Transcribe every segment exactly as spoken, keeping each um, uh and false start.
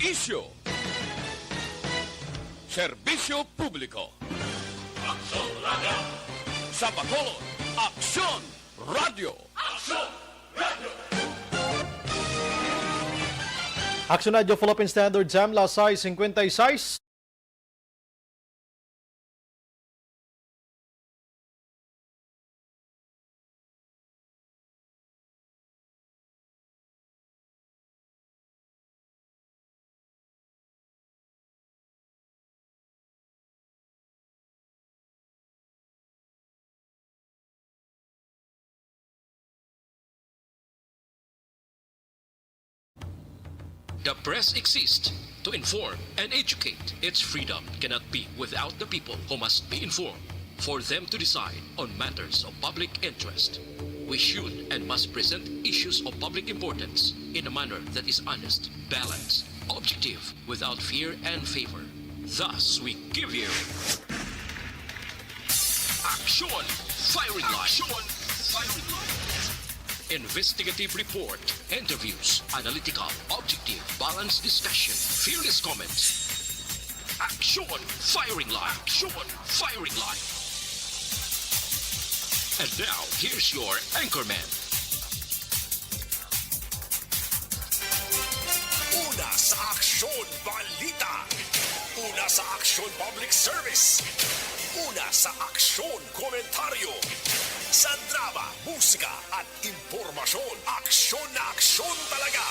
Isyu. Serbisyo publiko. Aksyon Radio. Sa Bacolod, Aksyon Radio. Aksyon Radio. Aksyon Radio Philippine Standard Time, alas sais cincuenta y seis. The press exists to inform and educate. Its freedom cannot be without the people who must be informed for them to decide on matters of public interest. We should and must present issues of public importance in a manner that is honest, balanced, objective, without fear and favor. Thus, we give you Aksyon Firing Line. Aksyon Firing Line. Investigative report, interviews, analytical, objective, balanced discussion, fearless comments. Aksyon Firing Line. Aksyon Firing Line. And now, here's your anchorman. Una sa Aksyon Balita. Una sa Aksyon Public Service. Una sa Aksyon Komentaryo. Sa drama, musika, at impormasyon, aksyon na aksyon talaga.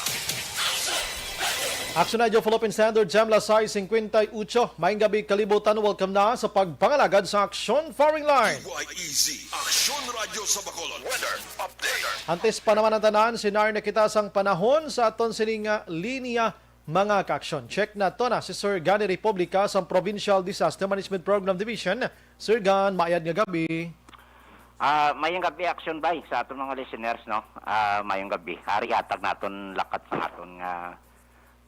Aksyon Radio Philippine Standard Time, alas sais cincuenta y ocho. Maayong gabi, kalibutan. Welcome na sa pagpangalagad sa Aksyon Firing Line. D Y E Z, Aksyon Radio sa Bacolod. Weather update. Antes pa naman ang tanan, sinar na kita sang panahon sa aton sining, ah, linya, mga kaaksyon. Check naton na si Sir Gani Republica sang Provincial Disaster Management Program Division. Sir Gan, maayad nga gabi. Ah, maayong gabi, Aksyon Bay, sa aton mga listeners, no? Ah, maayong gabi. Ari hatag naton lakat sa aton nga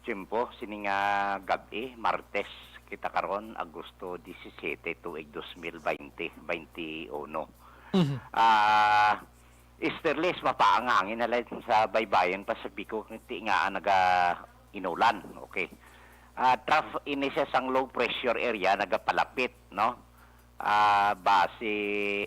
tiyempo, sini nga gab-i, Martes kita karon, Agosto disisiete, tuig dos mil baynte, baynte uno. Mhm. Ah, easterlies, mapaa nga hangin halin sa baybayon Pasipiko, ti nga naga inulan. Okay. Ah, trough ini siya sang low pressure area nagapalapit, no? Ah, base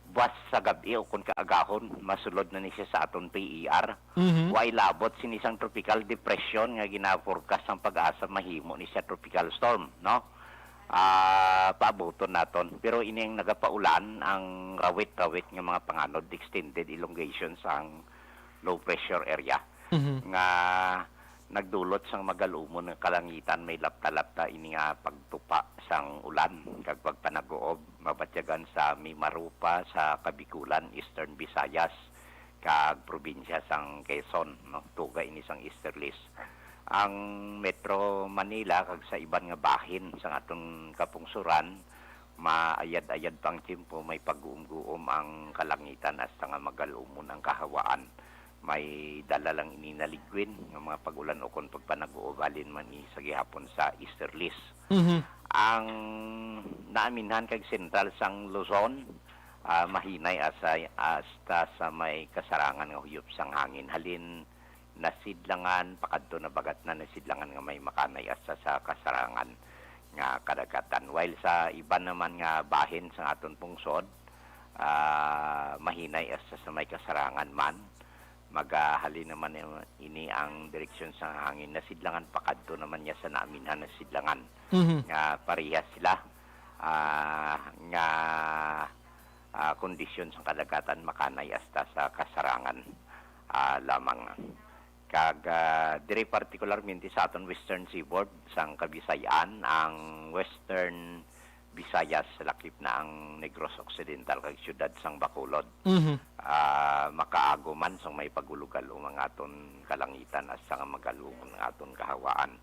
buwas sa gab-i o kon kaagahon, masulod na ni siya sa aton P E R. Mhm. Way labot sini sang tropical depression nga gina-forecast sang PAGASA mahimo ni siya tropical storm, no? Ah, paabuton naton. Pero ini ang nagapaulan, ang rawit-rawit nga mga panganod, extended elongation sang low pressure area, mhm, nga nagdulot sang magalumon nga kalangitan, may lapta-lapta ini nga pagtupa sang ulan kag pagpanaguob, mabatyagan sa Mimaropa sa Kabikulan, Eastern Visayas, kag probinsya sang Quezon, no? Tuga ini sang easterlies. Ang Metro Manila kag sa iban nga bahin sang aton kapungsoran, maayad-ayad pa ang tiyempo, may pagguom-guom ang kalangitan hasta nga magalumon ang kahawaan. May dala lang ini naligwin nga mga pag-ulan ukon pagpanaguob halin man ini sa gihapon sa easterlies. Mhm. Ang naaminhan kag sentral sang Luzon, ah, mahinay asay hasta sa may kasarangan nga huyop sang hangin. Halin Nasidlangan, pakadto na bagat na Nasidlangan nga may makanay hasta sa kasarangan nga kadagatan. While sa iban naman nga bahin sa aton pungsod, ah, mahinay hasta sa may kasarangan man, magahalin naman ini ang direksyon sa hangin, Nasidlangan pakadto naman niya sa naaminhan Nasidlangan, mhm, nga parehas sila, ah, nga, ah, kondisyon sa kadagatan, makanay hasta sa kasarangan, ah, lamang. Kag, ah, diri partikularmente sa aton western seaboard sang Kabisayan, ang Western Visayas, lakip na ang Negros Occidental kag siyudad sang Bacolod. Mhm. Ah, makaago man sang may pagulog-alom ang aton kalangitan hasta nga magalumon ang aton kahawaan.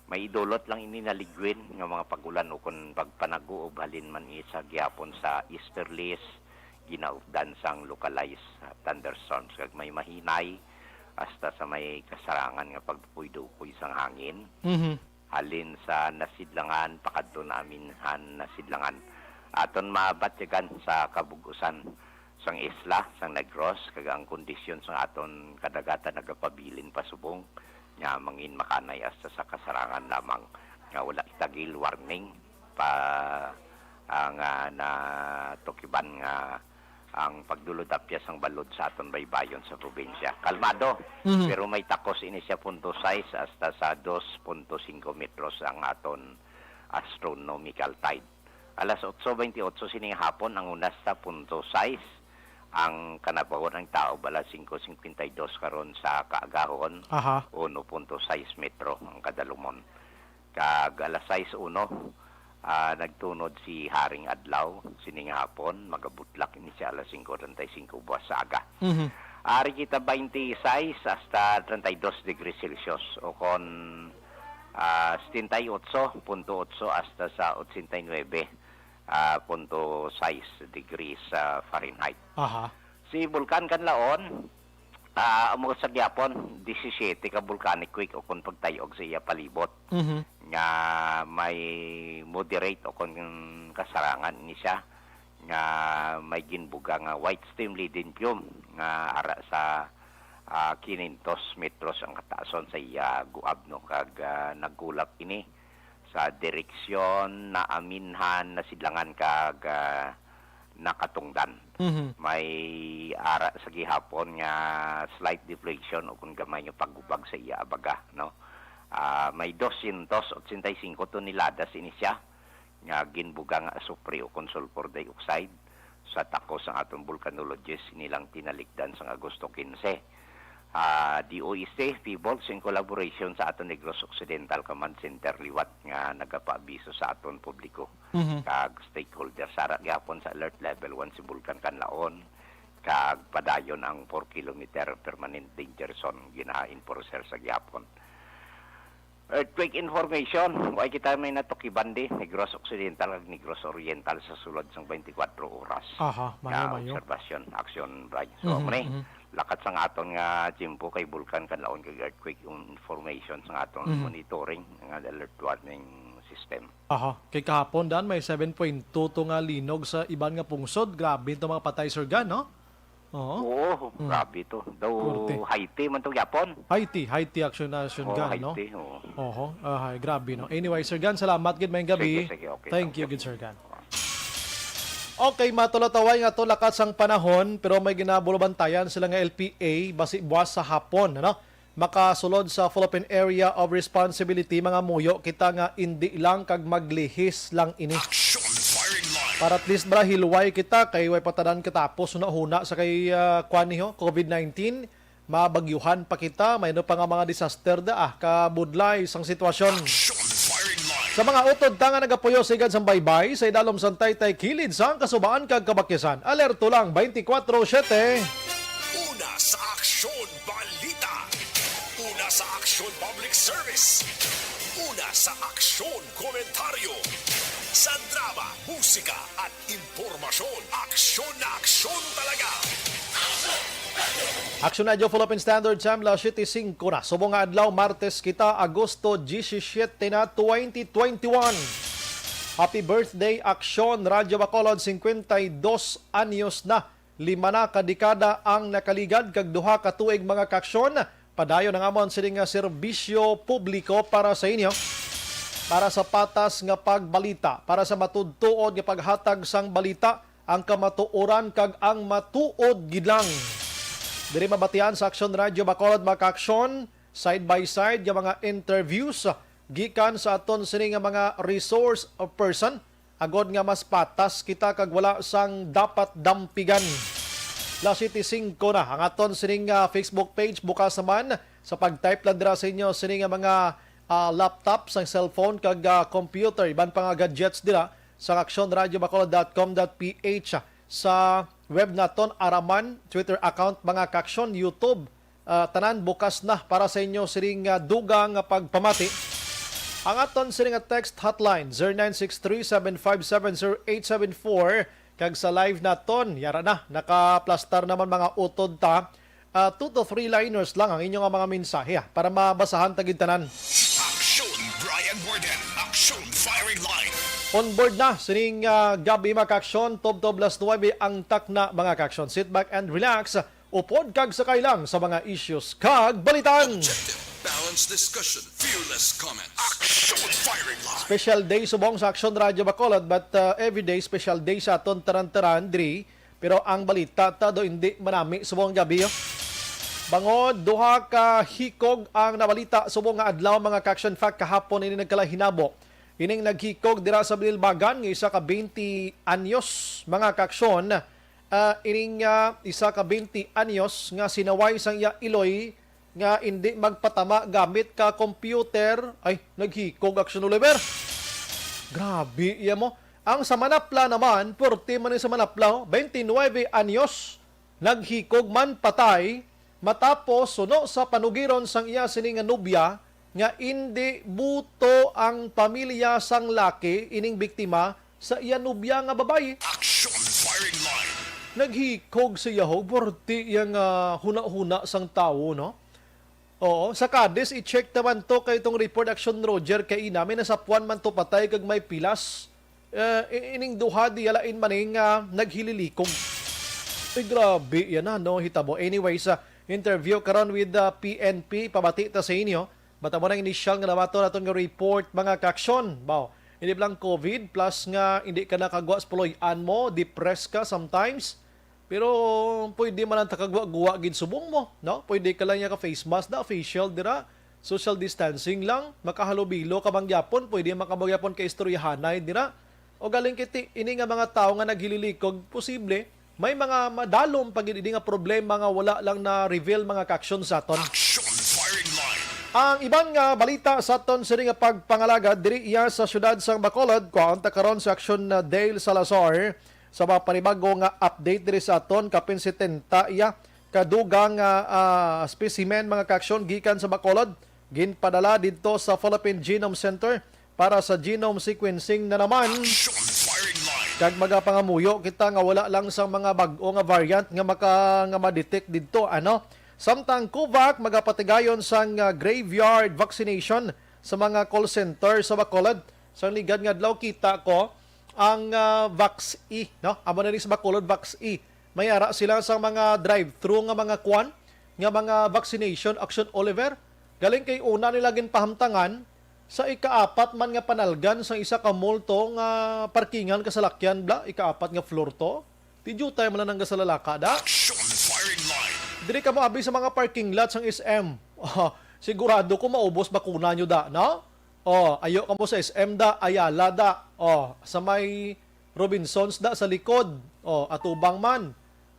May idulot lang ini naligwin nga mga pag-ulan ukon pagpanaguob halin man ini sa gihapon sa easterlies, ginaupdan sang localized thunderstorms kag may mahinay hasta sa may kasarangan nga pagdukoy-dukoy sang hangin. Mhm. Halin sa Nasidlangan pakadto naaminhan Nasidlangan. Aton mabatyagan sa kabug-usan sang isla sang Negros kag ang kondisyon sang aton kadagatan nagapabilin pasubong nga mangin makanay hasta sa kasarangan lamang nga wala kita gil warning pa, ah, nga natukiban nga ang pagdulod-apyas sang balod sa aton baybayon sa probinsya. Kalmado, Mhm. pero may takos ini siya punto sais hasta sa dos punto singko metros ang aton astronomical tide. Alas otso bentiocho sining hapon ang hunas sa punto sais, ang kanapawan ang tao bala singko singkwenta y dos karon sa kaagahon, Aha. uno punto sais metro ang kadalumon. Kag alas sais uno, ah, nagtunod si Haring Adlaw sining hapon, magabutlak ini siya alas singko treinta y cinco buwas sa aga. Mhm. Ari kita twenty-six hasta treinta y dos degrees Celsius o kon, ah, setenta y ocho punto ocho hasta sa ochenta y nuebe, ah, punto sais degrees, ah, Fahrenheit. Aha. Si Bulkan Kanlaon, ah, amo sa gihapon, disisiete ka volcanic quake o kon pagtayog sa iya palibot Mhm. nga may moderate o kon kasarangan ni siya nga may ginbuga nga white steam leading plume nga ara sa, ah, kinentos metros ang kataason sa iya guab, no, kag, ah, nagkulap ini sa direksyon na Aminhan, Nasidlangan kag, ah, Nakatungdan. Mhm. May ara sa gihapon nga slight deflation o kung gamay nga paggubag sa iya abaga, no? Ah, may dosyentos otsenta y cinco toneladas ini siya nga ginbuga nga asupre o kon sulfur dioxide sa takos sang aton volcanologist nilang tinalikdan sang Agosto quince. Ah, D O S T, PHIVOLCS, in collaboration sa aton Negros Occidental Command Center liwat nga nagapaabiso sa aton publiko Mhm. kag stakeholders. Ara gihapon sa alert level one si Bulkan Kanlaon, kag padayon ang four kilometer permanent danger zone gina-enforcer sa gihapon. Earthquake information, way kita may natukiban di, Negros Occidental kag Negros Oriental sa sulod sang twenty-four oras. Aha, mayo, Nga mayo. Obserbasyon, action, Bray. So, Mhm, muna eh, mhm. lakat sang aton nga tiyempo kay Bulkan Kanlaon kag earthquake yung information sang aton Mhm. monitoring nga alert warning system. Aha, kay kahapon dan may seven point two to nga linog sa iban nga pungsod. Grabe to mga patay, Sir Gan, no? Oo. Oo, Mm. grabe to. Daw Korte. Haiti man to gyapon. Haiti, Haiti action, action Oo, gan, no? Haiti, oo. Oho, ahay, grabe, no? Anyway, Sir Gan, salamat gid, mayong gabi. Sige, sige, okay. Thank Thank you you. gid, Sir Gan. Okay, matulataway nga to lakat sang panahon, pero may ginabulubantayan sila nga L P A, basi buwas sa hapon, ano? Makasulod sa Philippine Area of Responsibility, mga muyo kita nga indi lang kag maglihis lang ini. Action Firing Line. Para at least bala hilway kita kay way patanan katapos hunahuna sa kay, ah, kwan niyo, covid nineteen. Mabagyuhan pa kita, may ano pa nga mga disaster da, ah, kabudlay sang sitwasyon. Action Firing Line. Sa mga utod ta nga nagapuyo sigad sang baybay, sa idalom sang taytay kilid sang kasubaan kag kabakyasan. Alerto lang, twenty-four seven. Una sa Aksyon Balita. Una sa Aksyon Public Service. Una sa Aksyon Komentaryo. Sa drama, musika, at impormasyon. Aksyon na aksyon talaga. Aksyon Radyo Philippine Standard Time, alas siyete singko na. Subong nga adlaw, Martes kita, Agosto diyesisiyete na, twenty twenty-one. Happy birthday, Aksyon Radyo Bacolod, cincuenta y dos anyos na. Lima na ka dekada ang nakaligad kag duha ka tuig, mga kaaksyon, padayon ang amon sini nga serbisyo publiko para sa inyo, para sa patas nga pagbalita, para sa matuod-tuod nga paghatag sang balita, ang kamatuoran kag ang matuod gid lang. Diri mabatian sa Aksyon Radyo Bacolod, mga kaaksyon, side by side nga mga interviews gikan sa aton sini nga mga resource person, agod nga mas patas kita kag wala sang dapat dampigan. Alas siyete singko na ang aton sining, ah, Facebook page. Bukas naman sa pag-type lang dira sa inyo sining nga mga, ah, laptop, sang cellphone kag, ah, computer, iban pa nga gadgets dira sa aksyon radio bacolod dot com dot p h, sa web naton, araman, Twitter account, mga kaaksyon, YouTube, ah, tanan bukas na para sa inyo sining, ah, dugang nga pagpamati. Ang aton sining nga text hotline, zero nine six three seven five seven zero eight seven four, kag sa live naton, yara na, nakaplastar naman mga utod ta. Ah, two to three liners lang ang inyo nga mga mensahe, ah, para mabasahan ta gid tanan. Aksyon Brian Warden, Aksyon Firing Line. On board na sining, ah, gabi, mga kaaksyon, tubtob alas nuebe ang takna, mga kaaksyon. Sit back and relax. Upod kag sakay lang sa mga issues kag balitan. Objective, balance, Discussion, fearless comments. Action Firing Line. Special day subong sa Action Radio Bacolod, but uh, every day special day sa aton taran-taran diri. Pero ang balita ta do hindi manami subong gabi, oh. Bangod duha ka hikog ang nabalita subong nga adlaw, mga ka-Action Fact, kahapon ini nagkalahinabo. Ining naghikog dira sa Bililbagan nga isa ka twenty anyos, mga ka-Action. Ah, ining ah, isa ka twenty anyos nga sinaway sang iya iloy nga indi magpatama gamit ka computer. Ay, naghikog, Action Oliver. Grabe, iya mo. Ang sa Manapla naman, purti man ni sa Manapla, oh, twenty-nine anyos, naghikog man patay matapos suno sa panugiron sang iya sini nga nobya nga indi buto ang pamilya sang laki ining biktima sa iya nobya nga babayi. Action Firing Line. Naghikog sa iya, ho, purti iya nga huna-huna sang tawo, no? Oo, sa Cadiz, i-check naman to kay itong report, Action Roger, kay ina, may nasapuan man to patay kag may pilas. Eh, i- ining duha diya lain man nga naghililikog. Ay, grabe yan na, no, hitabo. Anyways, sa interview karon with the P N P, pabati ta sa inyo. Bata mo na initial nga nabato naton nga report, mga ka-Action. Baw, hindi lang COVID, plus nga hindi ka nakagwa sa puloy-an mo, depressed ka sometimes. Pero pwede man ang takagwa-gwa gid subong mo, no? Pwede ka lang niya ka face mask da, facial dira, social distancing lang, makahalubilo ka man gyapon, pwede man ka man gyapon ka istoryahanay dira. O galing kiti, ini nga mga tawo nga naghililikog, posible may mga madalom pa gid ini nga problema nga wala lang na-reveal, mga ka-Action, sa aton. Action Firing Line. Ang iban nga balita sa aton sini nga pagpangalagad diri iya sa siyudad sang Bacolod, kuhaon ta karon sa Action, uh, Dale Salazar sa mga panibago nga update diri sa aton. Kapin setenta iya kadugang nga, ah, specimen, mga ka-Action, gikan sa Bacolod ginpadala didto sa Philippine Genome Center para sa genome sequencing na naman. Action Firing Line. Kag magapangamuyo kita nga wala lang sang mga bag-o nga variant nga maka nga ma-detect didto, ano. Samtang COVAC magapatigayon sang, ah, graveyard vaccination sa mga call center sa Bacolod. Sang ligad nga adlaw kita ko ang, ah, Vax-E, no? Amo na ni sa Bacolod, Vax-E. May ara sila sa mga drive-thru nga mga kwan, nga mga vaccination, Action Oliver. Galing kay una nila ginpahamtangan sa ikaapat man nga panalgan sa isa ka mall to nga parkingan ka salakyan, bla, ikaapat nga floor to. Ti diutay man lang nga sa lalaka da. Action Firing Line. Diri kamo abi sa mga parking lot sang S M. Oh, sigurado ko maubos bakuna nyo da, no? Oh, ayo kamo sa S M da, Ayala da. Oh, sa may Robinsons da sa likod. Oh, atubang man.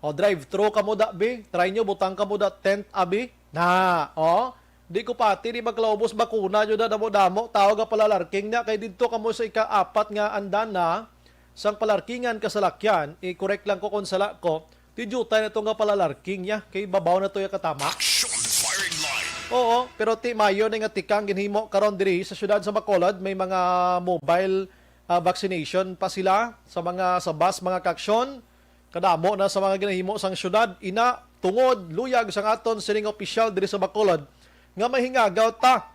Oh, drive-thru kamo da, bi. Try nyo, butang kamo da tent, abi. Na, oh. Di ko pati di maglaubos bakuna nyo da, damo-damo. Tawag ang palalarking na kay didto kamo sa ika-apat nga andana sang palarkingan ka salakyan. I-correct lang ko kung sala ko. Ti diutay na to nga palalarking niya kay babaw na to ya katama. Action Firing Line. Oo, pero ti mayo ni nga tikang ginhimo karon diri sa siyudad sa Bacolod, may mga mobile, ah, vaccination pa sila sa mga, sa bus, mga ka-Action. Kadamo na sa mga ginahimo sang siyudad. Ina, tungod luyag sang aton sining opisyal diri sa Bacolod nga mahingagaw ta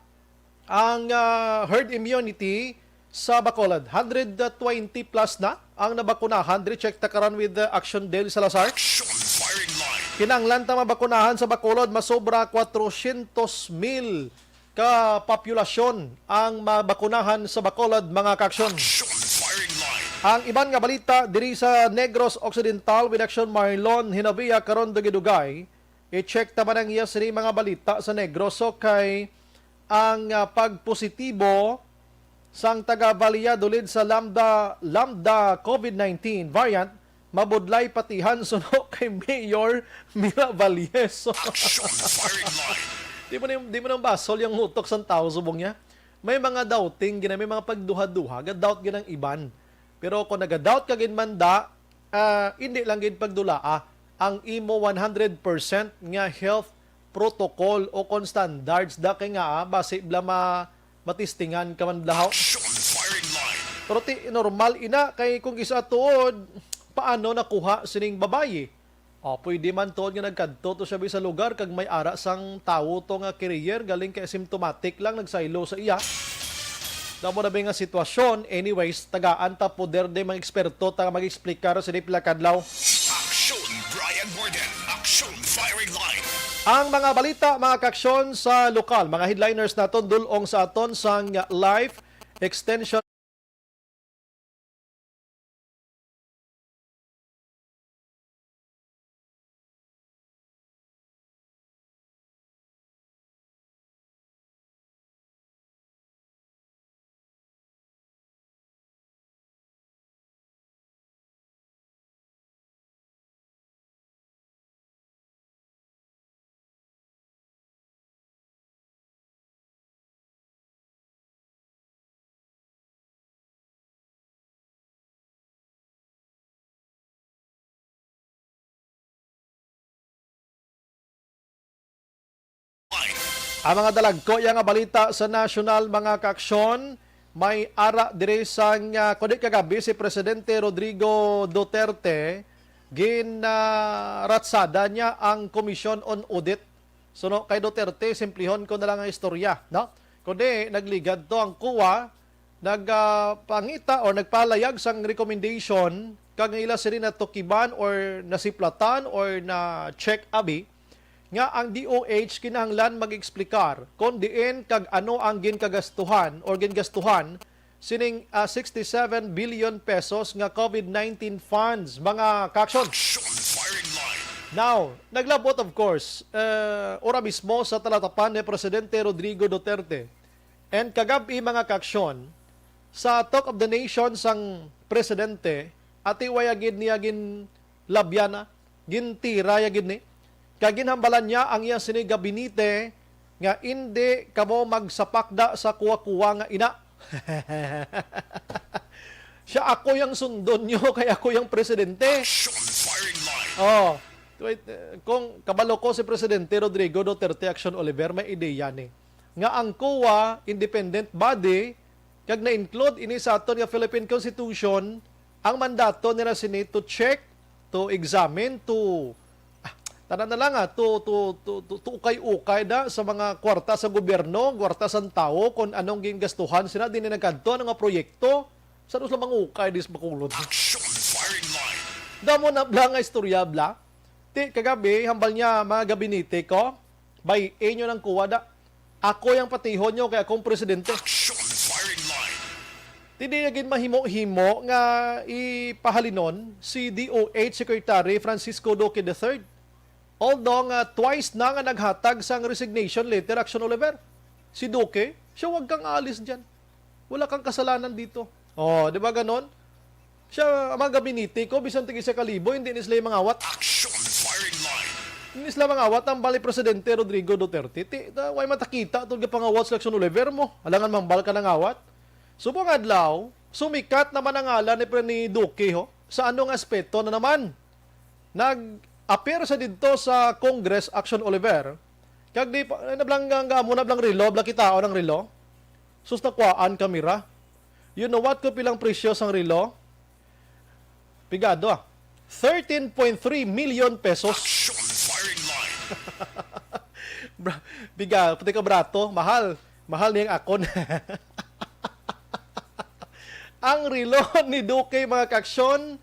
ang, ah, herd immunity sa Bacolod. Hundred twenty plus na ang nabakunahan. Diri, check ta karon with, ah, Action Dale Salazar. Action Firing Line. Kinahanglan ta mabakunahan sa Bacolod, masobra kwatrosyentos mil ka populasyon ang mabakunahan sa Bacolod, mga ka-Action. Action Firing Line. Ang iban nga balita diri sa Negros Occidental with Action Marlon Hinabia karon dugay-dugay. I-check ta man ang iya sini mga balita sa Negros. So kay ang, ah, pagpositibo sang taga Valladolid sa Lambda, Lambda COVID nineteen variant mabudlay patihan suno kay Mayor Mira Valles. Action Firing Line. Di mo na, di mo nang basol yung utok sang tao subong niya. May mga doubting gina, may mga pagduha-duha, ga-doubt gina ang iban. Pero kung naga-doubt ka gid man da, ah, hindi lang gid pagdulaa ang imo one hundred percent nga health protocol o kon standards da kay nga, ah, basi bla ma matistingan ka man bla haw. Action Firing Line. Pero ti normal ina kay kung isa tuod, paano nakuha sining babayi? O, pwede man tuod nga nagkadto to siya bi sa lugar kag may ara sang tawo to nga carrier, galing kay asymptomatic lang, nagsaylo sa iya. Damo na ba nga sitwasyon? Anyways, tagaan ta poder de mga eksperto ta mag-explicar sa di pila kadlaw. Action Brian Warden. Action Firing Line. Ang mga balita, mga kaaksyon sa lokal, mga headliners naton, dul-ong sa aton sang live extension. Ang mga dalagko iya nga balita sa nasyonal, mga kaaksyon, may ara diri sang, ah, kundi kagabi si Presidente Rodrigo Duterte, ginaratsada niya ang Commission on Audit. So, no, kay Duterte, simplihon ko na lang ang istorya, no? Kundi nagligad to ang COA, nagpangita or nagpalayag sang recommendation kag nga ila sini natukiban or nasiplatan or na-check abi nga ang D O H kinahanglan mag-eksplikar kon diin kag ano ang ginkagastuhan or gingastuhan sining, ah, sixty-seven billion pesos nga COVID nineteen funds, mga kaaksyon. Action Firing Line. Now, naglabot, of course, eh, ora mismo sa talatapan ni Presidente Rodrigo Duterte. And kagab-i, mga kaaksyon, sa Talk of the Nation sang presidente, ati waya gid niya ginlabyan na, gintira ya gid ni. Kag ginhambalan niya ang iya sini gabinete nga indi kamo magsapakda sa kuwa-kuwa nga ina. Siya, "Ako yang sundon nyo kay ako yang presidente." Action Firing Line. Oh, wait, eh, kung kabalo ko si Presidente Rodrigo Duterte Action Oliver, may ideya ni nga ang COA, independent body, kag na-include ini sa aton nga Philippine Constitution, ang mandato nila sini to check, to examine, to, ah, tanan na lang, ah, to, to, to, to, to ukay-ukay da sa mga kwarta sa gobyerno, kwarta sang tawo, kung anong gingastuhan sila, din nagkadto, ano nga proyekto, sa sila mangukay, dis makulot. Action Firing Line. Damo na bla nga istorya, bla. Ti, kagabi, hambal niya, mga gabinete ko, bay, inyo nang kuwa da. Ako yang patihon nyo kay akong presidente. Action Firing Line. Ti di na gid mahimo-himo nga ipahalinon si D O H Secretary Francisco Duque the third. Although nga twice na nga naghatag sang resignation letter, Action Oliver, si Duque, siya, "Wag kang alis dyan. Wala kang kasalanan dito." Oh, di ba ganon? Siya, ang mga gabinete ko, bisan tig isa ka libo, hindi ni sila mangawat. Action Firing Line. Hindi sila mangawat ang bali Presidente Rodrigo Duterte. Ti, ta, way matakita to gapangawat sa Action Oliver mo. Alangan mambal ka nangawat. Subong adlaw, sumikat naman ang ngalan ni Pre-, ni Duque, ho, sa anong aspeto na naman. Nag-appear sa didto sa Congress, Action Oliver. Kag di pa, eh, nablang, ang amo na blang relo, bla kitaon ang relo. Sus, nakuhaan kami ra. You know what, kung pilang presyo sang relo? Pigado, ah. Thirteen point three million pesos. Action Firing Line. Bra-, biga, pati ka brato, mahal. Mahal niyang akon. Ang relo ni Duque, mga kaaksyon,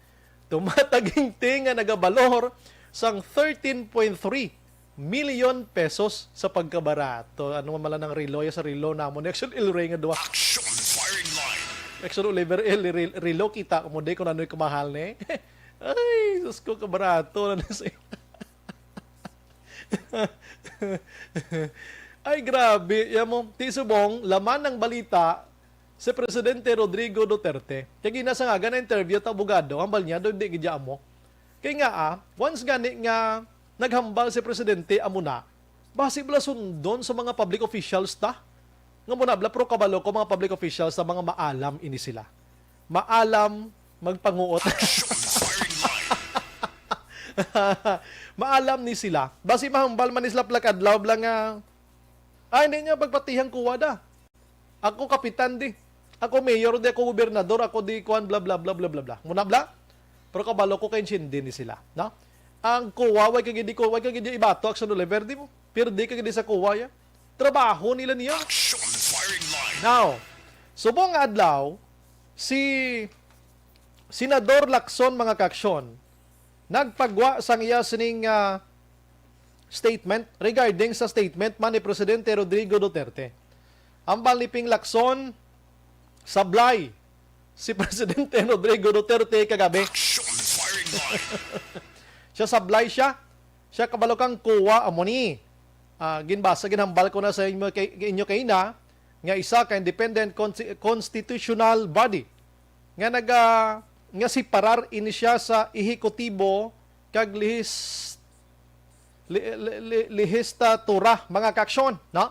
tumataginting nga nagabalor sang thirteen point three million pesos sa pagkabarato. Ano man lang ang relo, ya sa relo namon, Action El Rey nga duwa. Action Firing Line. Action Oliver El, re-, relo, kita mo di kung ano'y kamahal ni. Ay, sus ko, kabarato na na siya. Ay, grabe. Yan mo, ti subong, laman ng balita, si Presidente Rodrigo Duterte. Kay gina sa nga, gana interview ta abogado, hambal niya, do di gid amo. Kay nga, ah, once gani nga naghambal si Presidente, amo na, basi bala sundon sa mga public officials ta. Nga mo na bala, pero kabalo ko, mga public officials ta, mga maalam ini sila. Maalam magpanguot. Action Firing Line. Maalam ni sila. Basi mahambal man ni sila plakadlaw bala nga, "Ah, hindi niya pagpatihang kuwa da. Ako kapitan di. Ako mayor di, ako gobernador, ako di kuan, bla, bla, bla, bla, bla, bla." Muna bla? Pero kabalo ko kay intindi ni sila, no? Ang kuwa, way kagidi ko, way kagidi ibato, Action Oliver, di mo. Pero di kagidi sa kuwa, ya. Trabaho nila niya. Action Firing Line. Now, subong nga adlaw, si Senador Lacson, mga kaaksyon, nagpagwa sang iya sining, ah, statement regarding sa statement man ni Presidente Rodrigo Duterte. Hambal ni Ping Lacson, sablay si Presidente Rodrigo Duterte kagabi. Action firing line. Siya sablay siya. Siya kabalo kang COA, amo ni. Ah, ginbasa, ginhambal ko na sa inyo kay, inyo kay na nga isa ka independent consti-, constitutional body nga naga nga separar ini siya sa ehekutibo kag lehis-, li-, li-, li-, lehislatura, mga kaaksyon, no?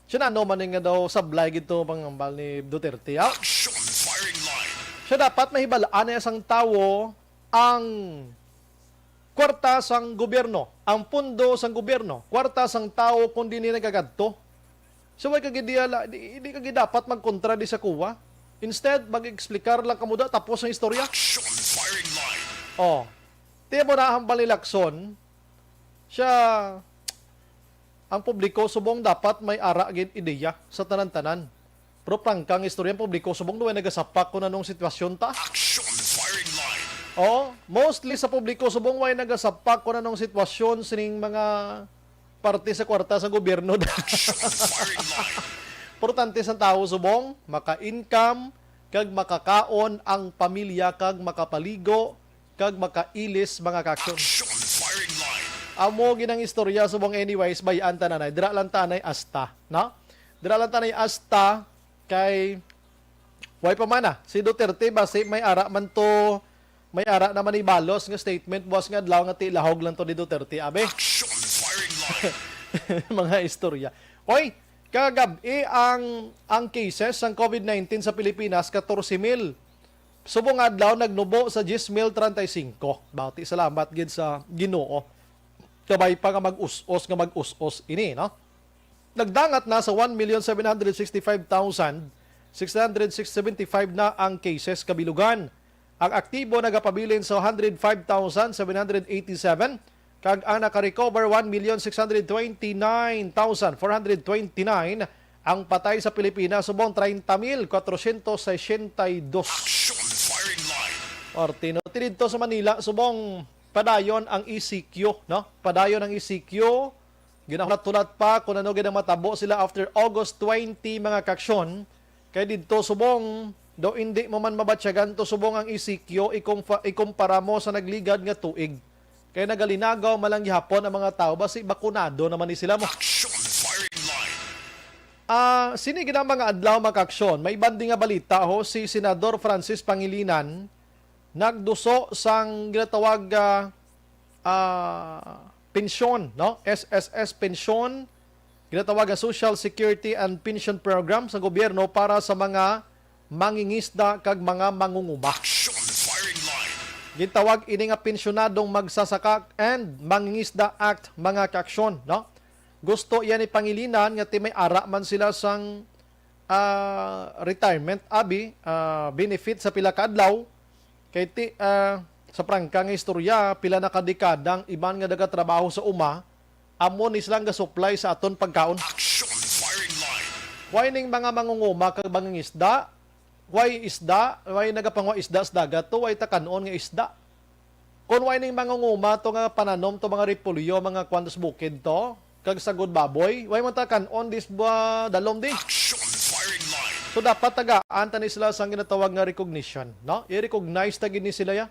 Siya na, ano man nga daw sablay gid to panghambal ni Duterte, ha? Action firing line. Siya dapat mahibalaan na sang tawo ang kwarta sang gobyerno, ang pondo sang gobyerno, kwarta sang tawo, kundi ni nagagadto. So, way ka gid diya la-, di, di ka gid dapat magkontra di sa COA. Instead, mag-explicar lang kamo da, tapos ang istorya. Action firing line. Oh. Tiyan mo na, hambal ni Lacson, siya, ang publiko subong dapat may ara gid ideya sa tanan-tanan. Pero prangka nga istorya, ang publiko subong daw ay nagasapak kung anong sitwasyon ta. Action firing line. Oh, mostly sa publiko subong way nagasapak kung anong sitwasyon sining mga parte sa kwarta sa gobyerno. Action firing line. Importante sa tawo subong, maka-income, kag makakaon ang pamilya, kag makapaligo, kag makailis, mga kaaksyon. Action firing line. Amo gid ang istorya subong, anyways, bayaan ta nanay. Dira lang tanay asta, no? Dira lang tanay asta kay way pa man, ah. Si Duterte basi may ara man to, may ara naman ni balos nga statement buwas nga adlaw nga tilahog lang to ni Duterte, abi. Action firing line. Mga istorya. Oy, kagab-i ang, ang cases sang COVID nineteen sa Pilipinas, katorse mil. Subong adlaw nagnubo sa diyes mil treinta y cinco. Bati, salamat gid sa Ginoo. Kabay pa nga mag-us-os, nga mag-us-os ini, no? Nagdangat na sa one million seven hundred sixty-five thousand six hundred seventy-five na ang cases kabilugan. Ang aktibo nagapabilin sa one hundred five thousand seven hundred eighty-seven, kag ang nakarecover, one million six hundred twenty-nine thousand four hundred twenty-nine. Ang patay sa Pilipinas subong treinta mil cuatrocientos sesenta y dos. Action firing line. Parte, no? Ti didto sa Manila, subong padayon ang E C Q, no? Padayon ang E C Q. Ginahulat-hulat pa kung ano gid ang matabo sila after August twenty, mga kaaksyon. Kay didto subong, daw indi mo man mabatyagan to subong ang E C Q, ikumpa-, ikumpara mo sa nagligad nga tuig. Kay nagalinagaw man lang gihapon ang mga tawo, basi bakunado naman ni sila mo. Action firing line. Ah, sini gid ang mga adlaw, mga kaaksyon. May iban di nga balita, ho, si Senador Francis Pangilinan nagduso sang ginatawag, ah, ah, pensyon, no? S S S pensyon, ginatawag nga Social Security and Pension Program sa gobyerno para sa mga mangingisda kag mga mangunguma. Action firing line. Gintawag ini nga Pensyonadong Magsasaka and Mangingisda Act, mga kaaksyon, no? Gusto iya ni Pangilinan nga ti may ara man sila sang, ah, retirement, abi, ah, benefit sa pila ka adlaw. Kay ti, ah, sa prangka nga istorya, pila na ka dekada ang iban nga nagatrabaho sa uma, amo ni sila ang gasuplay sa aton pagkaon. Action firing line. Why ning mga mangunguma kag mangingisda? Why isda? Why nagapangwa isda sa dagat to? Why ta kan-on nga isda? Kon why ning mangunguma to nga pananom to, mga repolyo, mga kwan sa bukid to, kag sagod baboy, why man ta kan-on dis ba dalom di? Action firing line. So dapat tagaan ta ni sila sang ginatawag nga recognition, no? I-recognize ta gid ni sila ya.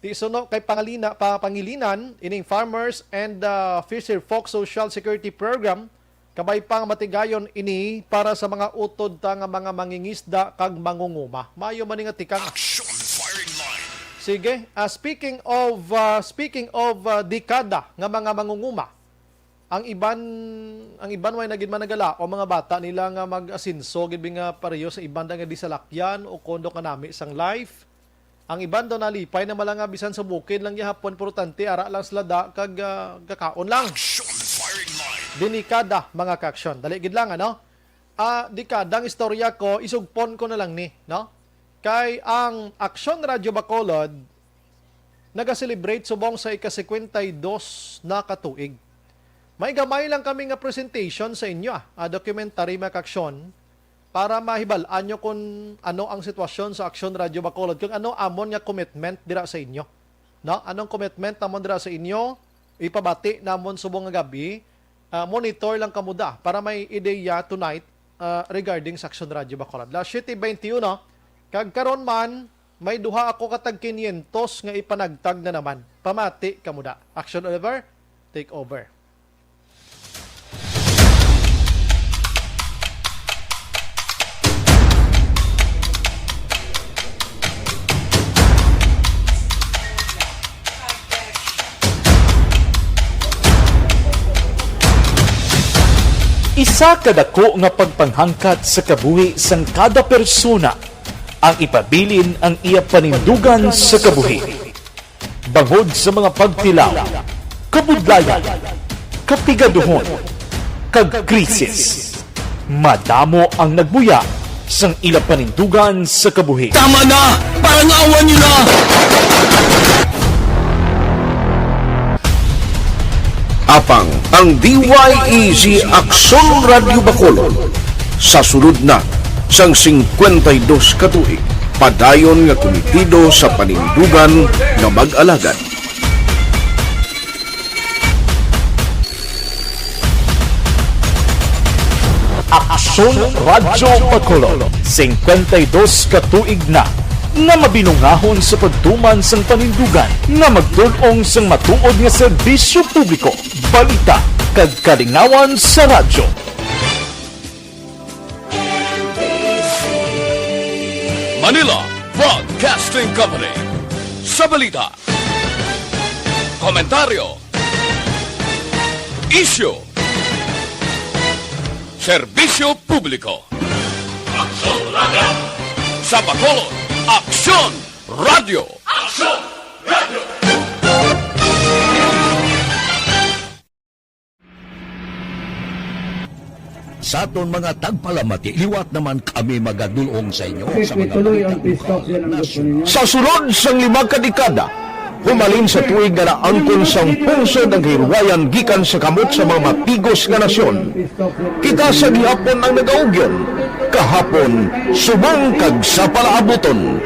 Ti suno kay pangalina, pa, Pangilinan, ining Farmers and, ah, Fisher Folk Social Security Program, kabay pa nga matigayon ini para sa mga utod ta nga mga mangingisda kag mangunguma. Maayo man ni nga tikang. Action firing line. Sige, ah, speaking of, ah, speaking of, ah, dekada nga mga mangunguma, ang iban, ang iban way na gid man nagala o mga bata nila nga mag-asenso gid bi nga pareho sa iban da nga di salakyan o kondo kanami sang life. Ang iban daw nalipay na mala nga bisan sa bukid lang gihapon, importante ara lang sila da kag, ah, kakaon lang. Action firing line. Delikada, mga kaaksyon. Dali gid lang, ano? Ah, dekada ang istorya ko, isugpon ko na lang ni, no? Kay ang Aksyon Radyo Bacolod naga-celebrate subong sa ika-singkwenta y dos na ka tuig. May gamay lang kami nga presentation sa inyo, ah, ah, documentary, mga kaaksyon, para mahibal-an nyo kung ano ang sitwasyon sa Aksyon Radyo Bacolod, kung ano amon nga commitment dira sa inyo. No? Anong commitment namon dira sa inyo? ipabati namon subong nga gabi, ah, monitor lang kamo da para may ideya tonight, ah, regarding sa Aksyon Radyo Bacolod. Las siete veintiuno, kag karon man, may duha ako ka tag quinientos nga ipanagtag na naman. Pamati kamo da. Action Oliver, take over. Isa ka dako nga pagpanghangkat sa kabuhi sang kada persona ang ipabilin ang iya panindugan sa kabuhi. Bangod sa mga pagtilaw, kabudlayan, kapigaduhon, kag krisis, madamo ang nagbuya sang ila panindugan sa kabuhi. Tama na! Parang awan niyo na! Apang ang D Y E Z Aksyon Radyo Bacolod sa sulod na sang singkwenta y dos ka tuig, padayon nga kumitido sa panindugan nga mag-alagad. Aksyon Radyo Bacolod, singkwenta y dos ka tuig na nga mabinungahon sa pagtuman sang panindugan nga magtul-ong sang matuod nga serbisyo publiko, balita, kag kalingawan sa radyo. Manila Broadcasting Company. Sa balita, komentaryo, isyu, serbisyo publiko. Aksyon Radyo. Sa Bacolod, Aksyon Radyo. Aksyon Radyo. Sa aton mga tagpalamati, liwat naman kami magadul-ong sa inyo sa mga balita bukaw nga nasyon. Sa sulod sang lima ka dekada, humalin sa tuig nga naangkon sang pungsod ang kahilwayan gikan sa kamot sa mga matigos nga nasyon, kita sa gihapon ang nagaugyon, kahapon, subong kag sa palaabuton.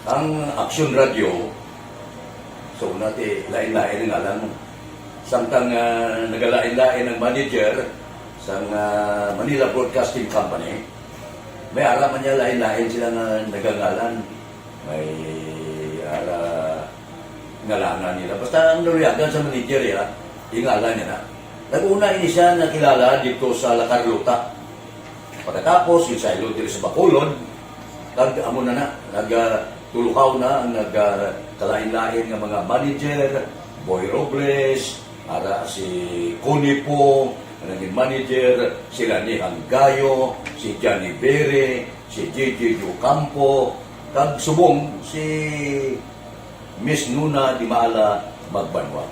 Ang Aksyon Radyo, so, nati, lain-lain ang ngalan mo. Samtang, ah, nagalain-lain ang manager sang, ah, Manila Broadcasting Company, may ara man niya lain-lain sila nga nagangalan. May ara ngalanan nila. Basta ang naluyagan sa manager, ya, ingalan niya na. Nag-una ini siya nakilala dito sa La Carlota. Pagkatapos, ginsaylo diri sa Bacolod, kag amo na na, nag, ah, tulukaw na ang nag, ah, kalain-lain nga mga manager, Boy Robles, ara si Connie Pong, ang naging manager, sila ni Hanggayo, si Johnny Bere, si J J Ocampo, kag subong si Miss Nuna Dimala Magbanwa.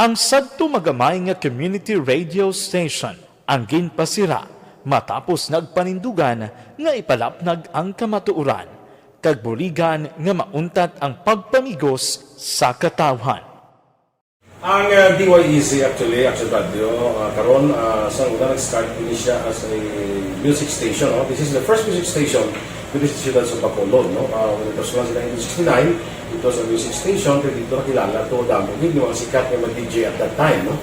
Ang sadto magamay nga community radio station ang ginpasira matapos nagpanindugan nga ipalapnag ang kamatuoran kag buligan nga mauntat ang pagpamigos sa katawhan. Ang, ah, D Y E Z actually, Action Radio, ah, karon, ah, sa una nag-start ini siya as a music station, no? This is the first music station diri sa siyudad sa Bacolod, no? Ah, when it was launched in nineteen sixty-nine, it was a music station, kay dito nakilala to, damo gid yung mga sikat nga mga D J at that time, no?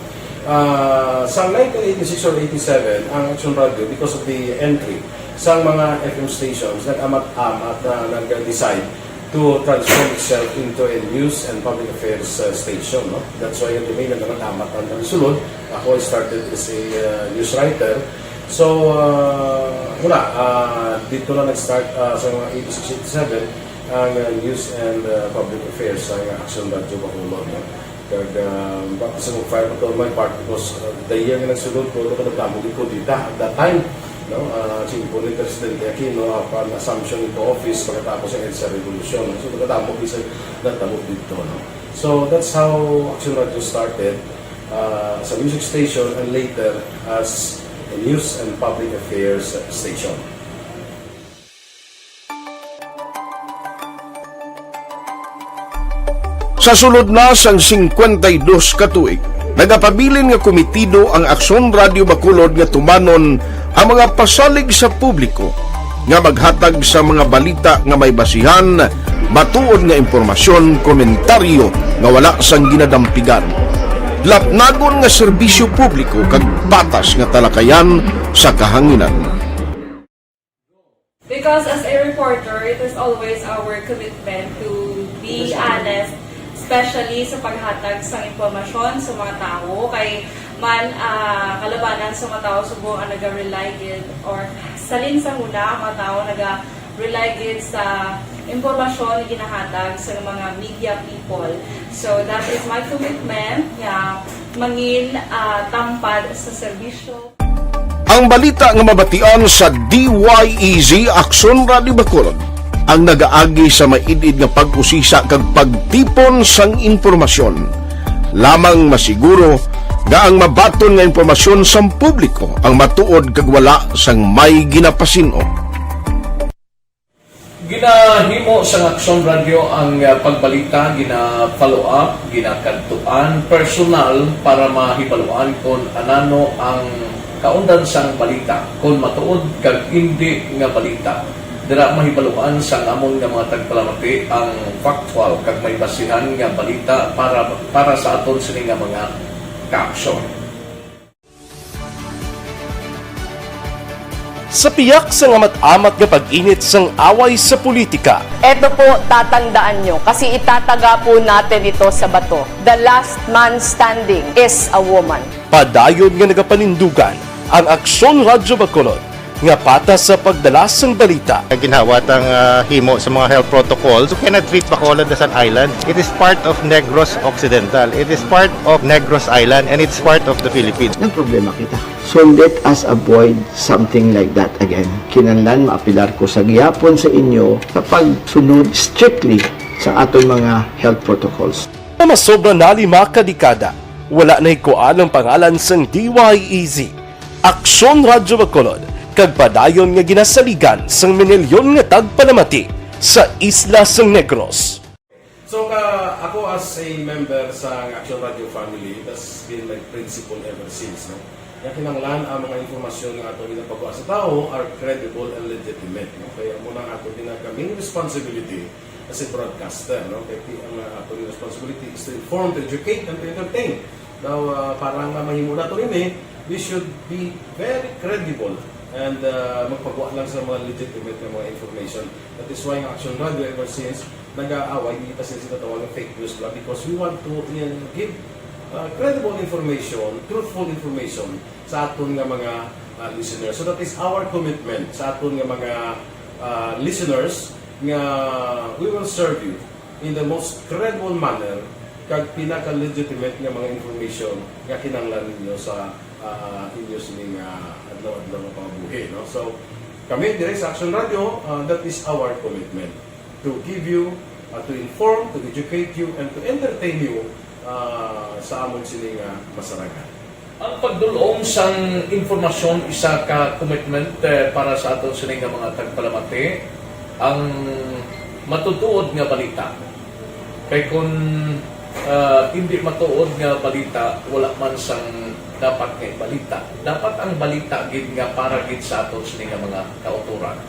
Ah, sa nineteen eighty-six or eighty-seven, ang Action Radio, because of the entry sa mga F M stations, nag-amat-amat na nag-decide to transform itself into a news and public affairs, uh, station, no? That's why kami nagkakatamat ang sulod. Ako, I started as a, uh, news writer. So, uh, wala, uh, dito na nag-start, uh, sa mga eighty-six, eighty-seven, ang, uh, news and, uh, public affairs sa Action Radio Bacolod, no? Kag, ah, bakit sa mag-fire pa to on my part? Because, ah, the year nga nagsunod, puro ko nagdamo gid kudeta at that time, no? Ah, si Impo ni Presidente Aquino, ah, pan assumption into office pagkatapos ang EDSA Revolution, no? So, nagdamo gid sa natabo dito, no? So, that's how Action Radio started, ah, as a music station and later as a news and public affairs station. Sa sulod na sang singkwenta y dos ka tuig, nagapabilin nga kumitido ang Aksyon Radio Bacolod nga tumanon ang mga pasalig sa publiko nga maghatag sa mga balita nga may basihan Matuod nga impormasyon, komentaryo nga wala sang ginadampigan. Lapnagon nga serbisyo publiko kag patas nga talakayan sa kahanginan. Because as a reporter, it is always our commitment to be honest, especially sa paghatag sang impormasyon sa mga tawo. Kay man, ah, kalabanan sa mga tawo subong ang naga-rely gid, or salin sa huna ang mga tawo naga-rely gid sa impormasyon nga ginahatag sa mga media people. So that is my commitment nga mangin, ah, tampad sa serbisyo. Ang balita nga mabatian sa D Y E Z Aksyon Radio Bacolod ang nagaagi sa maid-id nga pag-usisa kag pagtipon sang impormasyon. Lamang masiguro nga ang mabaton nga impormasyon sang publiko ang matuod kag wala sang may ginapasin-o. Ginahimo sang Aksyon Radyo ang, ah, pagbalita, gina-follow up, ginakadtuan personal para mahibaluan kon anano ang kaundan sang balita, kon matuod kag indi nga balita. Dira mahibaluan sang amon nga mga tagpalamati ang factual kag may basihan nga balita para, para sa aton sini nga mga kaaksyon. Sa piyak sang amat-amat nga pag-init sang away sa politika, Eto po, tatandaan nyo, kasi itataga po natin ito sa bato. The last man standing is a woman. Padayon nga nagapanindugan ang Aksyon Radyo Bacolod nga patas sa pagdala sang balita. Ginhawa tang, ah, himo sa mga health protocols. You cannot treat Bacolod as an island. It is part of Negros Occidental. It is part of Negros Island, and it's part of the Philippines. Nagproblema kita. So let us avoid something like that again. Kinahanglan maapilar ko sa gihapon sa inyo sa pagsunod strictly sa aton mga health protocols. Nga masobra na lima ka dekada, wala nahikuan ang pangalan sang D Y E Z, Aksyon Radyo Bacolod, kag padayon nga ginasaligan sang minilyon nga tagpalamati sa isla sang Negros. So ka, ako as a member sa Action Radio family, that's been my principle ever since, no? Nga kinahanglan ang mga impormasyon nga ato ginapagwa sa tawo are credible and legitimate, no? Kaya mo na ato ginagaming responsibility as a broadcaster, no? Kaya ti-, ang uh, ato responsibility is to inform, to educate, and to entertain. Now, uh, para nga mahimo nato ini, we should be very credible and uh, magpagwa lang sa mga legitimate nga mga information. That is why ang Action Radio ever since nag-aaway kita sa ginatawag nga fake news lang because we want to uh, give uh, credible information, truthful information sa aton nga mga uh, listeners. So that is our commitment sa aton nga mga uh, listeners nga we will serve you in the most credible manner kag pinaka-legitimate nga mga information nga kinahanglan ninyo sa uh, inyo sining uh, adlaw-adlaw nga pangabuhi, no? So kami diri sa Action Radio, uh, that is our commitment to give you, uh, to inform, to educate you, and to entertain you uh, sa amon sini nga masarangan. Ang pagdul-ong sang impormasyon isa ka commitment eh, para sa aton sini nga mga tagpalamati. Ang matutuod nga balita. Kay kun uh, hindi matuod nga balita, wala man sang dapat nga balita. Dapat ang balita gid nga para gid sa aton sini nga mga kautoran.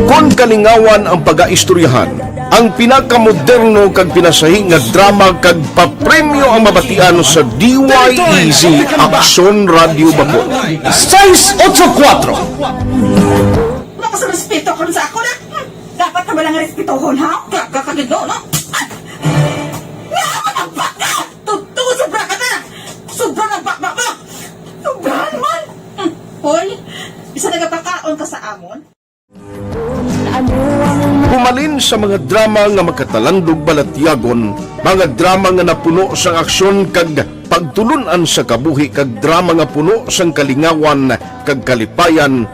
Kon kalingawan ang pagaistoryahan, ang pinakamoderno kag pinasahi nga drama kag papremyo ang mabatian sa D Y E Z Aksyon Radio Bacolod. Sais otso kuwatro. Wala ka sa respeto karon sa ako na. Hmm, dapat ka ba lang respetohon, ha? Gaga ka gid, no? Nga naman ang baka! Totoo, sobra ka na! Sobra na baba mo! Sobrahan man! Hmm. Hoy, isa nagapakaon ka sa amon? Humalin sa mga drama nga makatalandog balatyagon, mga drama nga napuno sang aksyon kag pagtulun-an sa kabuhi kag drama nga puno sang kalingawan kag kalipayan,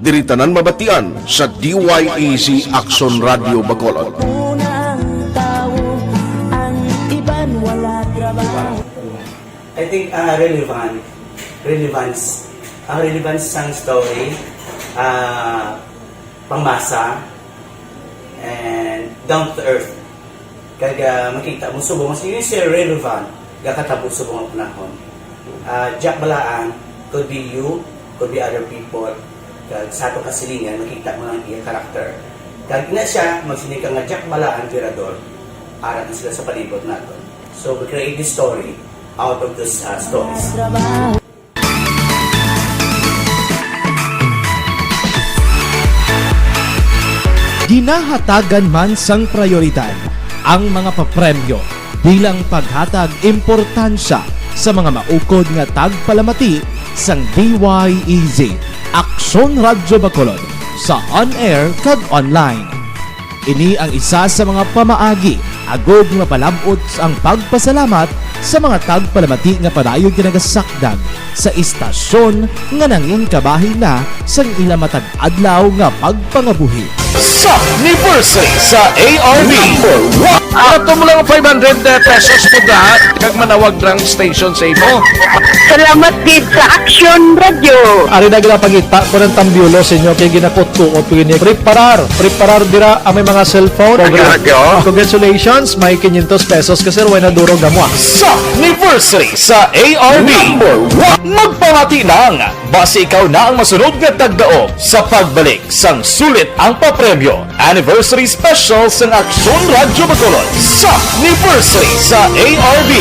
diri tanan mabatian sa D Y E Z Aksyon Radio Bacolod. I think uh, relevant, relevance, ang relevance sang story, uh, pangmasa, and down to earth. Kag uh, makita mo subong mas yun siya relevant, gakatabo subong ang panahon. Uh, Jack Balaan, could be you, could be other people. Kag sa ato kasilingan, makita mo ang iya karakter. Kag ina siya, magsiling ka nga Jack Bala ang tirador, ara na sila sa palibot nato. So, we create this story out of those uh, stories. Ginahatagan man sang prayoridad ang mga papremyo bilang paghatag importansya sa mga maukod nga tagpalamati sang D Y E Z, Aksyon Radyo Bacolod, sa on-air kag online. Ini ang isa sa mga pamaagi agod mapalab-ot ang pagpasalamat sa mga tagpalamati nga padayon ginagasakdag sa istasyon nga nangin kabahin na sang ila matag adlaw nga pagpangabuhi. Sa anniversary sa A R B. Number one. Ato mo lang five hundred pesos mo da, kag manawag rang station sa imo. Salamat gid sa Action Radio. Ari na gila pangita ko ng tambiolo sa inyo kay ginakot-kuot ko ini. Preparar, preparar dira ang may mga cellphone. Action Radio. Congratulations, may quinientos pesos ka sir, way na durog amo ah. Sa anniversary sa A R B. Number one. Magpamati lang, basi ikaw na ang masunod nga tagdaog sa pagbalik sang sulit ang papremyo. Anniversary Special sang Aksyon Radyo Bacolod sa Anniversary sa A R B.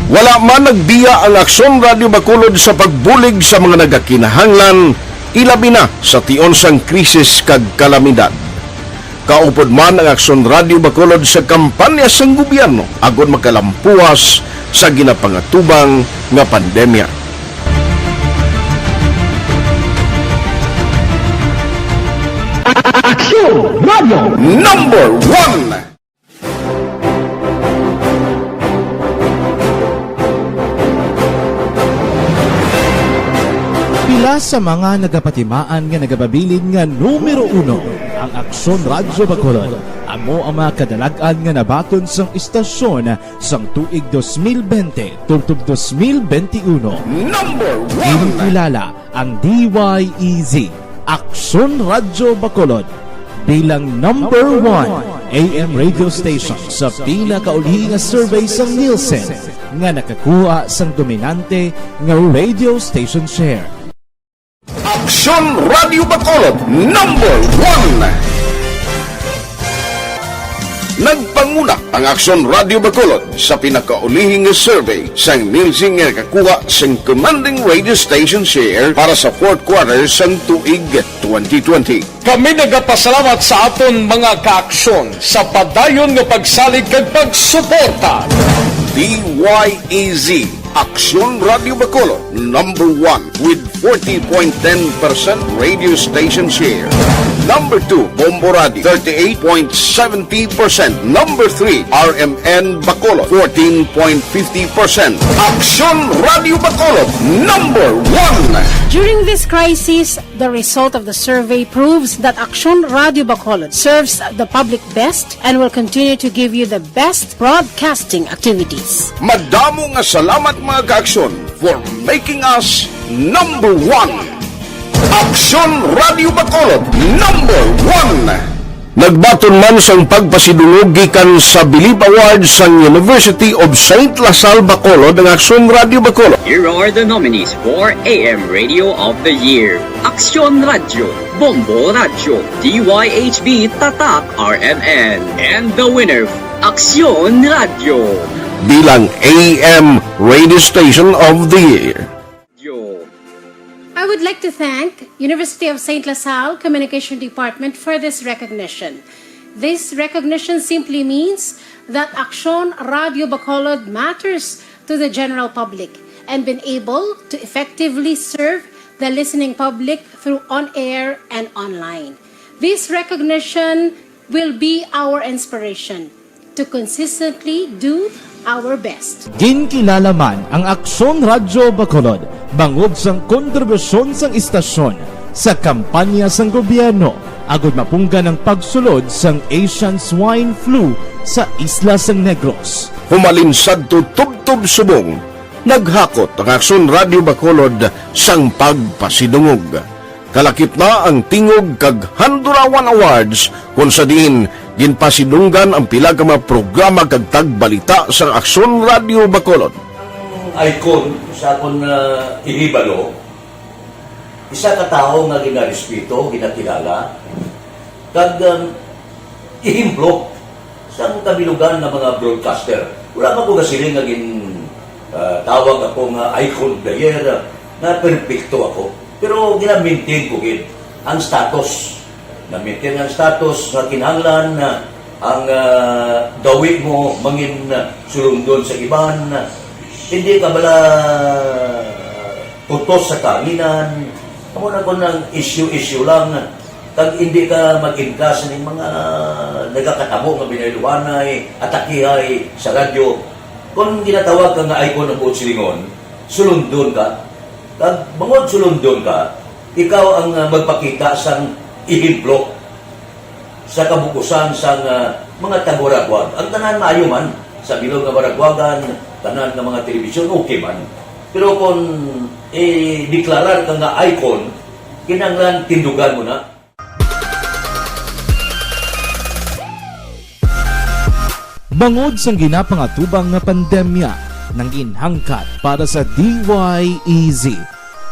Wala man nagbiya ang Aksyon Radyo Bacolod sa pagbulig sa mga nagakinahanglan, ilabi na sa tion sang krisis kag kalamidad. Kaupod man ang Aksyon Radyo Bacolod sa kampanya sang gobyerno agod makalampuas sa ginapangatubang nga pandemya. Aksyon Radyo Number one. Pila sa mga nagapatimaan nga nagababilin nga numero uno ang Aksyon Radyo Bacolod. Amo ang mga kadalag-an nga nabaton sang istasyon sang tuig dos mil bente tubtob dos mil bente uno. Number one. Ginkilala ang D Y E Z, Aksyon Radyo Bacolod, bilang number one A M radio station sa pinakaulihi nga survey sang Nielsen nga nakakuha sang dominante nga radio station share. Aksyon Radio Bacolod, number one. Nagpanguna ang Aksyon Radio Bacolod sa pinakaulihi nga survey sang Nielsen nga nakakuha sing commanding radio station share para sa fourth quarter sang tuig twenty twenty. Kami nagapasalamat sa aton mga kaaksyon sa padayon nga pagsalig kag pagsuporta. D Y E Z, Aksyon Radio Bacolod, number one with forty point ten percent radio station share. Number two, Bombo Radio, thirty-eight point seventy percent. Number three, R M N Bacolod, fourteen point fifty percent. Aksyon Radio Bacolod, number one. During this crisis, the result of the survey proves that Aksyon Radio Bacolod serves the public best and will continue to give you the best broadcasting activities. Madamo nga salamat, mga kaaksyon, for making us number one. Aksyon Radio Bacolod, number one. Nagbaton man sang pagpasidungog gikan sa Bilib Awards sang University of Saint La Salle Bacolod ang Aksyon Radio Bacolod. Here are the nominees for A M Radio of the Year: Aksyon Radio, Bombo Radio, D Y H B Tatak R M N, and the winner, Aksyon Radio. Bilang A M Radio Station of the Year. I would like to thank University of Saint La Salle Communication Department for this recognition. This recognition simply means that Aksyon Radio Bacolod matters to the general public and been able to effectively serve the listening public through on-air and online. This recognition will be our inspiration to consistently do our best. Ginkilala man ang Aksyon Radyo Bacolod bangod sang kontribusyon sang istasyon sa kampanya sang gobyerno agud mapunggan ang pagsulod sang Asian Swine Flu sa isla sang Negros. Humalin sadto tubtob subong, naghakot ang Aksyon Radyo Bacolod sang pagpasidungog. Kalakip na ang Tingog kag Handurawan Awards, kon sa diin ginpasidunggan ang pila ka mga programa kag tagbalita sa Aksyon Radyo Bacolod. Ang icon sa akon, ah, ihibalo, isa ka tawo nga ginarespeto, ginakilala, kag, um, ehemplo sang kabilugan nga mga broadcaster. Wala pa ko gasiling nga gin, ah, tawag ako nga icon of the year, ah, nga perpekto ako. Pero gina-maintain ko gid ang status. Na-maintain ang status nga kinahanglan na ang, ah, gawi mo mangin, ah, sulundon sa iban. Hindi ka bala utos sa kahanginan. Amo na kon ang issue-issue lang. Kag hindi ka mag-inka sa ning mga nagakatabo nga binayluhanay, atakihay sa radyo. Kon ginatawag ka nga icon of Bohol silingon, sulundon ka. Kag bangod sulundon ka, ikaw ang, ah, magpakita sang ehemplo sa kabug-usan sang, ah, mga taga-Waraguag. Ang tanan maayo man, sa bilog nga Waraguagan, tanan nga mga telebisyon, okay man. Pero kung i-deklarar ka nga icon, kinahanglan tindugan mo na. Bangod sang ginapangatubang nga pandemya, nangin hangkat para sa D Y E Z.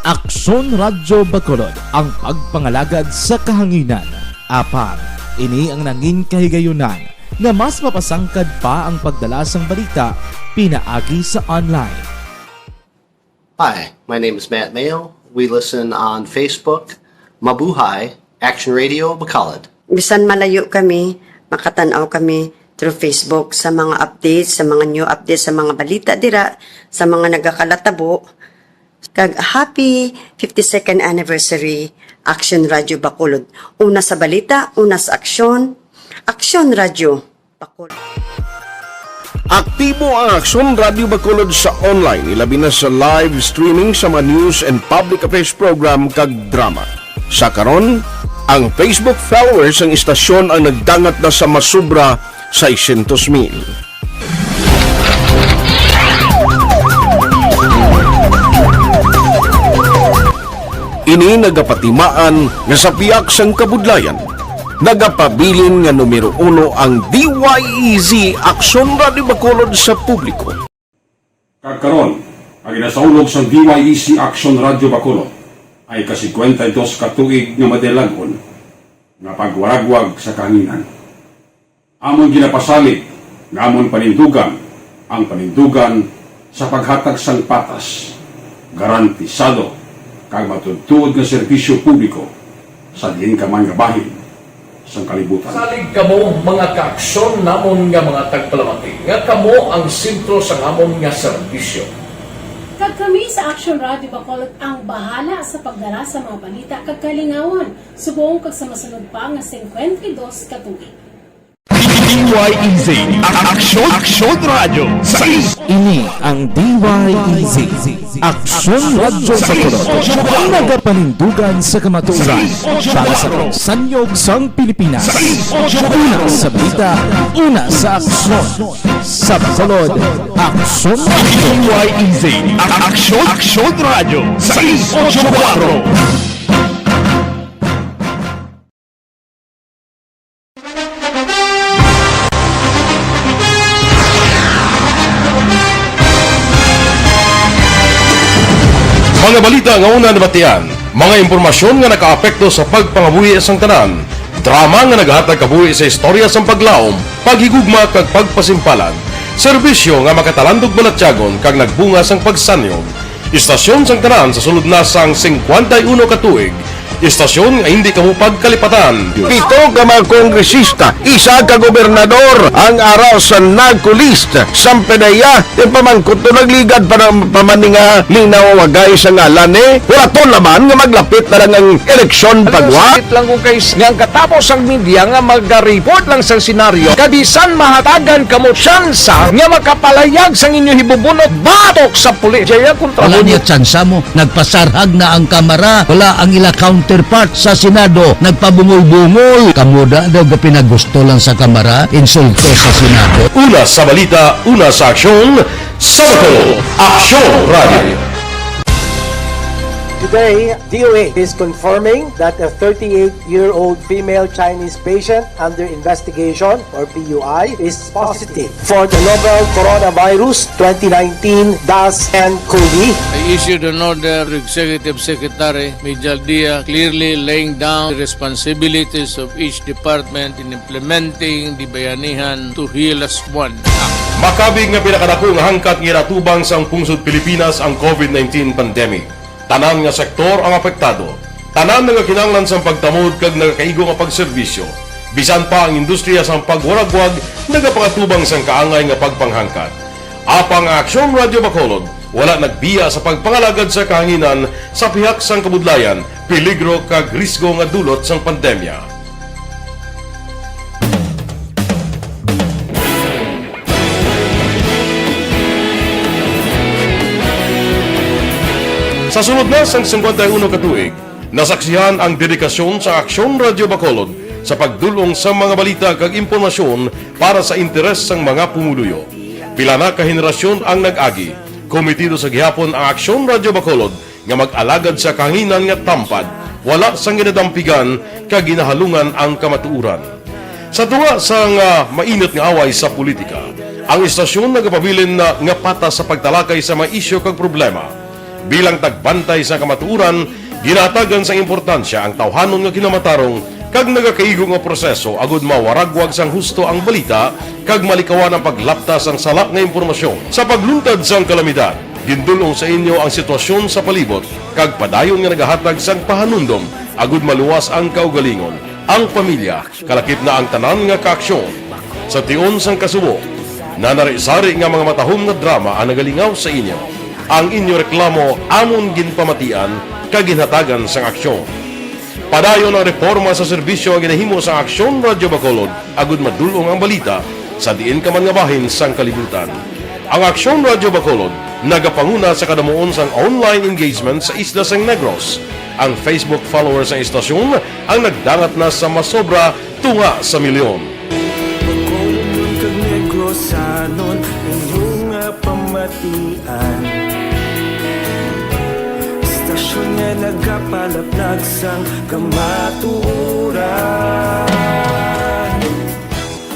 Aksyon Radyo Bacolod ang pagpangalagad sa kahanginan. Apang, ini ang nangin kahigayunan nga mas mapasangkad pa ang pagdala sang balita pinaagi sa online. Hi, my name is Matt Mayo. We listen on Facebook. Mabuhay, Action Radio Bacolod. Bisan malayo kami, makatan-aw kami through Facebook sa mga updates, sa mga new updates, sa mga balita dira, sa mga nagakalatabo. Kag happy fifty-second anniversary, Action Radio Bacolod. Una sa balita, una sa aksyon, Action Radio Bacolod. Aktibo ang Aksyon Radyo Bacolod sa online, ilabi na sa live streaming sa mga news and public affairs program kag drama. Sa karon, ang Facebook followers sang istasyon ang nagdangat na sa masobra seiscientos mil. Ini nagapatimaan nga sa pihak sang kabudlayan, nagapabilin nga numero uno ang D Y E Z Aksyon Radyo Bacolod sa publiko. Kag karon, ang ginasaulog sang D Y E Z Aksyon Radyo Bacolod ay ka-singkwenta y dos ka tuig nga madilag-on nga pagwaragwag sa kahanginan. Amon ginapasalig nga amon panindugan ang panindugan sa paghatag sang patas, garantisado, kag matuodtuod nga serbisyo publiko sa diin ka man nga bahin sang kalibutan. Salig kamo, mga kaaksyon namon nga mga tagpalamati, nga kamo ang sentro sang amon nga serbisyo. Kag kami sa Action Radio Bacolod ang bahala sa pagdala sa mga balita kag kalingawan subong kag sa masunod pa nga singkwenta y dos ka tuig. D Y E Z, Aksyon, Aksyon Radyo, sais. Ini ang D Y E Z, Aksyon Radyo sa Bacolod, ang nagapanindugan sa kamatuoran para sa sanyog sang Pilipinas. Una sa balita, una sa aksyon. Sa Bacolod, Aksyon Radyo. D Y E Z, Aksyon, Aksyon Radyo, sais ocho kuwatro. Mga balita nga una nabatian, mga impormasyon nga nakaapekto sa pagpangabuhi sang tanan, drama nga nagahatag kabuhi sa istorya sang paglaom, paghigugma kag pagpasimpalan, serbisyo nga makatalandog balatyagon kag nagbunga sang pagsanyog. Istasyon sang tanan sa sulod na sang singkwenta y uno ka tuig. Istasyon nga hindi kamo pagkalipatan. Pito ka mga kongresista, isa ka gobernador ang ara sa NAGCO list. Sang P D E A, yung pamangkot to nagligad pa ng pamaninga linaw wagay sa ngalan ni. Huraton naman nga maglapit na lang ang eleksyon. Alam mo, pagwa. Sakit lang ko kay s-, nga ang katapos ang media nga magaripod lang sa senaryo, kabisan mahatagan kamo tsansa nga makapalayag sang inyo hibubunot batok sa pulis. Jaya kontra. Wala mo niya tsansa mo. Nagpasarhag na ang Kamara. Wala ang ila counterpart sa Senado. Nagpabungol-bungol. Kamo da daw gapinagusto lang sa Kamara. Insulto sa Senado. Una sa balita, una sa aksyon, sa Bacolod, Aksyon Radio. Today, D O H is confirming that a thirty-eight-year-old female Chinese patient under investigation, or P U I, is positive for the novel coronavirus twenty nineteen dash N cov. I issued an order to Executive Secretary Mijal Dia, clearly laying down the responsibilities of each department in implementing the Bayanihan to Heal as One Act. Makabig nga pinakadako nga hangkat nga ginatubang sang pungsod Pilipinas ang COVID nineteen pandemic. Tanan nga sektor ang apektado. Tanan nagakinahanglan sang pagtamod kag nagakaigo nga pagserbisyo. Bisan pa ang industriya sang pagwaragwag nagapangatubang sang kaangay nga pagpanghangkat. Apang ang Aksyon Radyo Bacolod wala nagbiya sa pagpangalagad sa kahanginan sa pihak sang kabudlayan, peligro kag risgo nga dulot sang pandemya. Sa sulod na sang singkwenta y uno ka tuig, nasaksihan ang dedikasyon sa Aksyon Radyo Bacolod sa pagdul-ong sa mga balita kag impormasyon para sa interes sang mga pumuluyo. Pila na ka henerasyon ang nag-agi. Komitido sa gihapon ang Aksyon Radyo Bacolod nga mag-alagad sa kahanginan nga tampad, wala sang ginadampigan kag ginahalungan ang kamatuoran. Sa tunga sang, ah, mainit nga away sa politika, ang istasyon nagapabilin na nga patas sa pagtalakay sa mga isyu kag problema. Bilang tagbantay sa kamatuoran, ginahatagan sang importansya ang tawhanon nga kinamatarong kag nagakaigo nga proseso agud mawaragwag sang husto ang balita kag malikawan ang paglapta sang sala nga impormasyon. Sa pagluntad sang kalamidad, gindul-ong sa inyo ang sitwasyon sa palibot kag padayon nga nagahatag sang pahanumdom agud maluwas ang kaugalingon, ang pamilya, kalakip na ang tanan nga kaaksyon. Sa tion sang kasubo, nanari-sari nga mga matahom nga drama ang nagalingaw sa inyo. Ang inyo reklamo amon ginpamatian kag ginhatagan sang aksyon. Padayon ang reporma sa serbisyo nga ginahimo sang Aksyon Radyo Bacolod agud madul-ong ang balita sa diin ka man nga bahin sang kalibutan. Ang Aksyon Radyo Bacolod nagapanguna sa kadamuon sang online engagement sa isla sang Negros. Ang Facebook followers sang istasyon ang nagdangat na sa masobra tunga sa milyon. Bacolodnon kag Negrosanon, inyo nga pamatian. Istasyon nga nagapalaplag sang kamatuoran.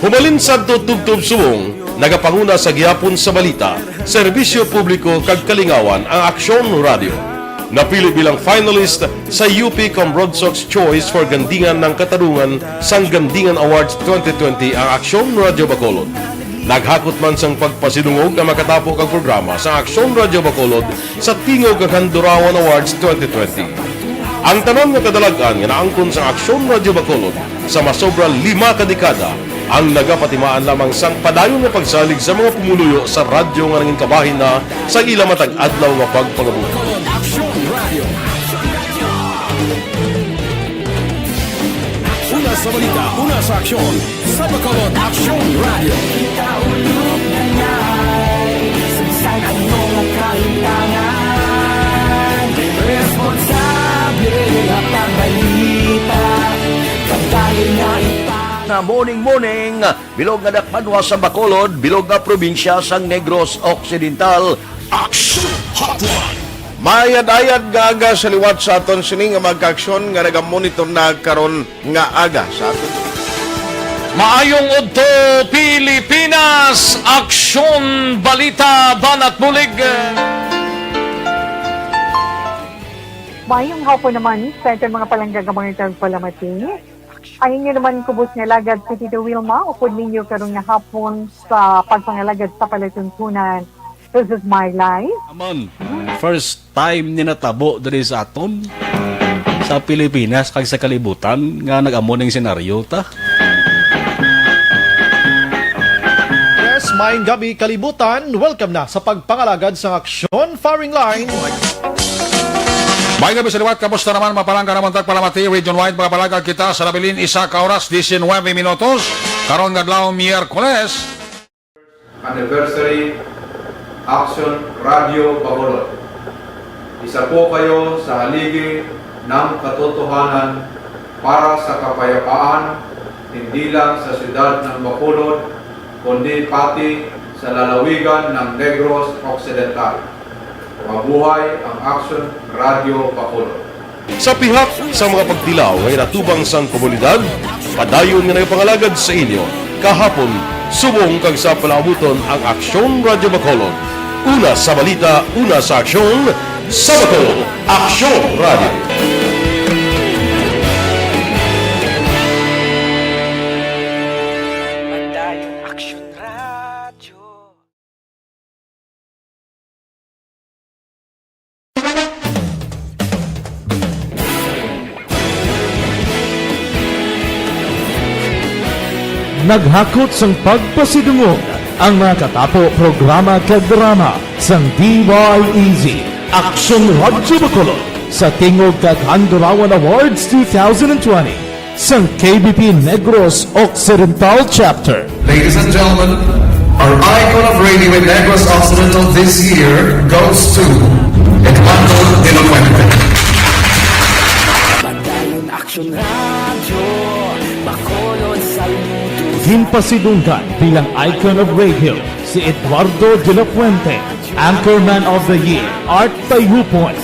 Hubalin sadto tubtob subong, nagapanguna sa gihapon sa balita, serbisyo publiko kag kalingawan ang Aksyon Radyo. Napili bilang finalist sa U P Comrod Sox Choice for Gandingan ng Katarungan sang Gandingan Awards twenty twenty ang Aksyon Radyo Bacolod. Naghakot man sang pagpasidungog ang makatapo kag programa sa Aksyon Radyo Bacolod sa Tingog kag Handurawan Awards twenty twenty. Ang tanan nga kadalag-an nga naangkon sang Aksyon Radyo Bacolod sa masobra lima ka dekada ang nagapatimaan lamang sang padayon nga pagsalig sa mga pumuluyo sa radyo nga nangin kabahin na sa ila matag adlaw nga pagpangabuhi. Aksyon Radio. Una sa balita, una sa aksyon, sa Bacolod Aksyon Radio. Kita ulog na ngay, sa bisan ano nga kahintangan, responsable nga pagbalita, pagdali na ipa- Na morning, morning. Bilog nga dakbanwa sa Bacolod, bilog nga probinsya sang Negros Occidental. Action Hotline. Maayad-ayad nga aga sa liwat sa aton sini nga mga kaaksyon nga nagamonitor na karon nga aga sa aton. Maayong udto, Pilipinas! Aksyon, balita, banat bulig. Maayong hapon naman sa aton mga palangga nga mga tagpalamati. Ang inyo naman kubos nga alagad si Tito Wilma, upod ninyo karon nga hapon sa pagpangalagad sa palatuntunan. This is my life. Naman, first time ni natabo diri sa aton, sa Pilipinas, kag sa kalibutan, nga nag-amo ning senaryo ta. Yes, maayong gabi, kalibutan. Welcome na sa pagpangalagad sa Aksyon Firing Line. Maayong gabi sa liwat, kamusta naman, mga palangga namon tagpalamati, region-wide, mga palangga kita sa nabilin, isa ka oras, diecinuebe minutos, karon nga adlaw, Miyerkules. Anniversary, Aksyon Radio Bacolod. Isa po kayo sa haligi ng katotohanan para sa kapayapaan, hindi lang sa siyudad ng Bacolod, kundi pati sa lalawigan ng Negros Occidental. Mabuhay ang Aksyon Radyo Bacolod. Sa pihak sa mga pagtilaw nga ginatubang sang komunidad, padayon nga nagapangalagad sa inyo, kahapon, subong kag sa palaabuton ang Aksyon Radyo Bacolod. Una sa balita, una sa aksyon, sa Bacolod, Aksyon Radyo. Padayon Aksyon Radyo. Naghakot sang pagpasidungog ang mga katapo programa kag drama sang D Y E Z, Aksyon Radyo Bacolod, sa Tingog kag Handurawan Awards two thousand twenty. Sang K B P Negros Occidental Chapter. Ladies and gentlemen, our icon of radio in Negros Occidental this year goes to Eduardo de la Fuente. Padayon Aksyon Radyo, Bacolod, saludo. Ginpasidunggan bilang icon of radio si Eduardo de la Fuente, Anchorman of the Year, Art Tayupoy,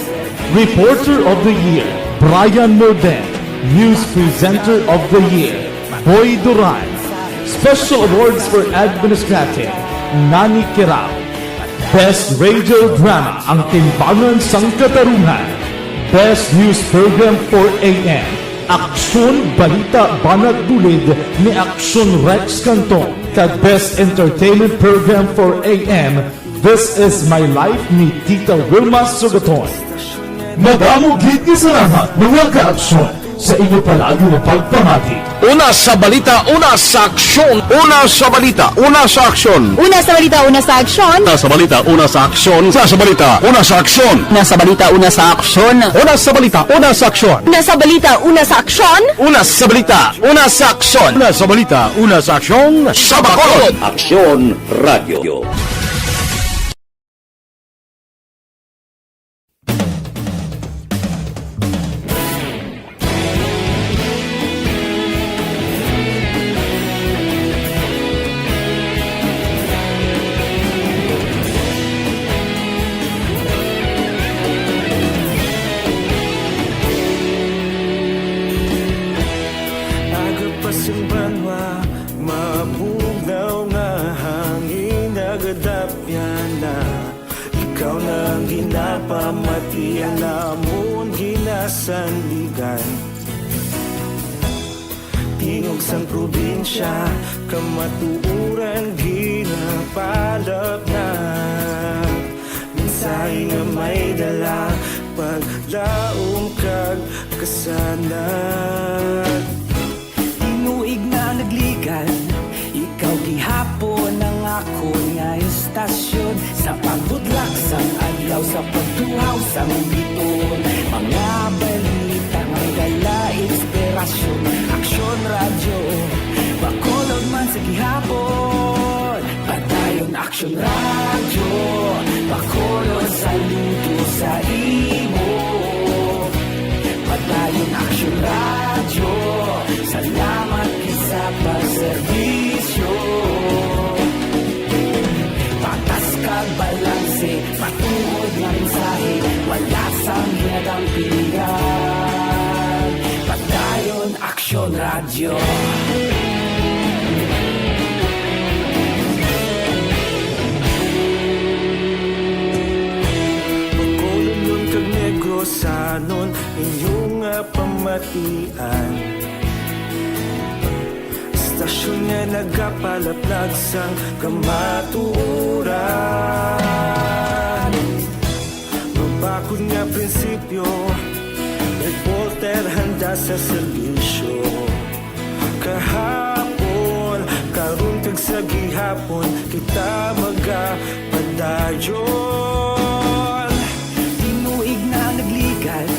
Reporter of the Year, Brian Morden, News Presenter of the Year, Boy Duran, Special Awards for Administrative, Nani Kirao, Best Radio Drama, Ang Timbangan sang Katarungan, Best News Program four A M, Aksyon Balita Banat Bulid ni Aksyon Rex Canton, kag Best Entertainment Program four A M, This Is My Life ni Tita Wilma Sugaton. Madamo gid nga salamat, mga ka-aksyon, sa inyo palagi nga pagpamati. Una sa balita, una sa aksyon. Una sa balita, una sa aksyon. Una sa balita, una sa aksyon. Una sa balita, una sa aksyon. Una sa balita, una sa aksyon. Una sa balita, una sa aksyon. Una sa balita, una sa aksyon. Una sa balita, una sa aksyon. Una sa balita, una sa aksyon. Una sa balita, una sa aksyon. Sa Bacolod. Aksyon Radyo. Aga pa sing banwa, mabugnaw nga hangin, nagadapyan na. Ikaw na ang ginapamati, ang amon ginasandigan. Tingog sang probinsya, kamatuoran ginapalapnag. Mensahe nga may dala, paglaom kag kasanag. Tinuig na nagligan, ikaw gihapon ang akon nga istasyon. Sa pagbutlak sang adlaw, sa pagtuhaw sang biton, mga balita nga may dala inspirasyon. Aksyon Radyo, Bacolod man sa gihapon. Padayon Aksyon Radyo, Bacolod, saludo sa imo. Padayon Aksyon Radyo, salamat gid sa pagserbisyo. Patas kag balanse, matuod nga mensahe, wala sang ginadampingan. Padayon Aksyon Radyo. Bacolodnon kag Negrosanon, inyo nga pamatian. Istasyon nga nagapalaplag sang kamatuoran. Mabakod nga prinsipyo, reporter handa sa serbisyo. Kahapon, karon kag sa gihapon, kita magapadayon. Tinuig na nagligan,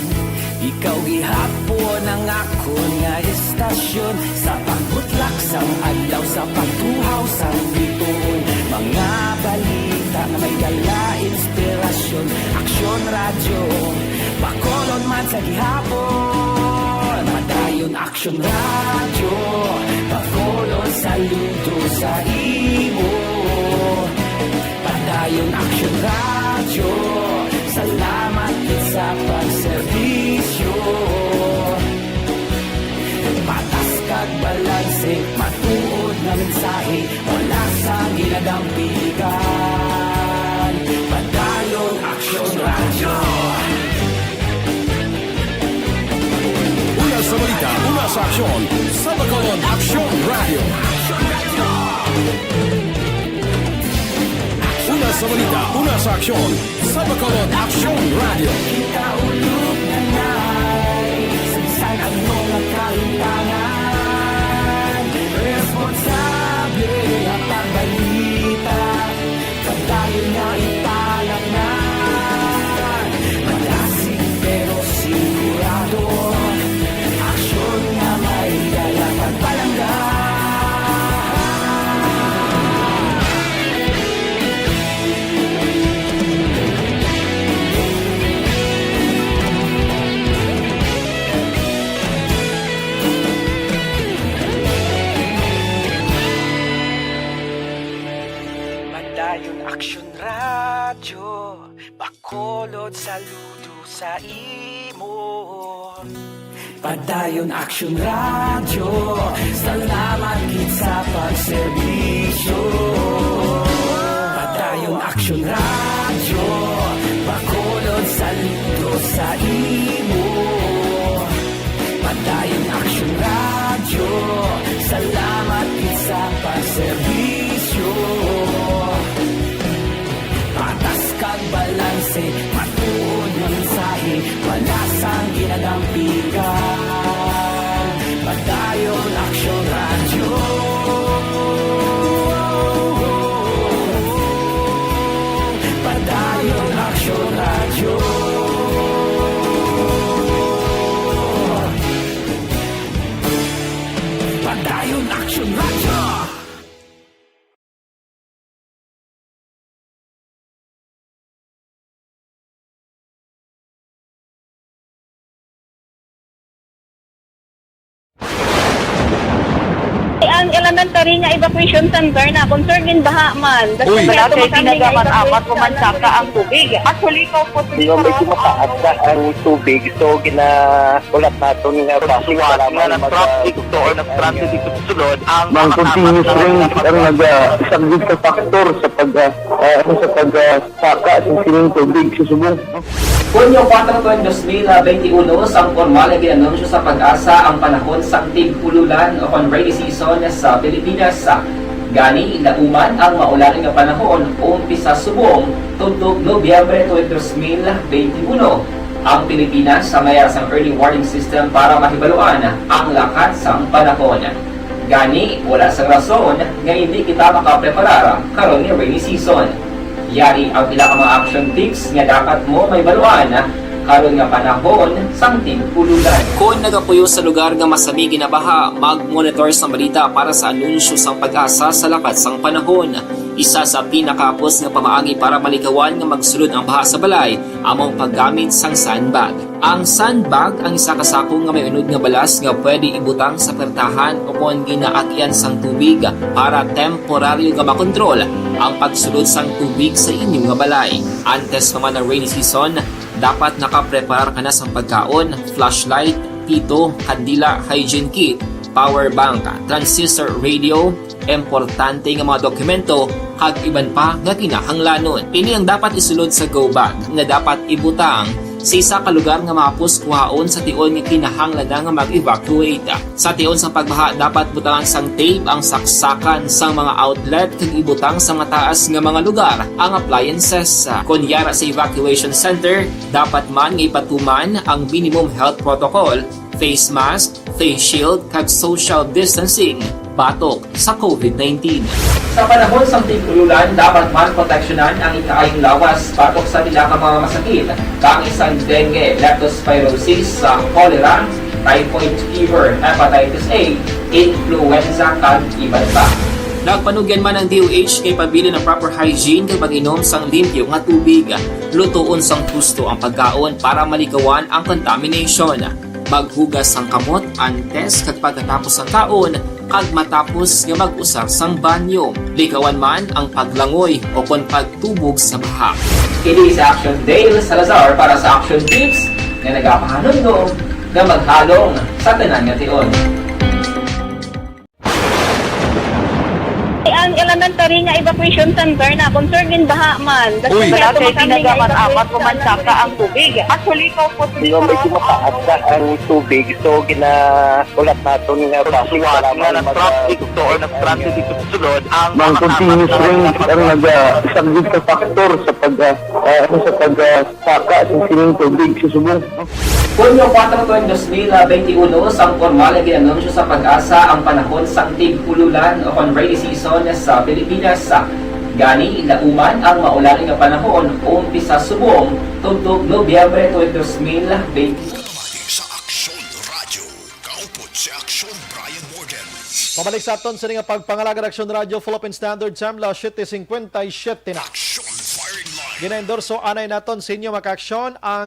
ikaw gihapon ang akon nga istasyon. Sa pagbutlak sang adlaw, sa pagtuhaw sang biton, mga balita nga may dala inspirasyon. Aksyon Radyo, Bacolod man sa gihapon. Padayon Aksyon Radyo, Bacolod, saludo sa imo. Padayon Aksyon Radyo, Pagserbisyo, patas kag balanse, matuod nga mensahe, wala sang ginadampigan. Padayon Aksyon Radyo. Una sa balita, una sa aksyon, sa Bacolod Aksyon Radyo. Una sa balita, una sa aksyon, sa Bacolod Aksyon Radyo. Kita ulog na nay, sa bisan ano nga kahintangan, responsable ang pagbalita. Padayon nga italaknan, malasig pero sigurado, aksyon nga may dala pagpalangga. Padayon Aksyon Radyo, Bacolod, saludo sa imo. Padayon Aksyon Radyo, salamat gid sa pagserbisyo. Padayon Aksyon Radyo, Bacolod, saludo sa imo. Padayon Aksyon Radyo, salamat gid sa pagserbisyo. Patas kag balanse, matuod nga mensahe, wala sang ginadampigan. Padayon Aksyon Radyo. Padayon Aksyon Radyo. Padayon Aksyon Radyo. Ang elementary nga evacuation center na concern gin baha man. Uy. Wala kay tinaga man apat o man saka ang tubig. Actually, ko po. Di ba may kumataas na ang tubig? So, gina-, ulat naton nga traffic, wala man mag-, traffic to or nag-transit dito sa sulod, ang mga continuous rains ang nag-, ah, isang big factor sa pag, ah, ah, ano, sa pag, ah, saka sa sining tubig sa subong. Hunyo kuwatro, dos mil benti uno, sang pormal nga gin-anunsyo sa PAGASA ang panahon sang tig-ululan o kon rainy season sa Pilipinas. Gani, nauman ang maulan nga panahon umpisa subong tubtob Nobyembre tuig dos mil benti uno. Ang Pilipinas sa mayar sang early warning system para mahibaluan ang lakat sang panahon. Gani, wala sang rason nga indi kita makapreparar karon nga rainy season. Yari ang pila ka mga action tips nga dapat mo mahibaluan karon nga panahon sang tig-ululan. Kon nagapuyo sa lugar nga masami ginabaha, mag-monitor sang balita para sa anunsyo sang PAGASA sa lakat sang panahon. Isa sa pinakahapos nga pamaagi para malikawan nga magsulod ang baha sa balay amo ang paggamit sang sandbag. Ang sandbag ang isa ka sako nga may unod nga balas nga pwede ibutang sa pertahan o kon ginaagyan sang tubig para temporaryo nga makontrol ang pagsulod sang tubig sa inyo nga balay. Antes pa man ang rainy season, dapat nakapreparar ka na sang pagkaon, flashlight, pito, kandila, hygiene kit, power bank, transistor radio, importante nga mga dokumento, kag iban pa nga kinahanglanon. Ini ang dapat isulod sa go bag nga dapat ibutang sa isa ka lugar nga mahapos kuhaon sa tion nga kinahanglan na nga mag-evacuate. Sa tion sang pagbaha, dapat butangan sang tape ang saksakan sang mga outlet kag ibutang sa mataas nga mga lugar ang appliances. Kon yara sa evacuation center, dapat man nga ipatuman ang minimum health protocol, face mask, face shield, kag social distancing batok sa covid nineteen. Sa panahon sang tig-ululan, dapat man proteksyonan ang ikaayong lawas batok sa pila ka mga masakit, kaangay sang dengue, leptospirosis, sa cholera, typhoid fever, hepatitis A, influenza, kag iban pa. Nagpanugyan man ang D O H nga ipabilin ang proper hygiene kag pag-inom sang limpyo nga tubig. Lutoon sang husto ang pagkaon para malikawan ang contamination. Maghugas sang kamot antes kag pagkatapos sang kaon, kag matapos nga mag-usar sang banyo. Likawan man ang paglangoy o kon pagtubog sa baha. Kini si Action Dale Salazar para sa Action Tips nga nagapahanumdom nga maghalong sa tanan nga tion. Ang elementary nga evacuation center na concern din baha man. Uy. Wala kay tinaga man amat o mansaka ang tubig. Actually, ikaw po, di ba, may kumakaas na ang tubig. So, ginahulat naton nga basic nga nag-transit to or nag-transit dito sa sulod ang mga continuous rain ang nag-, ah, isang good factor sa pag, ah, ah, ano, sa pag, ah, saka sa sining tubig sa subong. Hunyo kuwatro, tuig dos mil benti uno, sang pormal nga ginanunsyo sa PAGASA ang panahon sang tig-ululan o kon rainy season sa Pilipinas. Gani, lauman ang maulan nga panahon, umpisa subong tubtob Nobyembre tuig dos mil benti. Pamati sa Aksyon Radyo. Kaupod si Aksyon Brian Morgan. Pabalik sa aton sini nga pagpangalagad, Aksyon Radyo, Philippine Standard Time, las siete cincuenta y siete na. Aksyon Firing Line. Ginaendorso anay naton sa inyo, mga kaaksyon, ang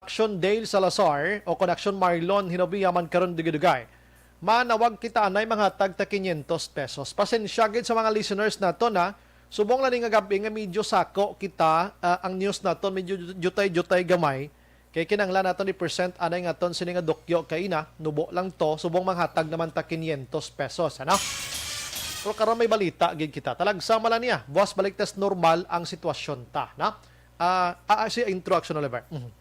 Action Dale Salazar o kon Action Marlon Hinovia man karon dugay-dugay. Manawag kita anay, manghatag ta quinientos pesos. Pasensya gid sa mga listeners naton, ha. Subong lang ni nga gab-i nga medyo sako kita, ah, ang news naton medyo jutay-jutay gamay. Kay kinahanglan naton i-present anay nga aton sini nga dukyo kay ina, nubo lang to, subong manghatag naman ta quinientos pesos, ano? Pero karon may balita gid kita. Talagsama lang niya. Buwas balik tas normal ang sitwasyon ta, na? Ah, ah, ah, si intro, Action Oliver. Mhm.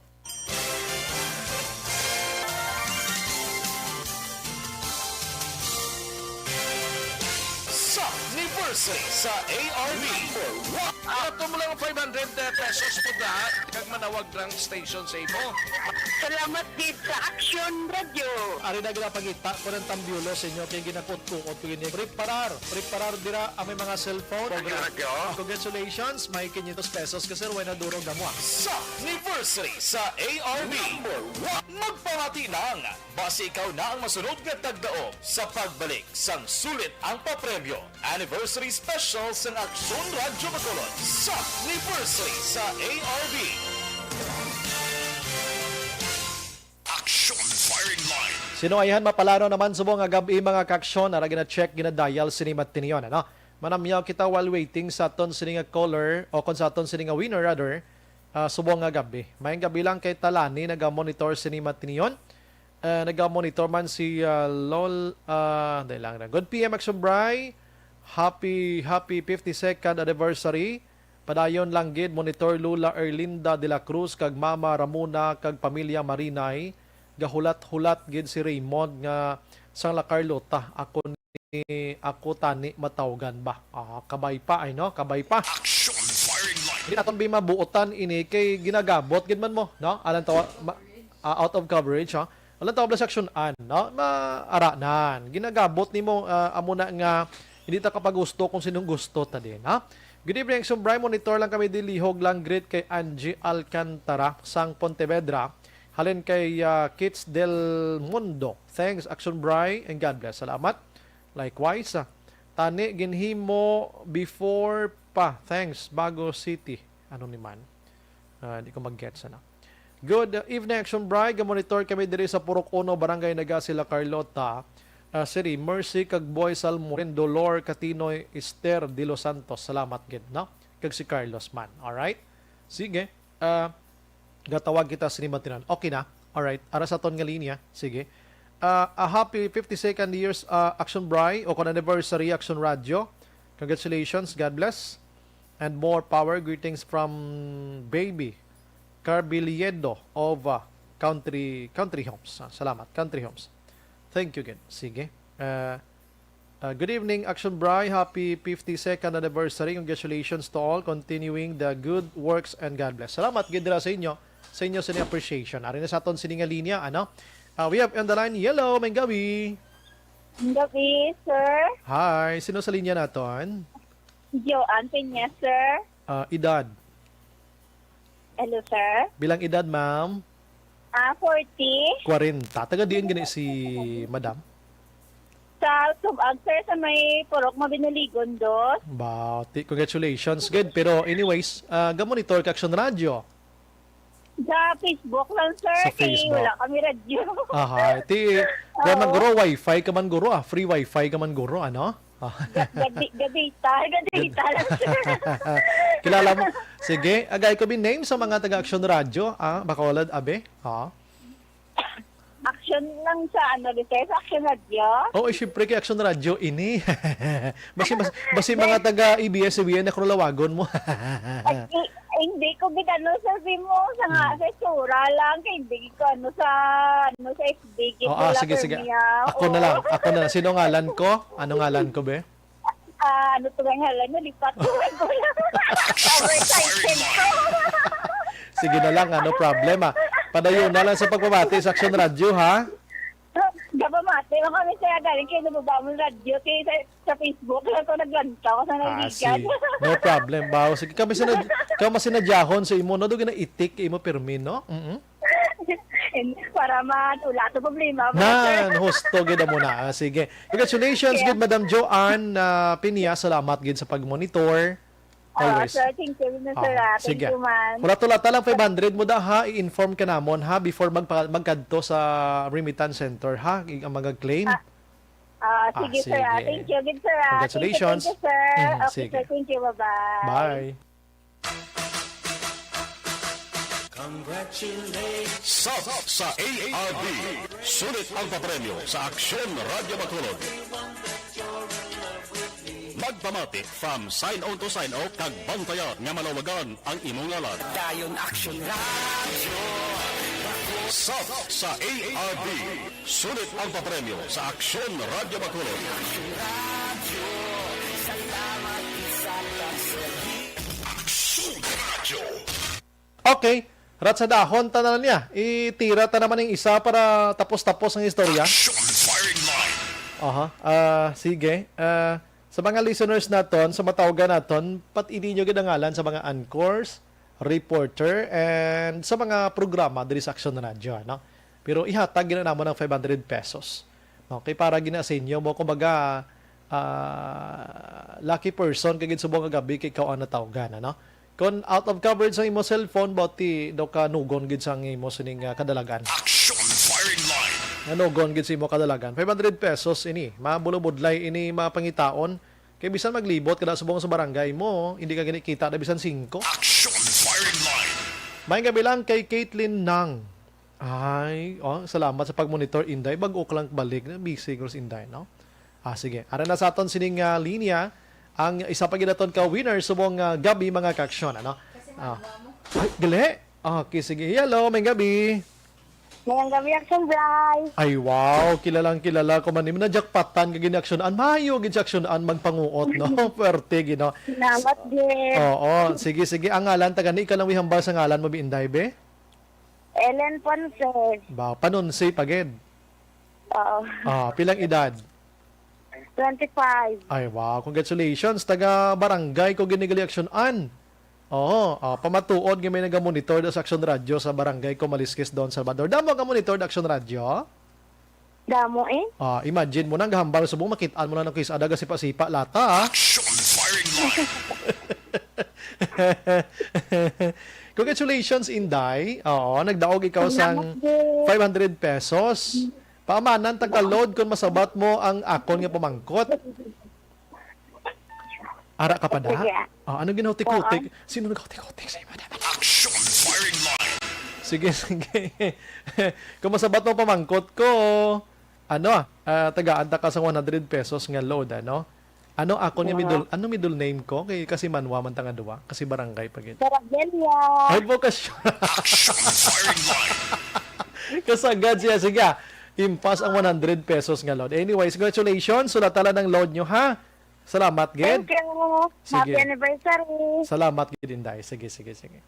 Sa anniversary sa A R B. Number one. Ato mo lang five hundred pesos po na, kag manawag lang station sa imo. Salamat gid sa Action Radio. Ari na ginapangita ko ng tambiulo sa inyo, kay ginakot-kuot ko gini. Preparar, preparar dira ang may mga cellphone. Action Radio. Congratulations, may quinientos pesos ka, sir, way na durog na mo, ah. Sa anniversary sa A R B. Number one. Magpamati lang. Basi ikaw na ang masunod nga tagdaog sa pagbalik sang sulit ang papremyo. Anniversary Special sang Aksyon Radyo Bacolod sa anniversary sa A R B. Aksyon Firing Line. Sinuayhan mapalano naman subong nga gab-i, mga kaaksyon, ara gina-check, gina-dial sini matinion, ano? Manamyaw kita while waiting sa aton sini nga caller, o kon sa aton sini nga winner, rather, ah, subong nga gab-i. Mayong gab-i lang kay Talani, naga-monitor sini matinion. Ah, naga-monitor man si, ah, Lol, ah, dali lang na. Good P M, Action Bri. Happy, happy fifty-second anniversary. Padayon lang gid, Monitor Lula Erlinda de la Cruz kag Mama Ramona kag pamilya Marinay. Gahulat-hulat gid si Raymond nga sang La Carlota. Ako ni, ako tani matawgan ba? Ah, kabay pa ay, no? Kabay pa. Action Firing Line. Hindi naton bi mabuotan ini kay ginagabot gid man mo, no? Alang tawa, ma-, ah, out of coverage, ha? Alang tawag sa action an, no? Maaranan. Ginagabot nimo, ah, amo na nga hindi ta kapag gusto kung sinong gusto ta din, ha? Good evening, Action Bri. Monitor lang kami, dilihog lang greet kay Angie Alcantara sang Pontevedra. Halin kay, ah, Kits Del Mundo. Thanks, Action Bri, and God bless. Salamat. Likewise, ah, tani ginhimo before pa. Thanks, Bago City. Ano ni man? Ah, di ko mag-gets, ano. Good evening, Action Bri. Ga-monitor kami diri sa Purok Uno, Barangay Naga, Sila Carlota, ah, City. Mercy kag Boy Salmoren, Dolor Catinoy, Esther de los Santos. Salamat gid, no? Kag si Carlos man. Alright? Sige. Ah, gatawag kita sini matinan. Okay na. Alright. Ara sa ton nga linya. Sige. Ah, a happy fifty-second years, ah, Action Bri, o kon anniversary, Action Radio. Congratulations. God bless. And more power. Greetings from Baby Carbiliedo of, uh, Country, Country Homes. Ah, salamat, Country Homes. Thank you again. Sige. Uh, Uh, good evening, Action Bri. Happy fifty-second anniversary. Congratulations to all. Continuing the good works and God bless. Salamat gid dira sa inyo, sa inyo sa inyong appreciation. Ari na sa aton sini nga linya, ano? Uh, we have on the line, Yellow, may gabi. Ang gabi, sir. Hi, sino sa linya naton? Joanne Peña, sir. Ah, edad? Hello, sir. Bilang edad, ma'am? Ah, forty. Kwarenta. Taga diin gani si madam? Sa Tubag, sir, sa may Purok Mabinaligon, dos. Bati, congratulations. Good. Pero anyways, ah, gamonitor ka Action Radio? Sa Facebook lang, sir. Sa Kay Facebook. Wala kami radyo. Aha, ti, kuwan man, guro, wifi ka man, guro, ah. Free wifi ka man, guro, ano? Ah. Ga-, gadi-, gadita, gadita lang, sir. Kilala mo? Sige, agay ko bin name sa mga taga Action Radio, ah, Bacolod, abe? Ah. Action lang sa, ano, di, sir, sa Action Radio? Oo, eh, syempre, kay Action Radio ini. Basi, bas-, basi mga taga A B S C B N, ako lawagon mo. Ay, i-, hindi ko gid, ano, sir, si mo, sa nga, Hmm. sa isura lang, kay hindi ko, ano, sa, ano, sa F B, gid Oh, ah, wala sige, sige. permi, ah. Ako na Oo. lang, ako na lang. Sino ngalan ko? Ano ngalan ko, be? Ah, ano to nga ngalan mo? Lipat ko lang. Overexcited ko. Sige na lang, ah, no problem, ah. Padayon na lang sa pagpamati sa Action Radio, ha? Gapamati lang kami, sir, galing kay nababa mo radyo, kay sa, sa Facebook lang ko naglantaw sa Ah, naligan. si-, no problem, bawo. Sige, kami sa nad-, kami sa nadyahon sa imo, no? Doon na itik kay imo, permi, no? Mm-mm. Para matula sa problema mo, sir. Nan, husto gid mo na. Ah, sige. Congratulations Yeah. gid, Madam Joanne, ah, Pinia. Salamat gid sa pag-monitor. Ah, Always. sir, thank you, Mister Ah, Ra. Thank sige. you, man. Wala to, lata lang five hundred mo da, ha? I-inform ka namon, ha? Before magpa-, magkadto sa remittance center, ha? I-, ang mga claim. Ah, ah, Ah, sige, sir, ah. sige. Thank you, good, sir, ah. Thank you, Congratulations. thank you, sir. Mm, Okay, sige. sir, thank you. Bye-bye. Bye. Sub sa A R D. Sulit ang papremyo sa Aksyon Radyo Bacolod. Magpamati from sign on to sign off kag bantayan nga malawagan ang imong ngalan. Dayon Aksyon Radyo. Sub sa A R D. Sulit ang papremyo sa Aksyon Radyo Bacolod. Aksyon Radyo. Aksyon Radyo. Okay. Rat sa dahon, ta na lang niya. Itira ta naman ang isa para tapos-tapos ang istorya. Action firing line. Aha. Ah, sige. Ah, sa mga listeners naton, sa matawgan naton, pat-, ini nyo gid ang ngalan sa mga anchors, reporter, and sa mga programa diri sa Action Radio, no? Pero ihatag gid na namon ang five hundred pesos. Okay, para gina sa inyo mo, kumbaga, ah, lucky person kay gid subong kagabi kay ikaw ang natawgan, ano? Kon out of coverage ang imo cellphone, bati daw ka nugon gid sa imo sining, ah, kadalagan. Action firing line. Nga nugon gid sa imo kadalagan. Five hundred pesos ini, mabulobudlay ini mapangitaon. Kay bisan maglibot ka na subong sa barangay mo, hindi ka gani kita na bisan singko. Action firing line. May gabi lang kay Caitlyn Nang. Ay, oh, salamat sa pag-monitor, Inday. Bag-o ka lang balik na, busy, Girls Inday, no? Ah, sige. Ara na sa aton sining, ah, linya, ang isa pa gid naton ka winner subong, ah, gabi, mga kaaksyon, ano? Ah. Ay, gali. Okay, sige. Hello, may gabi. Mayang gabi, Action Bri. Ay, wow. Kilalang kilala ko man. Na-jackpotan ka gid ni Action An. Mayo gid si Action An magpanguot, no? Pwerte gid, no? Salamat, gid. Oo. Sige, sige. Ang ngalan, taga ni, ikaw lang wi hambal sa ngalan mo, bi Inday, be? Ellen Ponce. Ba, Panonse pa gid. Oo. Ah, pilang edad? Twenty-five. Ay, wow. Congratulations. Taga barangay ko gid ni gali Action An. Oo, ah, pamatuod nga may nagamonitor daw sa Action Radio sa barangay ko, Maliskis, Don Salvador. Damo ka monitor da Action Radio? Damo, eh. Ah, imagine mo na, ang gahambal subong, makit-an mo na ng kis-, ada ga sipa-sipa, lata, ah. Action firing line. Congratulations, Inday. Oo, nagdaog ikaw sang Salamat, sir. Five hundred pesos. Paamanan ta ka, Lord, kung masabat mo ang akon nga pamangkot. Ara ka pa da? Sige. Ah, ano ginahutik-hutik? Oo. Sino naghutik-hutik sa imo? Action firing line. Sige, sige. Kung masabat mo pamangkot ko, ano, ah, tagaan ta ka sa one hundred pesos nga load, ano? Ano akon nga Oo. middle, ano middle name ko? Kay kasi manwa man ta nga duwa, kasi barangay pa gid. Saragelia. Ay, bokasyon. Action firing line. Kasagad siya. Sige, ah. Impas ang one hundred pesos nga load. Anyways, congratulations. Sulata lang ang load nyo, ha? Salamat, gid. Thank you. Sige. Happy anniversary. Salamat, gid, Inday. Sige, sige, sige.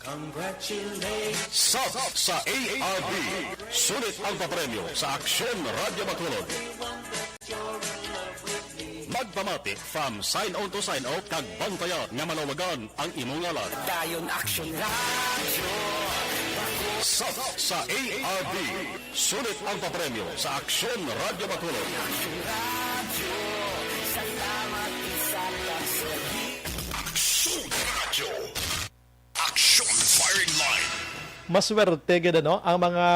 Congratulations. Sub sa A R B. Sulit ang papremyo sa Aksyon Radyo Bacolod. Magpamati from sign on to sign out kag bantaya nga malawagan ang imong ngalan. Dayon Aksyon Radyo. Sub sa A R B. Sulit ang papremyo sa Aksyon Radyo Bacolod. Aksyon Radyo. Salamat, isa ka serbi. Aksyon Radyo. Action Firing Line. Maswerte gid, ano, ang mga,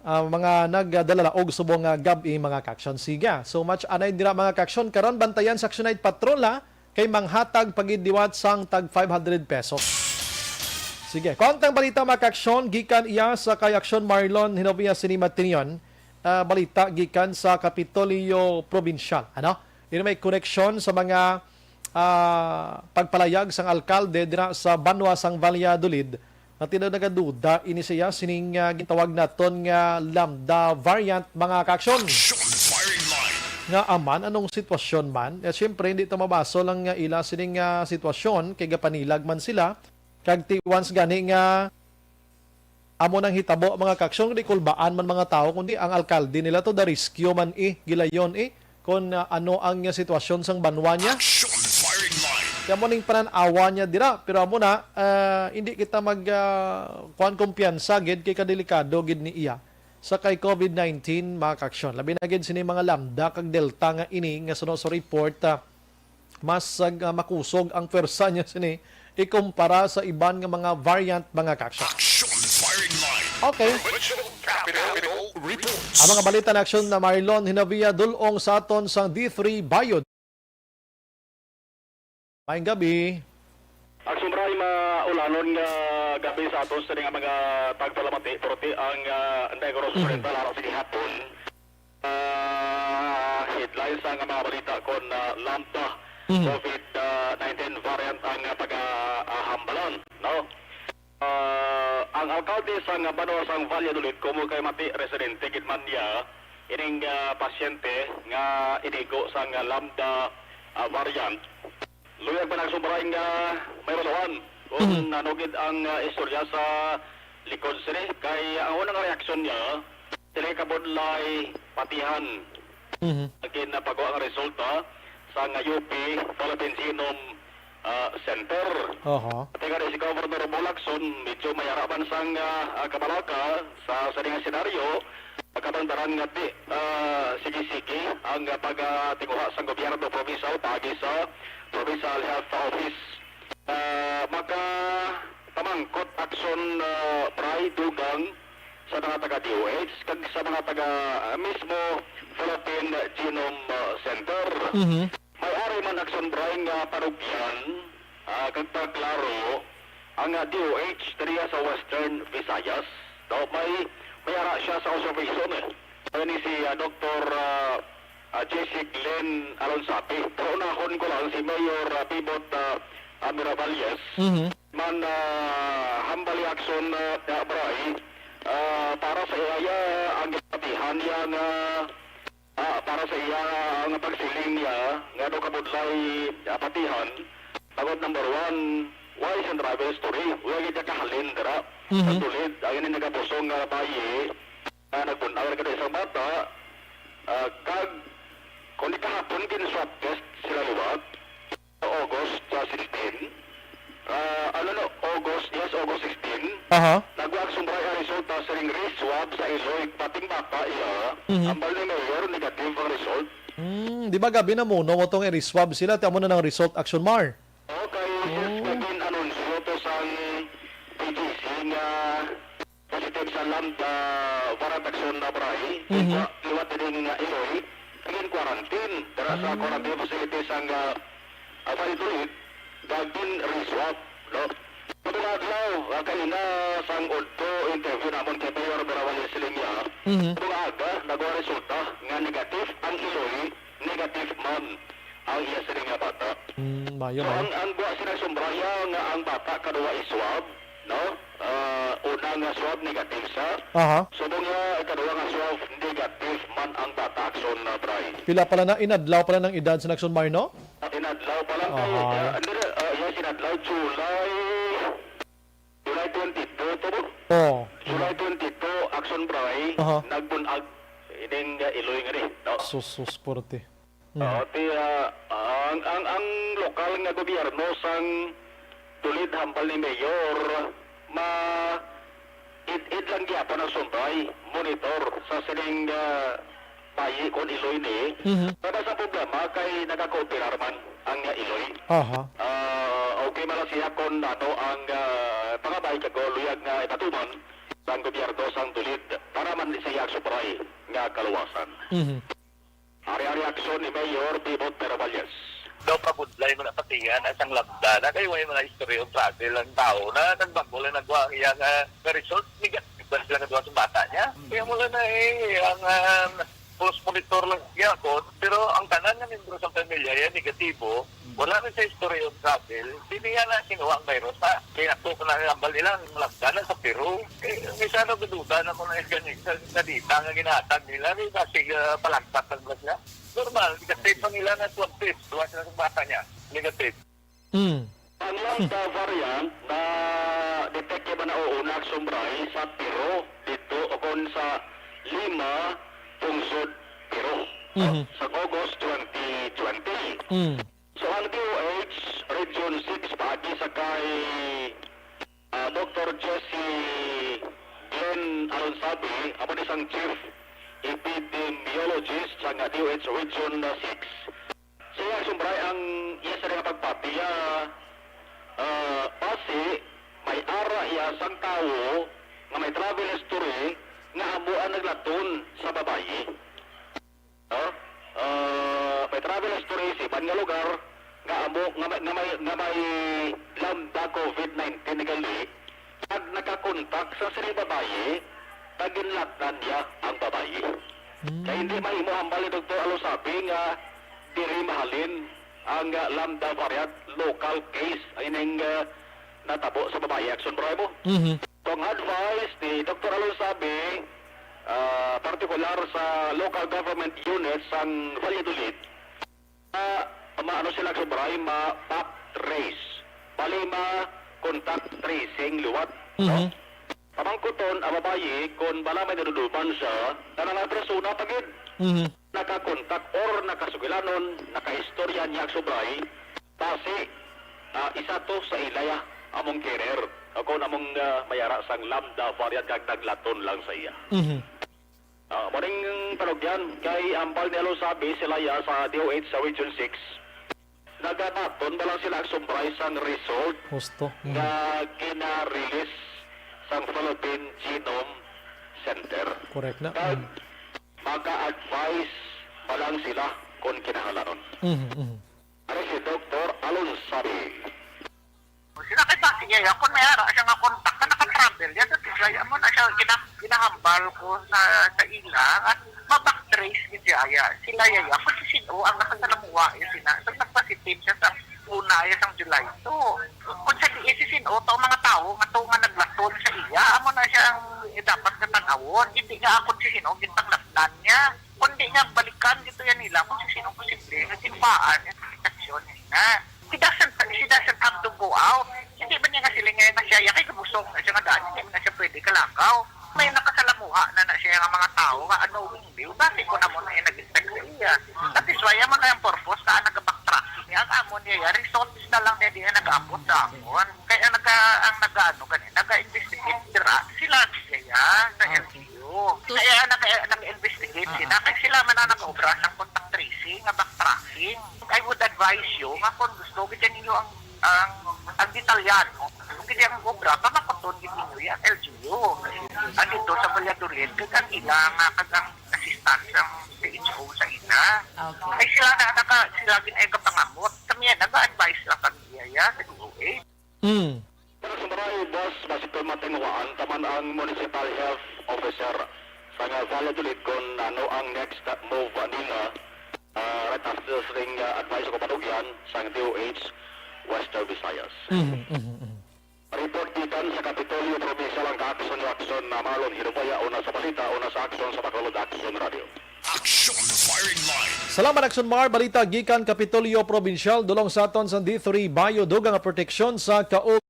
ah, mga nagdala og subong nga gab-i, mga ka-aksyon. Sige, so much anay dira, mga ka-aksyon. Karon, bantayan sa Action Night Patrol, ha, kay manghatag pa gid liwat sang tag five hundred pesos. Sige, kuwang tang balita, mga ka-aksyon, gikan iya sa kay Aksyon Marlon Hinovia Sini Matinion, ah, balita gikan sa Kapitolyo Probinsyal. Ano? Ini may koneksyon sa mga ah, pagpalayag sang alkalde dira sa banwa sang Valladolid, nga tinaw nagaduda ini siya sining, ah, gitawag naton nga Lambda variant, mga ka-aksyon. Action Firing Line. Nga aman, anong sitwasyon man? Eh, siyempre, hindi ta mabaso lang nga ila sining, ah, sitwasyon, kay gapanilag man sila. Kag ti-, once gani nga amo nang hitabo, mga ka-aksyon, di kulbaan man mga tawo, kundi ang alkalde nila to, the rescue man, eh, gilayon, eh, kung, ah, ano ang, ah, sitwasyon sang banwa niya. Action Firing Line. Kaya mo ning panan-awa niya dira, pero amo na, ah, hindi kita mag, ah, kuwan kumpiyansa gid kay kadelikado gid ni iya sa kay covid nineteen, mga ka-aksyon. Labi na gid sini mga Lambda kag Delta nga ini nga suno sa report, ah, mas, ah, makusog ang pwersa niya sini ikumpara sa iban nga mga variant, mga ka-aksyon. Action Firing Line. Okay. Provincial Capital Reports. Ang mga balita na aksyon na Marlon Hinavia dulong sa aton sang D three Bayod. Maayong gabi. Aksyon, Bray, maulanon nga gabi sa aton sa nga mga tagpalamati, pero ti ang, ah, Negros Oriental, ara sa gihapon. Ah, headlines sa nga mga balita kon, ah, Lambda Mhm. covid nineteen variant ang, ah, pag-ahambalan, no? Ah, ang alkalde sa nga banwa sang Valladolid, kumo kay mati residente gid man niya ining, ah, pasyente nga inigo sang Lambda, ah, variant. Luyag pa nagsumbray nga may rason kung Mhm. ano gid ang, ah, istorya sa likod sini. Kay ang unang reaksyon niya, sila kabudlay patihan. Mhm. Ang ginapagawa nga resulta sa nga U P Philippine Genome, ah, Center. Oho. Pati nga si Governor Bo Lacson, medyo may araman sang, ah, ah, kabalaka sa, sa nga senaryo. Pagkabandaran nga di, ah, sige-sige ang, ah, pag, ah, tinguha sang gobyerno provincial paagi sa Provincial Health Office. Ah, makapamangkot aksyon, ah, Bray, dugang sa mga taga D O H kag sa mga taga, ah, mismo Philippine Genome, ah, Center. Mhm. May ari man aksyon, Bray, nga parugyan, ah, kag pagklaro ang, ah, D O H diriya sa Western Visayas. No, may, may ara siya sa observation, eh. Kaya ni si, ah, Doktor, ah, ah, Jessic Lynn Alonsapi. Pero unahon ko lang si Mayor, ah, Pibot, ah, ah, Miravalles. Mhm. Man, ah, hambal aksyon, ah, ah, Bray, ah, para sa iya, ang gipatihan niya nga ah, para sa iya nga pagsiling niya nga daw kabudlay, ah, patihan, tungod number one, wala siyang travel history. Wala gid siya kahalin dira sa Mhm. Tulid. Ang ini nagabusong nga bayi, ah, nagbun-aw na kada isang bata, ah, kag kung di kahapon gin-swab test sila liwat, August, ah, sixteen. Ah, ano, no? August, yes, August sixteen. Aha. Nagwa ang sumbray ang resulta sining re-swab sa iloy, pating bata iya. Mhm. Hambal ni Mayor, negative ang result. Hmm, di ba gabi na mo, no, mo tong i-swab sila, ti amo na nang result, Action Mar? Okay, yes, Oh. naging anunsyo to sang P G C nga positive sa Lambda variant aksyon na, Bray. Mhm. Liwat, liwat din nga iloy, naging quarantine. Dara sa Ah. quarantine facility sang, ah, ah, Valladolid, naging re-swab, no? Kada adlaw, ah, kaina sang udto interview namon kay Mayor Miravalles Linya, Mhm. kada aga, nagwa resulta nga negative ang iloy, negative man ang iya sini nga bata. Hmm, maayo, So, maayo. ang, ang gwa sila sumbraya nga ang bata kaduwa i-swab, No? Ah, una nga swab, negative sa. Aha. Subong nga ikaduha nga swab, negative man ang bata, Akson, ah, Bray. Pila pala na, inadlaw pala ng edad sa Akson Bray, no? Ah, inadlaw pa lang kay, Aha. ah, hindi na, ah, yes, inadlaw, July, July twenty-two to, no? Oo. July twenty-two, Akson Bray, Aha. nagbunag ining, ah, iloy nga ni, no? Sus, sus, porte. Mm. Oo, ti, ah, ang, ang, ang lokal nga gobyerno sang Dulid, hambal ni Mayor, ma-id-id lang gyapon ang sumbay, monitor sa sining, ah, bayi kon iloy ni. Mhm. Para sa problema kay nagakooperar man ang, ah, iloy. Aha. Ah, okay man lang siya kon ano ang, ah, pangabay kag luyag nga ipatuman sang gobyerno sang Dulid para man sa iyang sumbay nga kaluwasan. Mhm. Ari ang reaksyon ni Mayor Bebot Perabalias. Daw pabudlay man ang patian at ang labda na kay way mga history of travel ang tao na nagbagol na nagwa ang iyang, ah, nga result, negative ba sila nagwa sa bata niya? Hmm. Kaya mula na eh, ang, ah, pulse monitor lang siya ako, pero ang tanan nga membro sa pamilya yan negatibo, wala na sa history of travel, hindi niya na kinuha ang virus, ha? Kaya ako ko na ang balilang malagda na sa Peru. Eh, minsan ako gaduda na ko na yung ganyan sa, sa data nga ginahatag nila. May kasi, ah, palagpat lang ba sila? Normal, negative pa nila na swab test. Duwa sila sa bata niya. Negative. Mm. Ang Lambda variant na detect ba na o una sumbray sa Peru dito o kon sa Lima, pungsod Peru, Mhm. sa August twenty twenty. Mm. So, ang D O H Region six, paagi sa kay, ah, Doktor Jesse Glenn Alonsabi, amo ni sang Chief Epidemiologist sa nga D O H Region six. Siya sumbray ang iya sa nga pagpati, ah, ah, basi may ara iya sang tawo nga may travel history nga amo ang naglaton sa babayi. No? Ah, may travel history sa iban nga lugar nga amo, nga may, nga may, nga may lambda COVID nineteen nga gali, kag nakakontak sa sining babayi, kag ginlatnan niya ang babayi. Hmm. Kay hindi mahimo hambal ni Doktor Alosabi nga diri mahalin ang, ah, lambda variant local case ang ining, ah, natabo sa babayi, Action Bravo. Mhm. Kung advice ni Doktor Alonsabi, ah, partikular sa local government units sang Valladolid, ah, maano sila, Action Bray, ma-back trace. Bali, ma-contact tracing liwat, no? Mhm. Pamangkuton ang babayi kung bala may naduduman siya, kanang mga persona pa gid. Mhm. Nakakontak or nakasugilanon, nakaistorya niya, Action Bray, basi, ah, isa to sa ilaya among carrier, o kung among, ah, may ara sang lambda variant kag naglaton lang sa iya. Mhm. Ah, muning panugyan, kay hambal ni Alonsabi, sila ya sa D O H sa Region six, nagabaton ba lang sila, Action Bray, sang result Husto. Mhm. nga gina-release sang Philippine Genome Center? Correct na. Kag Mm. maka-advise pa lang sila kung kinahanglanon. Mhm, mhm. Ari si Doktor Alonsabi. Sila kay basi niya, kung may ara siya nga kontak na naka-travel, yan, that is why, amo na siya, gina-, ginahambal ko sa, sa ila, at ma-backtrace ni siya, ya. Sila, ya, ya, kung si sino ang nakasalamuha, ya, sina, so, nagpositive siya sa una, ya, sa July two. Kung sa diin si sino, to, mga tao, nga to, nga naglaton sa iya, amo na siya ang dapat nga tanawon. Hindi nga ako si sino, gintanglapnan niya. Kundi nga balikan gito yan nila kung si sino posible nga sinumpaan ang implikasyon na. She doesn't, she doesn't have to go out. Hindi ba niya nga sila nga na siya, ya kay gabusog na siya nga daan, hindi na siya pwede kalakaw. May nakasalamuha na na siya nga mga tao nga unknowingly, basi ko na mo na yung nag-inspect sa iya. That is why, ang mga yung purpose na nag-backtrack niya, ang amon niya, ya, results na lang niya di na nag-abot sa amon. Kaya ang nag-, ang nag-ano, gani, nag-investigate, dira, sila siya, ya, sa Okay. L G U. So, Kaya nag-, nag-investigate Ah, sila. ah. Kaya sila man ang nag-obra sa contact tracing, nga backtracking. I would advise you, nga kung gusto, bigyan ninyo ang, ang, ang detalyado. Kung hindi ang obra, pamakuton gid ninyo yan, L G U. At dito sa Valladolid, kag ang ila nga, kag ang assistance ang C H O sa ila. Okay. Ay sila na, naka, sila gid ay kapangamot. Kami yan, nag-advise lang kami iya, ya, sa D O H. Mm. Pero sa Maray, boss, basi ko matinguhaan, taman ang municipal health officer sa nga Valladolid kung ano ang next move nila, ah, right after sa ring, ah, advice ko patugyan sa D O H Western Visayas. Mhm, mhm, mhm. Report gikan sa Kapit-, Probinsya lang ka aksyon, aksyon na Marlon Hinubaya, una sa balita, una sa aksyon sa Bacolod Action Radio. Action Firing Line. Salamat, Action Mar. Balita gikan Kapitolyo Probinsyal, dulong sa aton sa D three Bayo, dugang nga proteksyon sa kaug.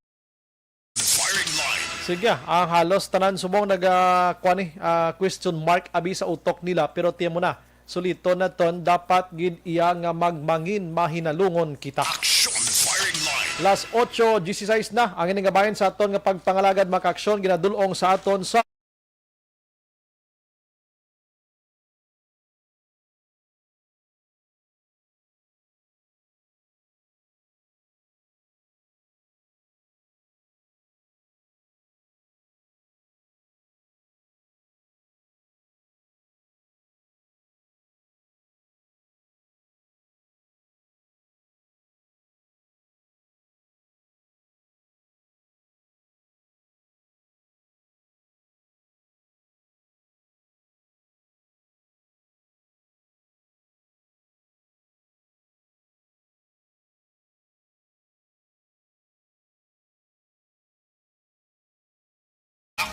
Firing Line. Sige, ang halos tanan subong naga, kuwan ni, ah, question mark abi sa utok nila, pero tiyan mo na, suliton naton, dapat gid iya nga magmangin mahinalungon kita. Action Firing Line. Las ocho dieciséis na ang ining bayan sa aton nga pagpangalagad, makaaksyon ginadulong sa aton sa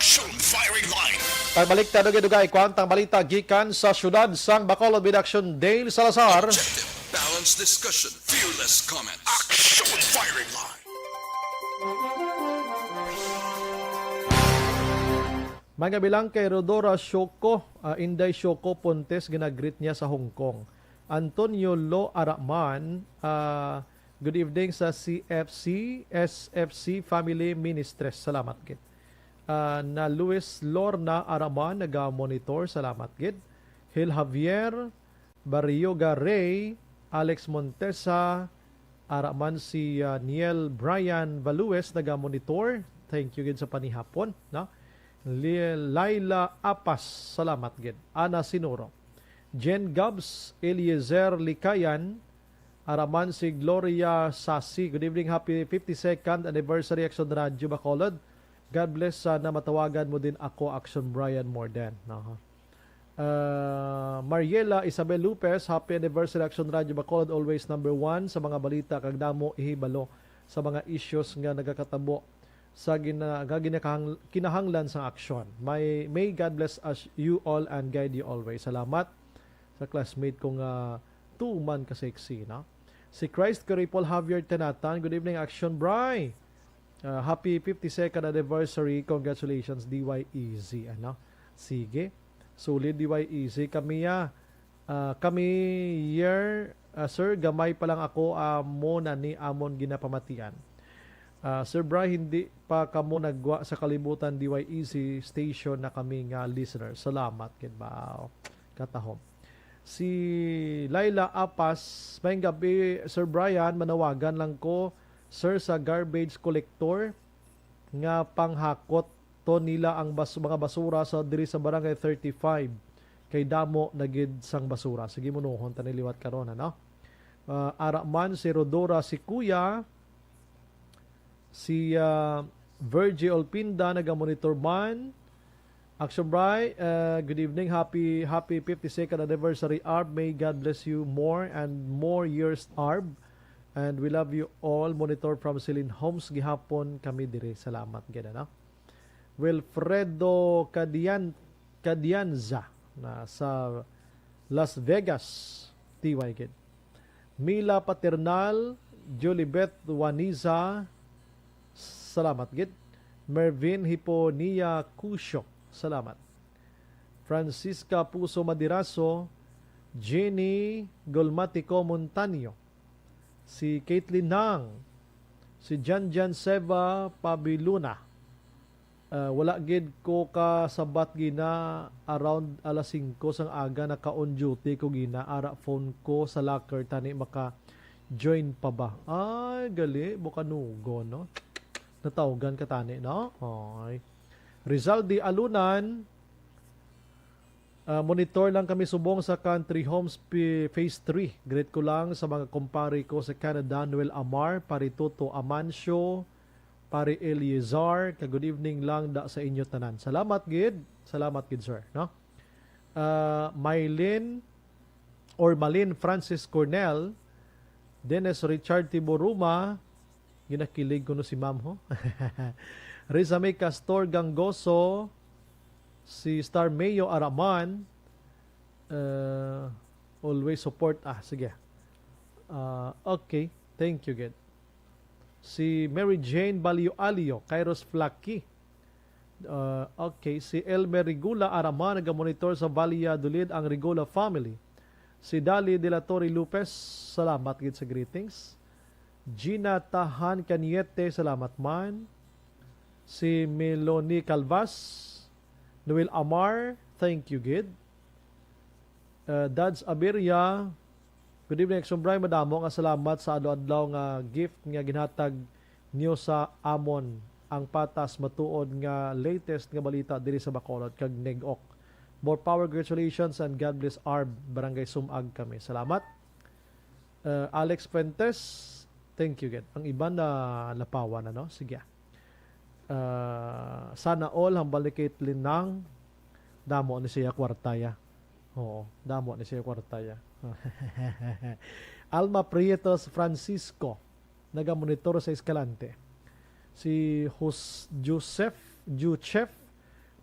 Action Firing Line. Pagbalik ta dugay-dugay, kwantang balita gikan sa syudad sang Bacolod with Action Dale Salazar. Objective, balanced discussion, fearless comments. Action Firing Line. Mga bilang kay Rodora Shoko, ah, Inday Shoko Pontes, ginagreet niya sa Hong Kong. Antonio Lo Araman, ah, good evening sa C F C, S F C Family Ministries. Salamat gid. Ah, na Luis Lorna Araman, naga-monitor. Salamat gid. Hil Javier, Barrioga Rey, Alex Montesa, ara man si, ah, Niel Brian Values naga-monitor. Thank you gid sa panihapon, no? Li-, Laila Apas, salamat gid. Ana Sinuro. Jen Gabs, Eliezer Likayan, ara man si Gloria Sasi. Good evening, happy fifty-second anniversary Action Radio Bacolod. God bless, sana matawagan mo din ako, Action Brian Morden. Aha. Ah, Mariela Isabel Lopez, happy anniversary Action Radio Bacolod, always number one sa mga balita kag damo ihibalo sa mga issues nga nagakatabo sa gina, nga ginakahang-, kinahanglan sang aksyon. May, may God bless us, you all and guide you always. Salamat sa classmate ko nga tuman ka sexy, no? Si Christ Kiripol Javier Tenatan, good evening, Action Bry. Ah, happy fifty-second anniversary. Congratulations, D Y E Z. Ano? Sige. Solid, D Y E Z. Kami, ah, ah, kami year, ah, sir, gamay pa lang ako, amo na ni amon ginapamatian. Ah, Sir Bry, hindi pa kamo nagwa sa kalibutan, D Y E Z station na kami nga listener. Salamat gid ba? Katahom. Si Laila Apas, "Maayong gabi, Sir Brian, manawagan lang ko, sir, sa garbage collector nga panghakot to nila ang bas-, mga basura sa diri sa Barangay thirty-five, kay damo na gid sang basura." Sige, munuhon ta ni liwat karon, ano? Ah, ara man si Rodora, si Kuya, si, ah, Virgie Olpinda, naga-monitor man. Action Bry, uh, good evening. Happy, happy fifty-second anniversary, Arb. May God bless you more and more years, Arb. And we love you all. Monitor from Celine Homes. Gihapon kami diri. Salamat gid, ano? Wilfredo Cadian-, Cadianza na sa Las Vegas, T Y gid. Mila Paternal, Julibet Waniza, salamat gid. Mervin Hiponia Cusio, salamat. Francisca Puso Madiraso, Jenny Golmatico Montaño, si Caitlin Nang, si Janjan Seva Pabiluna, Ah, wala gid ko kasabat gina, around alas singko sang aga naka-on duty ko gina, ara phone ko sa locker tani maka-join pa ba. Ay, gali, bukanugon, no? Natawgan ka tani, no? Ay. Rizal di Alunan, ah, monitor lang kami subong sa Country Homes P-, Phase three. Greet ko lang sa mga kumpare ko sa Canada, Noel Amar, Pare Toto Amancio, Pare Eleazar, ka good evening lang da sa inyo tanan. Salamat gid. Salamat gid, sir, no? Ah, Mylene or Malin Francis Cornell, Dennis Richard Tiburuma, Ginakilig ko no si ma'am, ho. Rizame Castor Gangoso, si Star Mayo Araman, uh, always support. Ah, sige. Ah, okay. Thank you, good. Si Mary Jane Balio Alio, Kairos Flaki. Uh, okay, si Elmer Rigula Araman, nagamonitor sa Valladolid ang Rigula family. Si Dali de la Torre Lopez, salamat gid sa greetings. Gina Tahan Cañete, salamat man. Si Meloni Calvas, Noel Amar, thank you gid. Uh, Dads Abiria, good evening, Action Bray. Madamo nga salamat sa adlaw-adlaw nga gift nga ginhatag niyo sa amon ang patas matuod nga latest nga balita diri sa Bacolod kag Negok. More power, congratulations, and God bless Arb, Barangay Sumag kami. Salamat. Uh, Alex Fuentes, thank you gid. Ang iban na lapawan, ano? Sige. Uh, sana all, hambal ni Caitlin Nang, damo ni siya kwarta ya. Oo, damo ni siya kwarta ya. Alma Prietos Francisco, nagamonitor sa Escalante. Si Jos-, Joseph, Joseph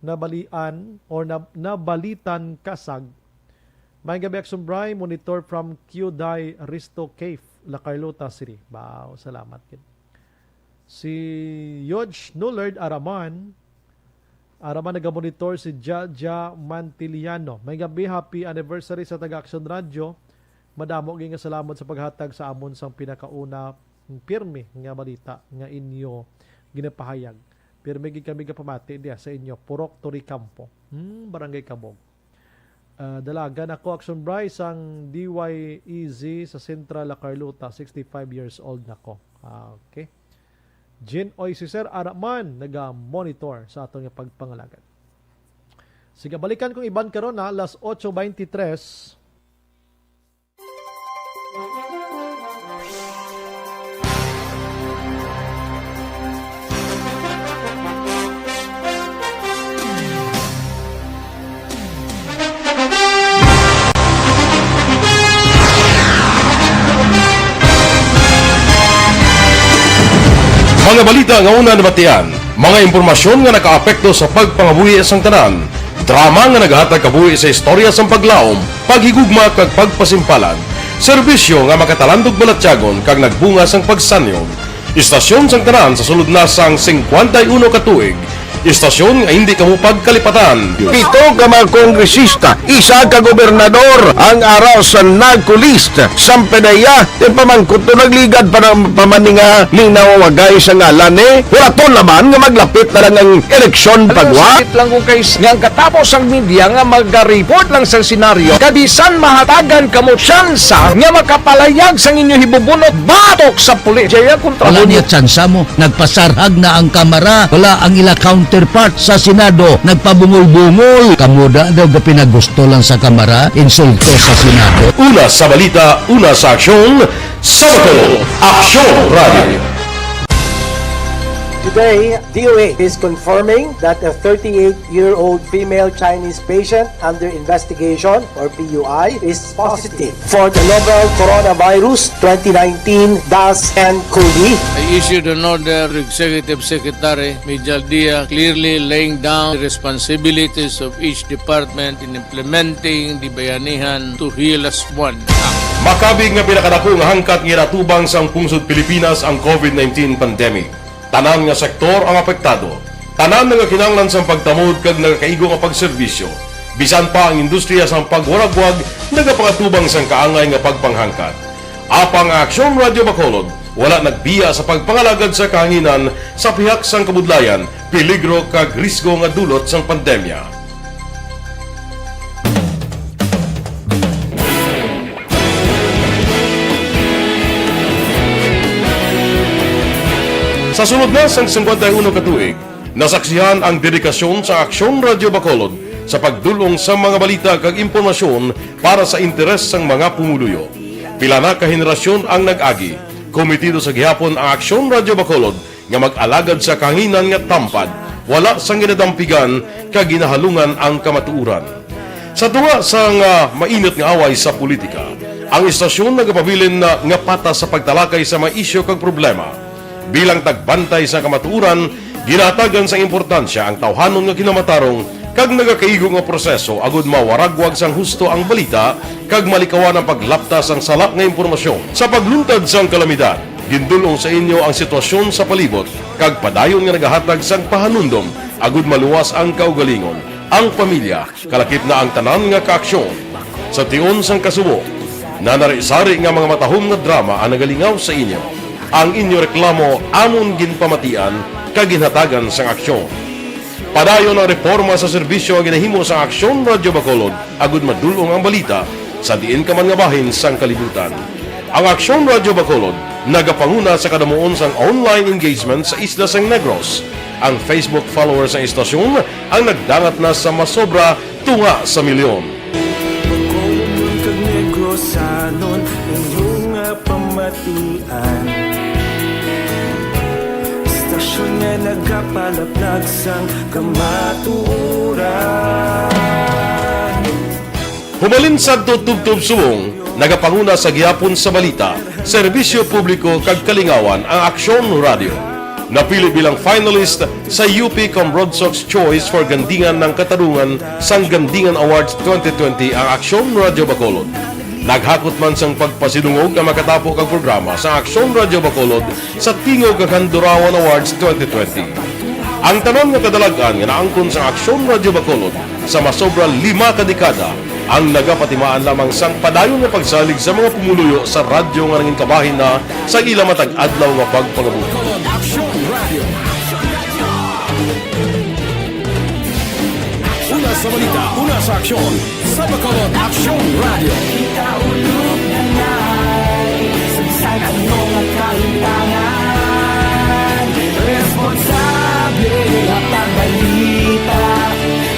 Nabalian or Nab-, Nabalitan Kasag. May gabi, Action Bray, monitor from Kyudai Risto Cave, La Carlota City. Wow, salamat gid. Si Yodge Nullard Araman, Araman nagamonitor si Jaja Mantiliano. May gabi, happy anniversary sa Taga Action Radio. Madamo gid nga salamat sa paghatag sa amon sang pinakauna pirmi nga balita nga inyo ginapahayag. Pirmi gid kami gapamati diya sa inyo, Purok Toricampo, hmm, Barangay Cabog. Ah, dalagan ako, Action Bray, sang D Y E Z sa Central La Carlota, sixty-five years old na ko. Ah, okay. Jean Oy, si Sir Araman, naga-monitor sa aton nga pagpangalagad. Sige, balikan kong iban karon na, alas otso veintitrés. Mga balita nga una nabatian, mga impormasyon nga nakaapekto sa pagpangabuhi sang tanan, drama nga naghatag kabuhi sa istorya sang paglaom, paghigugma kag pagpasimpalan, serbisyo nga makatalandog balatyagon kag nagbunga sang pagsanyog. Istasyon sang tanan sa sulod na sang singkwenta y uno ka tuig, istasyon nga hindi kamo pagkalipatan. Pito ka mga kongresista, isa ka gobernador ang ara sa NAGCO list. Sampanaya, ti pamangkot to nagligad pa na pa man ni nga linawagay sa ngalan ni. Wala to naman nga maglapit na lang ang eleksyon pagwa. Sakit lang ko kay s-, nga ang katapos ang media nga maga-report lang sa senaryo, kabisan mahatagan kamo tsansa nga makapalayag sang inyo hibubunot batok sa pulis. Jaya kontra Wala mo. Niya tsansa mo. Nagpasarhag na ang Kamara. Wala ang ila counterpart sa Senado. Nagpabungol-bungol. Kamo da daw gapinagusto lang sa Kamara. Insulto sa Senado. Una sa balita, una sa aksyon, sa Bacolod, Aksyon Radio. Today, D O H is confirming that a thirty-eight-year-old female Chinese patient under investigation, or P U I, is positive for the novel coronavirus twenty nineteen dash ten COVID. I issued an order to Executive Secretary Mijal Dia, clearly laying down the responsibilities of each department in implementing the Bayanihan to Heal As One Act. Makabig nga pinakadako nga hangkat nga ginatubang sang pungsod Pilipinas ang COVID nineteen pandemic. Tanan nga sektor ang apektado. Tanan nagakinahanglan sang pagtamod kag nagakaigo nga pagserbisyo. Bisan pa ang industriya sang pagwaragwag nagapangatubang sang kaangay nga pagpanghangkat. Apang ang Aksyon Radio Bacolod wala nagbiya sa pagpangalagad sa kahanginan sa pihak sang kabudlayan, peligro kag risgo nga dulot sang pandemya. Sa sulod na sang singkwenta y uno ka tuig, nasaksihan ang dedikasyon sa Aksyon Radio Bacolod sa pagdul-ong sa mga balita kag impormasyon para sa interes sang mga pumuluyo. Pila na ka henerasyon ang nag-agi. Komitido sa gihapon ang Aksyon Radio Bacolod nga mag-alagad sa kahanginan nga tampad, wala sang ginadampigan kag ginahalungan ang kamatuoran. Sa tunga sang, ah, mainit nga away sa politika, ang istasyon nagapabilin na nga patas sa pagtalakay sa mga isyu kag problema. Bilang tagbantay sa kamatuoran, ginahatagan sang importansya ang tawhanon nga kinamatarong kag nagakaigo nga proseso agud mawaragwag sang husto ang balita kag malikawan ang paglapta sang sala nga impormasyon. Sa pagluntad sang kalamidad, gindul-ong sa inyo ang sitwasyon sa palibot kag padayon nga nagahatag sang pahanumdom agud maluwas ang kaugalingon, ang pamilya, kalakip na ang tanan nga kaaksyon. Sa tion sang kasubo, nanari-sari nga mga matahom nga drama ang nagalingaw sa inyo. Ang inyo reklamo amon ginpamatian kag ginhatagan sang aksyon. Padayon ang reporma sa serbisyo nga ginahimo sang Aksyon Radyo Bacolod agud madul-ong ang balita sa diin ka man nga bahin sang kalibutan. Ang Aksyon Radyo Bacolod nagapanguna sa kadamuon sang online engagement sa isla sang Negros. Ang Facebook followers sang istasyon ang nagdangat na sa masobra tunga sa milyon. Bacolod kag Negrosanon, inyo nga pamatian. Istasyon nga nagapalaplag sang kamatuoran. Hubalin sadto tubtob subong, nagapanguna sa gihapon sa balita, serbisyo publiko kag kalingawan ang Aksyon Radyo. Napili bilang finalist sa U P Comrodsox Choice for Gandingan ng Katarungan sang Gandingan Awards twenty twenty ang Aksyon Radyo Bacolod. Naghakot man sang pagpasidungog ang makatapo kag programa sa Aksyon Radyo Bacolod sa Tingog kag Handurawan Awards twenty twenty. Ang tanan nga kadalag-an nga naangkon sa Aksyon Radyo Bacolod sa masobra lima ka dekada ang nagapatimaan lamang sang padayon nga pagsalig sa mga pumuluyo sa radyo nga nangin kabahin na sa ila matag adlaw nga pagpangabuhi. Bacolod Aksyon Radio. Una sa balita, una sa aksyon, sa Bacolod Aksyon Radio. Kita ulog na nai, sa bisan ano nga kahintangan, responsable nga pagbalita,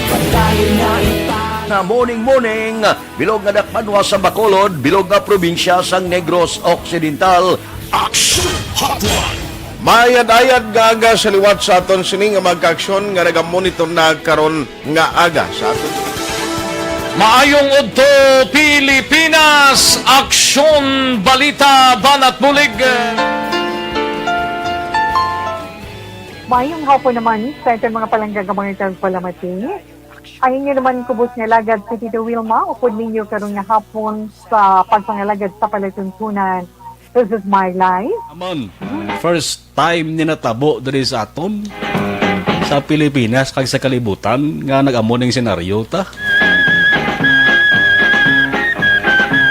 padayon nga ita- Na morning, morning, bilog nga dakbanwa sa Bacolod, bilog nga probinsya sang Negros Occidental. Action Hotline. Maayad-ayad nga aga sa liwat sa aton sini nga mga kaaksyon nga nagamonitor na karon nga aga sa aton. Maayong udto, Pilipinas! Aksyon, balita, banat bulig. Maayong hapon naman sa aton mga palangga nga mga tagpalamati. Ang inyo naman kubos nga alagad si Tito Wilma, upod ninyo karon nga hapon sa pagpangalagad sa palatuntunan. This is my life. Amon, first time ni natabo diri sa aton, sa Pilipinas kag sa kalibutan, nga nag-amo ning senaryo ta.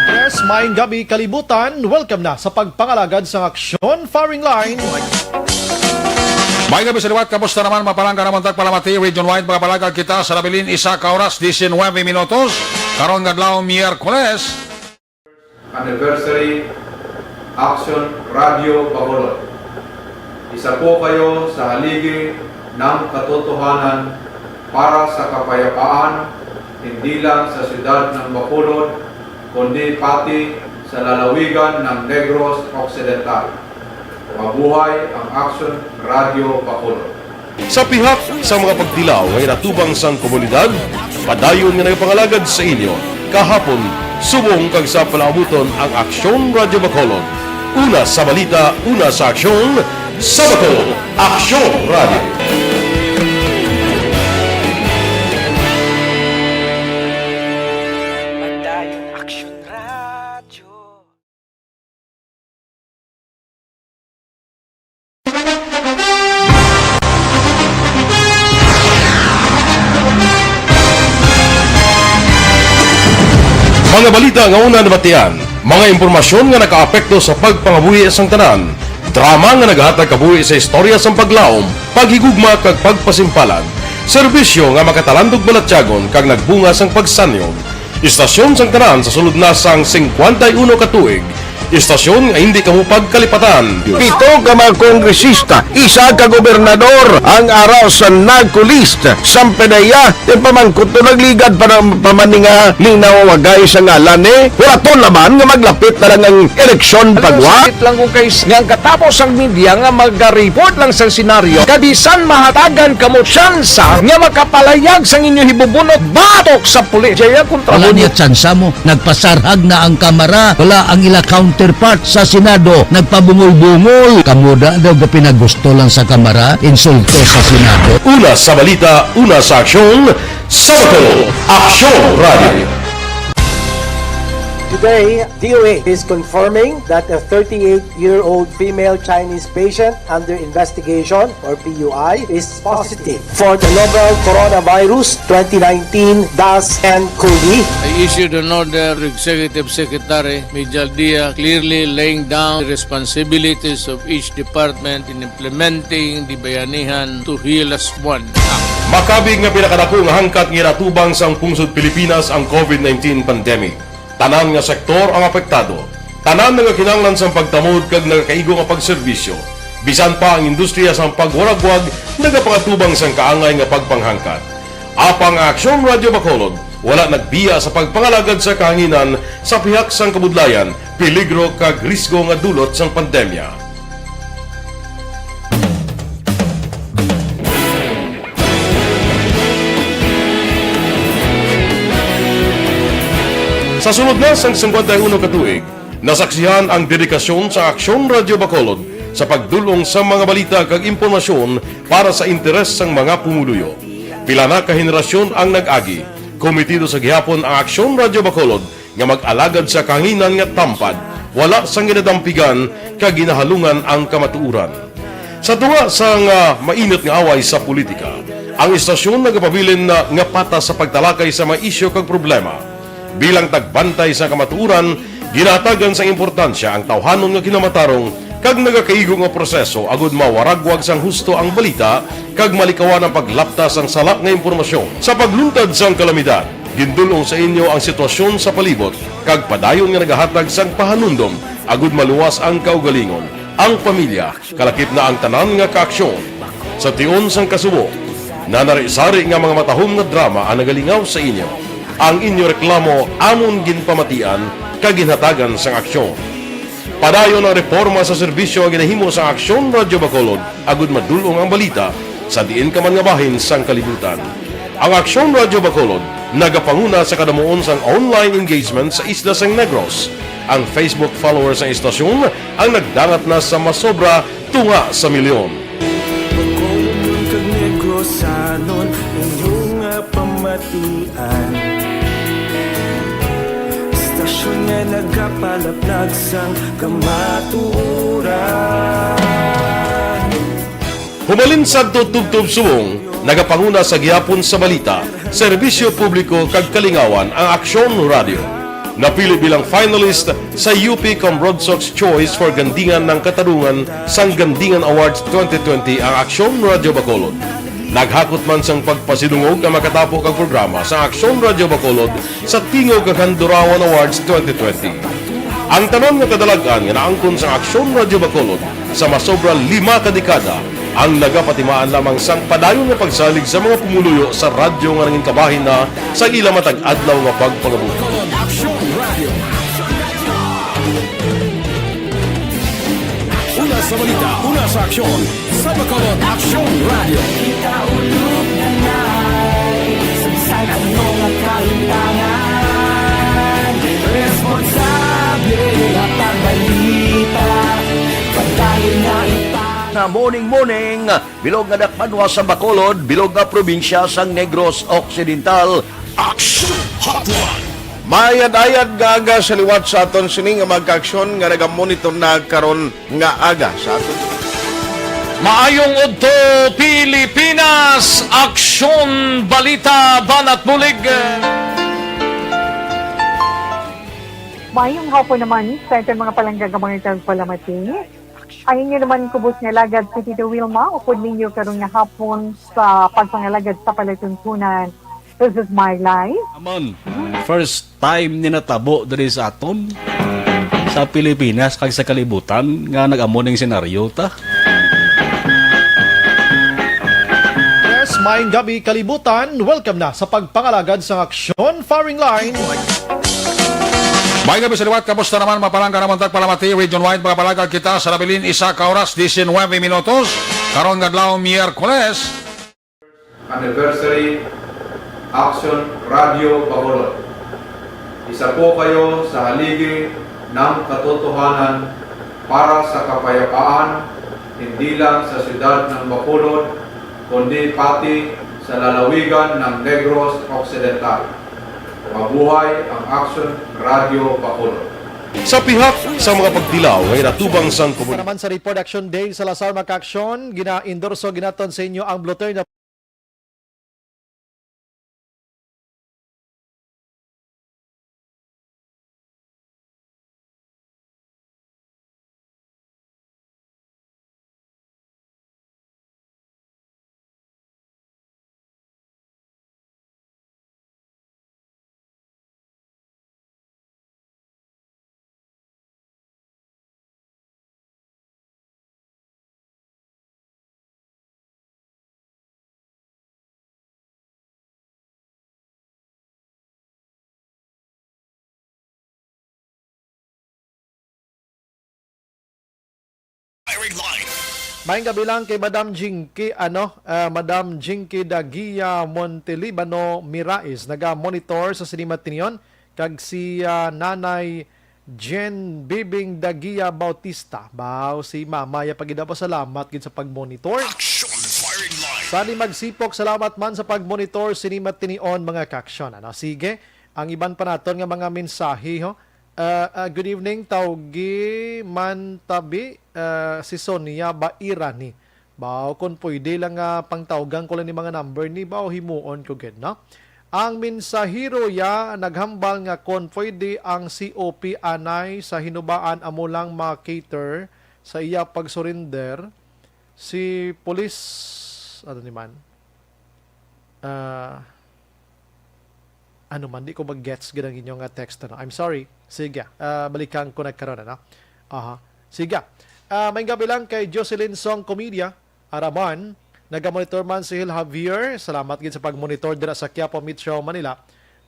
Yes, maayong gabi, kalibutan. Welcome na sa pagpangalagad sang aksyon, firing line. Maayong gabi sa liwat, kamusta naman, mga palangga namon tagpalamati, region-wide, mga palangga kita sa nabilin, isa ka oras, diecinuebe minutos, karon nga adlaw, Miyerkules. Anniversary Action Radio Bacolod. Isa po kayo sa haligi ng katotohanan para sa kapayapaan, hindi lang sa siyudad ng Bacolod, kundi pati sa lalawigan ng Negros Occidental. Mabuhay ang Action Radio Bacolod. Sa pihak sa mga pagtilaw nga ginatubang sang komunidad, padayon nga nagapangalagad sa inyo kahapon, subong kag sa palaabuton ang Aksyon Radyo Bacolod. Una sa balita, una sa aksyon, sa Bacolod, Aksyon Radyo. Padayon Aksyon Radyo. Mga balita nga una nabatian, mga impormasyon nga nakaapekto sa pagpangabuhi sang tanan, drama nga nagahatag kabuhi sa istorya sang paglaom, paghigugma kag pagpasimpalan, serbisyo nga makatalandog balatyagon kag nagbunga sang pagsanyog. Istasyon sang tanan sa sulod na sang singkwenta y uno ka tuig. Istasyon nga hindi kamo pagkalipatan. Pito ka mga kongresista, isa ka gobernador ang ara sa NAGCO list. Sampanaya, ti pamangkot to nagligad pa ng pamaninga ning nawawagay sa ngalan ni Huraton naman nga maglapit na lang ang eleksyon. Alam mo, pagwa. Sakit lang ko kay s-, nga ang katapos ang media nga magaripod lang sa senaryo, kabisan mahatagan kamo tsansa nga makapalayag sang inyo hibubunot batok sa pulis. Jaya kontra. Wala mo niya tsansa mo. Nagpasarhag na ang kamara. Wala ang ila count Counterpart sa Senado, nagpabungol-bungol. Kamo da daw gapinagusto lang sa Kamara, insulto sa Senado. Una sa balita, una sa aksyon, sa Bacolod, Aksyon Radio. Today, D O A is confirming that a thirty-eight-year-old female Chinese patient under investigation, or P U I, is positive for the novel coronavirus twenty nineteen dash N cov. I issued an order to Executive Secretary Major Dia, clearly laying down the responsibilities of each department in implementing the Bayanihan to Heal Us One Act. Makabig nga pinakadako nga hangkat nga ginatubang sang pungsod Pilipinas ang covid nineteen pandemic. Tanan nga sektor ang apektado. Tanan nga kinahanglan sang pagtamod kag nagakaigo nga pagserbisyo. Bisan pa ang industriya sang pagwaragwag nagapangatubang sang kaangay nga pagpanghangkat. Apang ang Aksyon Radio Bacolod wala nagbiya sa pagpangalagad sa kahanginan sa pihak sang kabudlayan, peligro kag risgo nga dulot sang pandemya. Sa sulod na sang singkwenta y uno ka tuig, nasaksihan ang dedikasyon sa Aksyon Radio Bacolod sa pagdul-ong sa mga balita kag impormasyon para sa interes sang mga pumuluyo. Pila na ka henerasyon ang nag-agi. Komitido sa gihapon ang Aksyon Radio Bacolod nga mag-alagad sa kahanginan nga tampad, wala sang ginadampigan kag ginahalungan ang kamatuoran. Sa tunga sang, ah, mainit nga away sa politika, ang istasyon nagapabilin na nga patas sa pagtalakay sa mga isyu kag problema. Bilang tagbantay sa kamatuoran, ginahatagan sang importansya ang tawhanon nga kinamatarong kag nagakaigo nga proseso agud mawaragwag sang husto ang balita kag malikawan ang paglapta sang sala nga impormasyon. Sa pagluntad sang kalamidad, gindul-ong sa inyo ang sitwasyon sa palibot kag padayon nga nagahatag sang pahanumdom agud maluwas ang kaugalingon, ang pamilya, kalakip na ang tanan nga kaaksyon. Sa tion sang kasubo, nanari-sari nga mga matahom nga drama ang nagalingaw sa inyo. Ang inyo reklamo amon ginpamatian kag ginhatagan sang aksyon. Padayon ang reporma sa serbisyo nga ginahimo sa Aksyon Radyo Bacolod agud madul-ong ang balita sa diin ka man nga bahin sang kalibutan. Ang Aksyon Radyo Bacolod nagapanguna sa kadamuon sang online engagement sa isla sang Negros. Ang Facebook followers sang istasyon ang nagdangat na sa masobra tunga sa milyon. Bacolod kag Negrosanon, inyo nga pamatian. Istasyon nga nagapalaplag sang kamatuoran. Hubalin sadto tubtob subong, nagapanguna sa gihapon sa balita, serbisyo publiko kag kalingawan ang Aksyon Radyo. Napili bilang finalist sa U P Comrade Sox Choice for Gandingan ng Katarungan sang Gandingan Awards twenty twenty ang Aksyon Radyo Bacolod. Naghakot man sang pagpasidungog ang makatapo kag programa sa Aksyon Radyo Bacolod sa Tingog kag Handurawan Awards twenty twenty. Ang tanan nga kadalag-an nga naangkon sang Aksyon Radyo Bacolod sa masobra lima ka dekada ang nagapatimaan lamang sang padayon nga pagsalig sa mga pumuluyo sa radyo nga nangin kabahin na sa ila matag adlaw nga pagpangabuhi. Aksyon Radio. Una sa balita, una sa aksyon, sa Bacolod Aksyon Radio. Kita ulog na nai, sa bisan ano nga kalimtangan, responsable nga pagbalita, padayon nga ipa- Na morning, morning, bilog nga dakbanwa sa Bacolod, bilog nga probinsya sang Negros Occidental. Action Hotline. Maayad-ayad nga aga sa liwat sa aton sini nga magkaaksyon nga nagamonitor na karon nga aga sa aton. Maayong udto, Pilipinas! Aksyon, balita, banat, bulig. Maayong hapon naman sa aton mga palangga nga mga tagpalamati. Ang inyo naman kubos nga alagad si Tito Wilma, upod ninyo karon nga hapon sa pagpangalagad sa palatuntunan. This is my life. Amon, first time ni natabo diri sa aton, sa Pilipinas kag sa kalibutan, nga nag-amo ning senaryo ta. Yes, maayong gabi, kalibutan. Welcome na sa pagpangalagad sang Aksyon Firing Line. May gabi sa liwat, kamusta naman, mapalangga naman tagpalamati, region-wide, mga palagad kita sa nabilin, isa ka oras, diecinuebe minutos, karon nga adlaw, Miyerkules. Anniversary, Action Radio Bacolod. Isa po kayo sa haligi ng katotohanan para sa kapayapaan, hindi lang sa siyudad ng Bacolod, kundi pati sa lalawigan ng Negros Occidental. Mabuhay ang Action Radio Bacolod! Sa pihak sa mga pagtilaw nga ginatubang sang Sa komunidad. Naman sa report, Action Dale Salazar, mga ka-aksyon, gina-endorso ginaton sa inyo ang blotter na Firing line. Maayong gabi lang kay Madam Jinky, ano, ah, Madam Jinky Dagia Montelibano Mirais, naga-monitor sa Cinema Tinion, kag si, ah, Nanay Jen Bibing Dagia Bautista. Baw, si Mama ya pagidapasalamat gid sa pag-monitor. Action firing line. Sani magsipok, salamat man sa pag-monitor sini matinion, mga kaaksyon. Ano, sige, ang iban pa naton nga mga mensahe, ho. Ah, ah, good evening, tawgi man tabi, ah, si Sonia Bairani. Baw, kung pwede lang nga pangtawgan ko lang ni mga number ni, baw, himuon ko gid, no? Ang mensahero ya naghambal nga kon pwede ang C O P anay sa hinubaan amo lang ma-cater sa iya pag-surrender si Police, ano ni man? Ah, ano man, di ko mag-gets gid ang inyong, ah, text, ano? I'm sorry. Sige, ah, balikan ko na karon, ano? Aha. Sige. Ah, maayong gabi lang kay Jocelyn Song Comedia. Araman, nagamonitor man si Hil Javier. Salamat gid sa pagmonitor dira sa Quiapo Metro, Manila.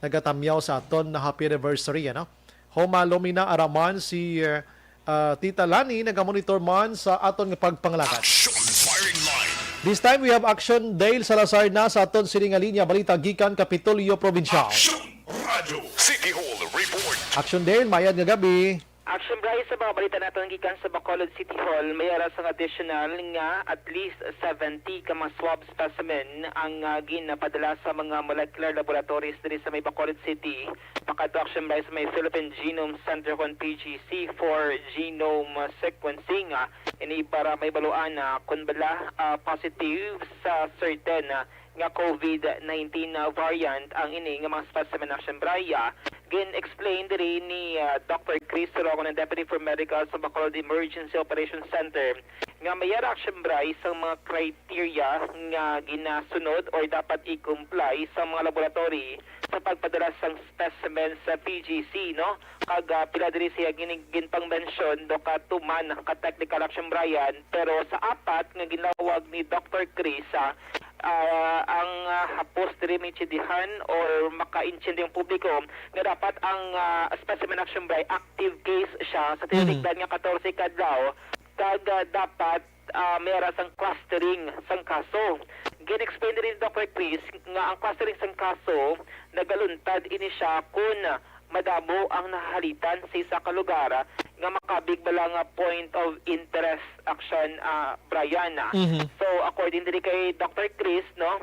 Nagatamyaw sa aton na happy anniversary, ano? Homa Lomina Araman, si, uh, uh, Tita Lani nagamonitor man sa aton nga pagpangalagad. Action firing line. This time, we have Action Dale Salazar na sa aton sini nga linya balita gikan Kapitolyo Provincial. Action Radio City Hall Report. Action Dale, mayad nga gabi. Action Bryce, sa mga balita naton gikan sa Bacolod City Hall, may ara sang additional nga at least seventy ka mga swab specimen ang, ah, ginapadala sa mga molecular laboratories diri sa may Bacolod City. Makadto, Action Bryce, sa may Philippine Genome Center kon P G C for genome sequencing, ah, ini para mahibaluan, ah, kon bala, ah, positive sa certain, ah, nga COVID nineteen, ah, variant ang ini nga mga specimen, Action Bryce. Gin-explain diri ni, ah, Doctor Chris Roco, ang Deputy for Medical sa Bacolod Emergency Operations Center, nga may ara, Action Bryce, ang mga criteria nga ginasunod or dapat i-comply sa mga laboratory sa pagpadala sang specimen sa P G C, no? Kag, ah, pila diri siya gini-, ginpang-mention, do ka tuman ka technical, Action Bryce, pero sa apat nga ginlawag ni Doctor Chris, ah, ah, ang, ah, hapos diri maintindihan or makaintindi ang publiko nga dapat ang, ah, specimen, Action Bryce, active case siya sa Mm. tinulikdan nga katorse ka adlaw, kag, ah, dapat, ah, may ara sang clustering sang kaso. Gin-explain diri ni Doctor Chris nga ang clustering sang kaso nagaluntad ini siya kun madamo ang nahahalitan sa isa ka lugar nga makabig bala nga point of interest, Action, ah, Bryce. Mhm. So, according diri kay Doctor Chris, no,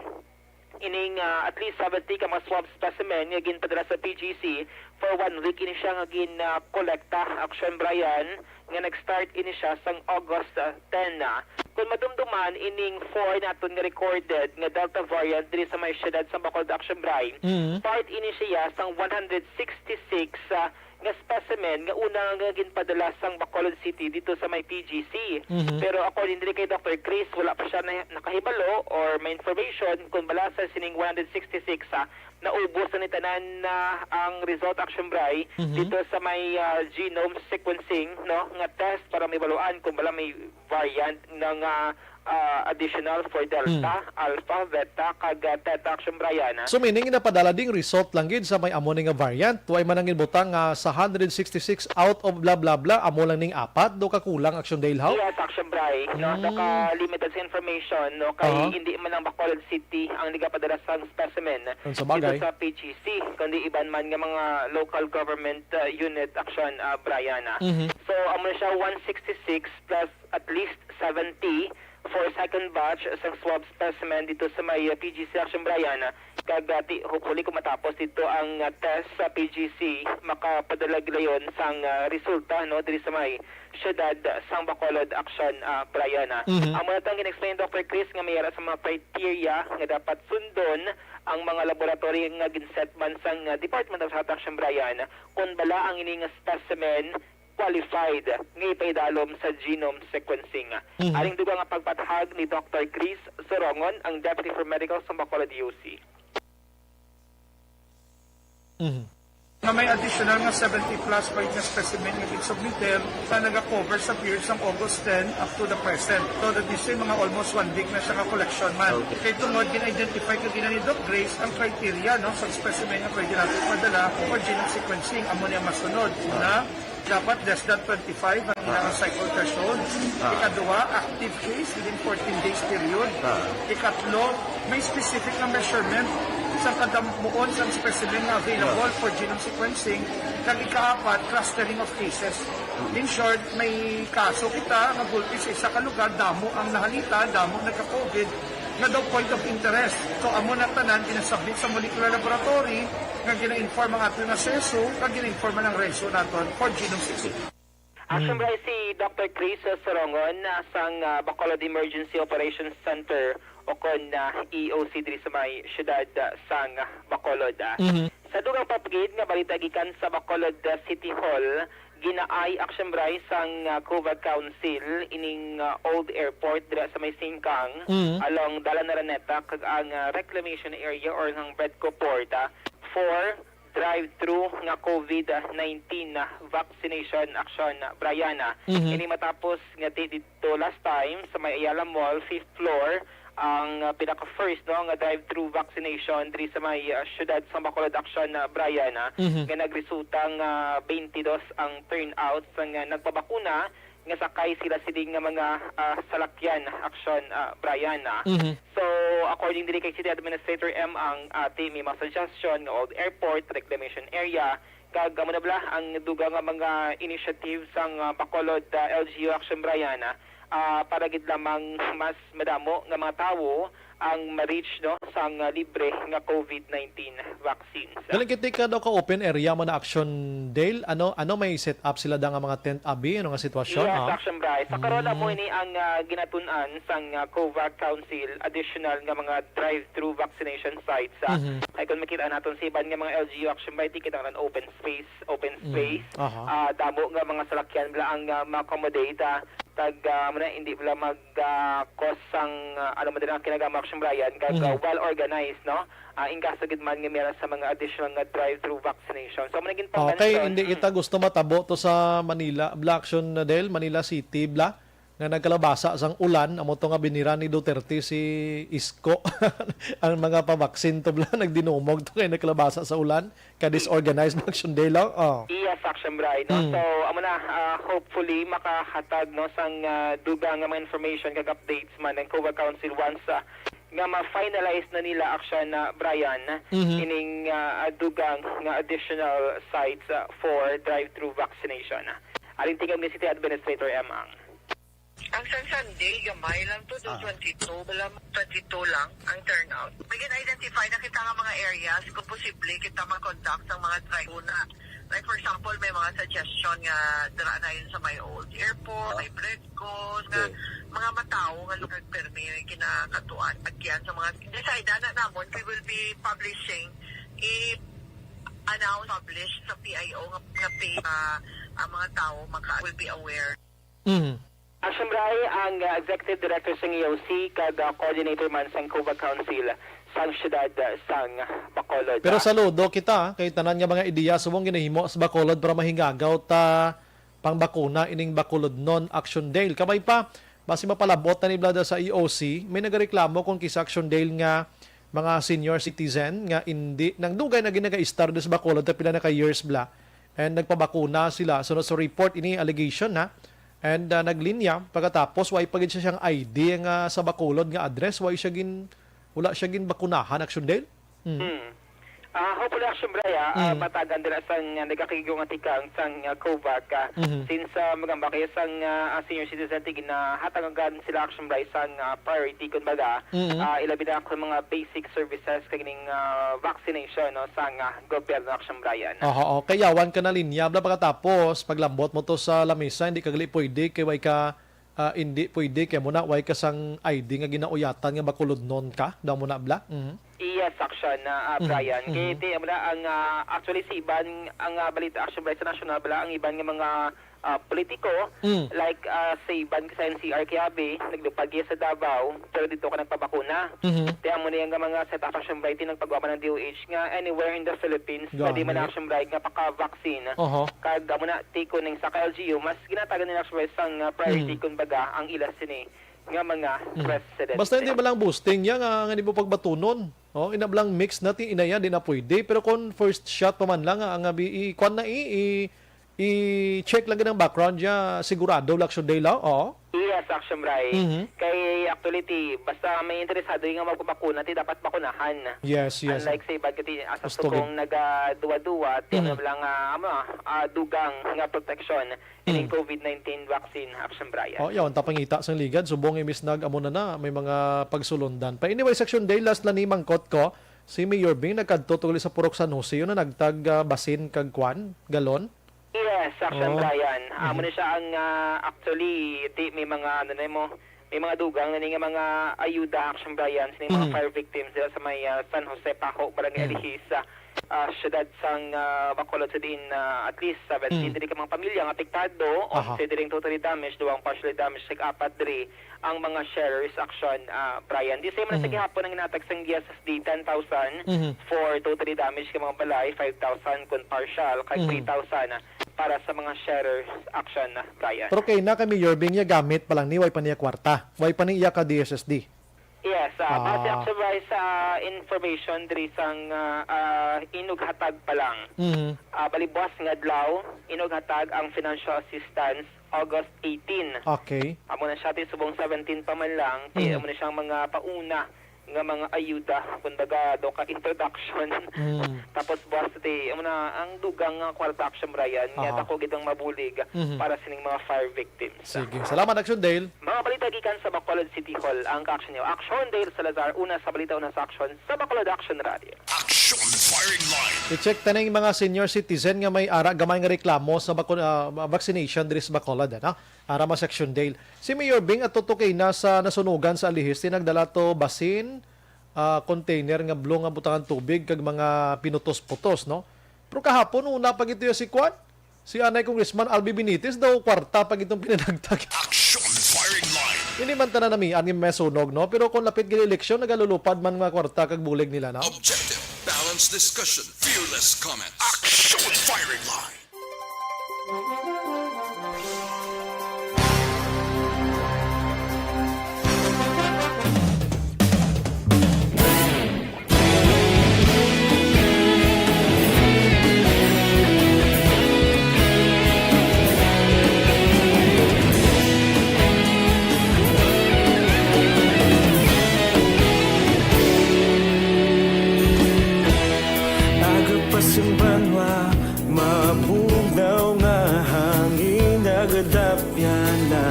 ining, ah, at least seventy ka mga swab specimen nga ginpadala sa P G C for one week ini siya nga gin, ah, kolekta, Action Bryce, nga nag-start ini siya sang August, ah, ten. Kung madumduman, ining four naton nga recorded nga Delta variant diri sa may siyudad sa Bacolod, Action Bryce, Mm. part ini siya sang one hundred sixty-six, ah, nga specimen nga una nga ginpadala sang Bacolod City dito sa may P G C. Mhm. Pero according diri kay Doctor Chris, wala pa siya na, nakahibalo or may information kung bala sa sining one hundred sixty-six, ah, naubos na ni tanan na ang result, Action Bryce, Mhm. dito sa may, ah, genome sequencing, no, nga test para mahibaluan kung bala may variant nga, ah, ah, additional for Delta, Hmm. Alpha, Beta, kag ah, Theta, Action Brian. So meaning, napadala ding result lang gid sa may amo ni nga variant. Way man ang ginbutang nga sa hundred sixty-six out of blah blah blah, amo lang ning apat, do ka kulang, Action Dale, how? Yes, Action Bri, no? Mm. Naka-limited sa information, no? Kay Aha. hindi man lang Bacolod City ang nagapadala sang specimen. Ang sa bagay. Dito sa P G C, kundi iban man nga mga local government uh, unit, Action uh, Brian. Mhm. So, amo na siya, one sixty-six plus at least seventy for second batch sang swab specimen dito sa may uh, P G C, Action Brian. Kag uh, ti- hopefully, kung matapos dito ang uh, test sa P G C, makapadala gilayon sang uh, resulta, no, diri sa may syudad sang Bacolod, Action uh, Brian. Mhm. Amo na tong gin-explain ni Doctor Chris nga may ara sa mga criteria nga dapat sundon ang mga laboratory nga ginset man sang uh, Department of Health, Action Brian, kung bala ang ini nga specimen qualified nga ipaidalom sa genome sequencing. Mhm. Aring dugang nga pagpathag ni Doctor Chris Sorongon, ang Deputy for Medical sa Bacolod D O C. Mhm. Nga may additional nga seventy plus point nga specimen nga ginsubmiter na nagakover sa period sang August ten up to the present. So that is say, mga almost one week na siya nga collection man. Kay tungod gin-identify ka gina ni Doc Grace ang criteria, no, sa specimen nga pwede natin madala for genome sequencing. Amo niya masunod. Una, dapat less than twenty-five ang ilang cycle threshold. Ikaduha, active case within fourteen days period. Ikatlo, may specific na measurement sa kadamuon sa specimen nga available for genome sequencing. Kag ikaapat, clustering of cases. In short, may kaso kita nga gulpi sa isa ka lugar, damo ang nahalita, damo nagka-COVID, nga daw point of interest. So, amo na tanan ginasubmit sa molecular laboratory nga gina-inform ang ato nga seso, nga gina-inform ang reso naton for genome sequencing. Action Bri, si Doctor Chris Sorongon, ah, sang ah, Bacolod Emergency Operations Center o kon ah, E O C diri sa may siyudad ah, sang Bacolod. Ah. Mhm. Sa dugang pa gid nga balita gikan sa Bacolod ah, City Hall, ginaay, Action Bri, sang ah, COVAG Council ining ah, old airport dira sa may Singkang, Mhm. along Dalan Araneta, kag ang ah, reclamation area or ang Bredco Port ah, for drive-through nga COVID nineteen vaccination, Action Brian. Mhm. Ini matapos nga di dito last time sa may Ayala Mall, fifth floor, ang uh, pinaka-first, no, nga drive-through vaccination diri sa may uh, siyudad sa Bacolod, Action Brian, Mhm. nga nagresulta nga twenty-two ang turnout sa nga nagpabakuna nga sakay sila sini nga mga ah, salakyan, Action ah, Brian. Ah. Mhm. So, according diri kay City Administrator M, ang ati may mga suggestion nga old airport, reclamation area, kag amo na bala ang dugang nga mga initiative sang ah, Bacolod ah, L G U, Action Brian, ah, ah, para gid lamang mas madamo nga mga tawo ang ma-reach, no, sang ah, libre nga COVID nineteen vaccines. Galing kiti ka daw ka open area man na, Action Dale. Ano, ano may set up sila da nga mga tent abi? Ano nga sitwasyon? Yes, Ah? Action Bri. Sa karon, Mm. amo ini ang ah, ginatun-an sang ah, COVAG Council additional nga mga drive-through vaccination sites. Ah. Mhm. Ay, kung makita naton sa iban nga mga L G U, Action Bri, di kita nga open space, open Mm. space. Aha. Ah, damo nga mga salakyan bala ang ah, ma-accommodate. Ah. Kag ah, amo na, hindi bala mag ah, cause sang ah, ano man din ang kinagama, Action Brian, kag ah, Mhm. well organized, no? Ah, in kaso gid man nga meron sa mga additional nga drive-through vaccination. So, amo na gid Okay, pang-mention. hindi Mm. kita gusto matabo to sa Manila, bla, Action Dale, Manila City, bla, nga nagkalabasa sang ulan, amo to nga binira ni Duterte si Isko. Ang mga pabaksin to, bla, nagdinumog to kay nagkalabasa sa ulan, ka disorganized, Action Dale, oh. Yes, Action Bri, no? Mm. So, amo na, ah, hopefully, makahatag, no, sang ah, dugang nga mga information kag updates man ang COVAG Council once ah, nga ma-finalize na nila, Action ah, Brian, Mhm. ining ah, dugang nga additional sites ah, for drive-through vaccination. Aling tingog ni City Administrator M. Ang. Ang San San Dale, gamay lang to, do Ah. twenty-two lang, twenty-two lang ang turnout. May gin-identify na kita nga mga areas kung posible kita mag-conduct ang mga drive-through na. Like, for example, may mga suggestion nga dira na yun sa may old airport, Ah. may Bredco, nga Okay. mga matawo nga lugar permi kinakatuan. Agyan sa mga decide na namon, we will be publishing, i-announce, publish sa P I O nga, nga page, ah, ang mga tawo maka, will be aware. Mhm. Action Bri, ang uh, Executive Director sang E O C kag uh, Coordinator man sang COVAG Council sang siyudad uh, sang Bacolod. Pero saludo kita kay tanan nga mga ideya subong ginahimo sa Bacolod para mahingagaw ta pangbakuna ining Bacolodnon, Action Dale. Kabay pa, Basi mapalabot na ni Blada sa E O C, may nagareklamo kon kay sa Action Dale nga mga senior citizen nga indi, nang dugay na ginaga-istar sa Bacolod, ta pila na ka years bla. And nagpabakuna sila. So, sa report ini, allegation na. And, ah, naglinya, pagkatapos, way pa gid siya siyang I D nga sa Bacolod nga address, way siya gin-, wala siya ginbakunahan, Action Dale? Mm. Hmm. Ah, hopefully, Action Bray, ah, ah, Mm. matagan dira sang, ah, nagakaigo nga tikang sang, ah, COVAC, ah, Mhm. since, ah, magamba kay sang, ah, ah, senior citizen ti ginahatagan sila, Action Bray, sang, ah, priority, kumbaga, Mm. ah, ilabi na ang mga basic services kag ning, ah, vaccination, no, sang, ah, gobyerno, Action Brian. Aha, okay. Yawan ka na linya, bla, pagkatapos, paglambot mo to sa lamisa, hindi ka gali pwede kay way ka ah, indi pwede kay mo na, way ka sang I D nga ginauyatan nga Bacolodnon ka, daw mo na, bla? Mhm. Yes, Action, ah, ah, Mhm, Brian. Kay mhm. Ti, amo na ang, ah, actually, sa iban, ang, ah, balita, Action, Brian, sa national, bala, ang iban nga mga, ah, politiko, Mm. like, ah, sa iban sa N C R, kay abi, naglupad iya sa Davao, pero dito ka nagpabakuna. Mhm. Ti, amo na yung mga set up, Action, Brian, ti nagpagawa man ng D O H nga anywhere in the Philippines, pwede man, Gani. Action, Brian, nga paka-vaccine. Oho. Kag amo na, ti, kuning sa ka-L G U, mas ginatagan nila, Action, Brian, sang, ah, priority, Mm. kumbaga, ang ila sini nga mga Mm. residents. Basta hindi ba lang boosting niya nga, nga di mo pagbatunon? Oh, ina lang mix na ti inaya, di na pwede. Pero kung first shot pa man lang, ah, nga bi-, i-, kwan na i-, i-, i-check lang gid ang background niya, sigurado lang siya day lang, oh. Yes, Action Bray. Mhm. Kay actually, ti, basta may interesado nga magpabakuna, ti dapat bakunahan. Yes, yes. Unlike sa iba, ti, asa Gusto subong gid. nagaduwa-duwa, ti, Mhm. ano lang, ah, amo, ah, dugang nga protection ining Mm. covid nineteen vaccine, Action Brian. Oh, yaw, ang tapangita sang ligad, subong imbis nag-, amo na na, may mga pagsulundan pa. Anyway, Section Day, last na ni mangkot ko, si Mayor Bing nagkadto tungod sa Purok San Jose, yun na nagtag, ah, basin kag kwan, galon? Yes, Action Oh. Brian. Amo Mhm. na siya ang, ah, actually, ti, may mga, ano na mo, may mga dugang na ni nga mga ayuda, Action Brian, sa mga Mm. fire victims dira sa may, ah, San Jose, Paco, Barangay Mm. Alihis, ah, ah, siyudad sang, ah, Bacolod, sa diin, ah, at least seventeen Mm. diri ka mga pamilya ang apektado, Aha. onse diri ang totally damaged, duwang partially damaged, kag apat diri ang mga shelters, Action, ah, Brian. Di sa man sa Mhm. gihapon ang ginatag sang D S S D, ten thousand Mhm. for totally damaged ka mga balay, five thousand kun partial, kag Mhm. three thousand para sa mga shelters, Action, Brian. Pero kay na kay Mayor Bing niya gamit pa lang ni, way pa niya kwarta. Way pa ni iya ka D S S D. Yes, ah, base Ah. actually sa information diri sang, ah, ah, inughatag pa lang. Mhm. Ah, bali buwas nga adlaw, inughatag ang financial assistance August eighteen. Okay. Amo na siya, ti subong seventeen pa man lang, ti Mm. amo na siyang mga pauna nga mga ayuda, kumbaga, do ka introduction. Mm. Tapos buwas, ti amo na ang dugang nga kwarta, Action Brian, nga Aha. dako gid ang mabulig Mhm. para sining mga fire victims. Sige. Salamat, Action Dale. Mga balita gikan sa Bacolod City Hall, ang ka-action niyo. Action Dale Salazar, una sa balita, una sa action, sa Bacolod Action Radio. Action Firing Line. I-check ta ning mga senior citizen nga may ara gamay nga reklamo sa bako-, ah, vaccination diri sa Bacolod, ano? Ara ma Section Dale. Si Mayor Bing at tutukay na sa nasunugan sa Alihis, ti nagdala to basin, ah, container nga blue nga butangan tubig kag mga pinutos-putos, no? Pero kahapon, una pa gito si Kwan, si anay Congressman Albi Benitez daw kwarta pa gitong pinanagtag. Action Firing Line. Hindi man tanan namian nga may sunog, no? Pero kung lapit gid eleksyon, nagalulupad man mga kwarta kag bulig nila, no? Objective, balanced discussion, fearless comment. Action Firing Line. Aga pa sang banwa, mabugnaw nga hangin nagadapyan na.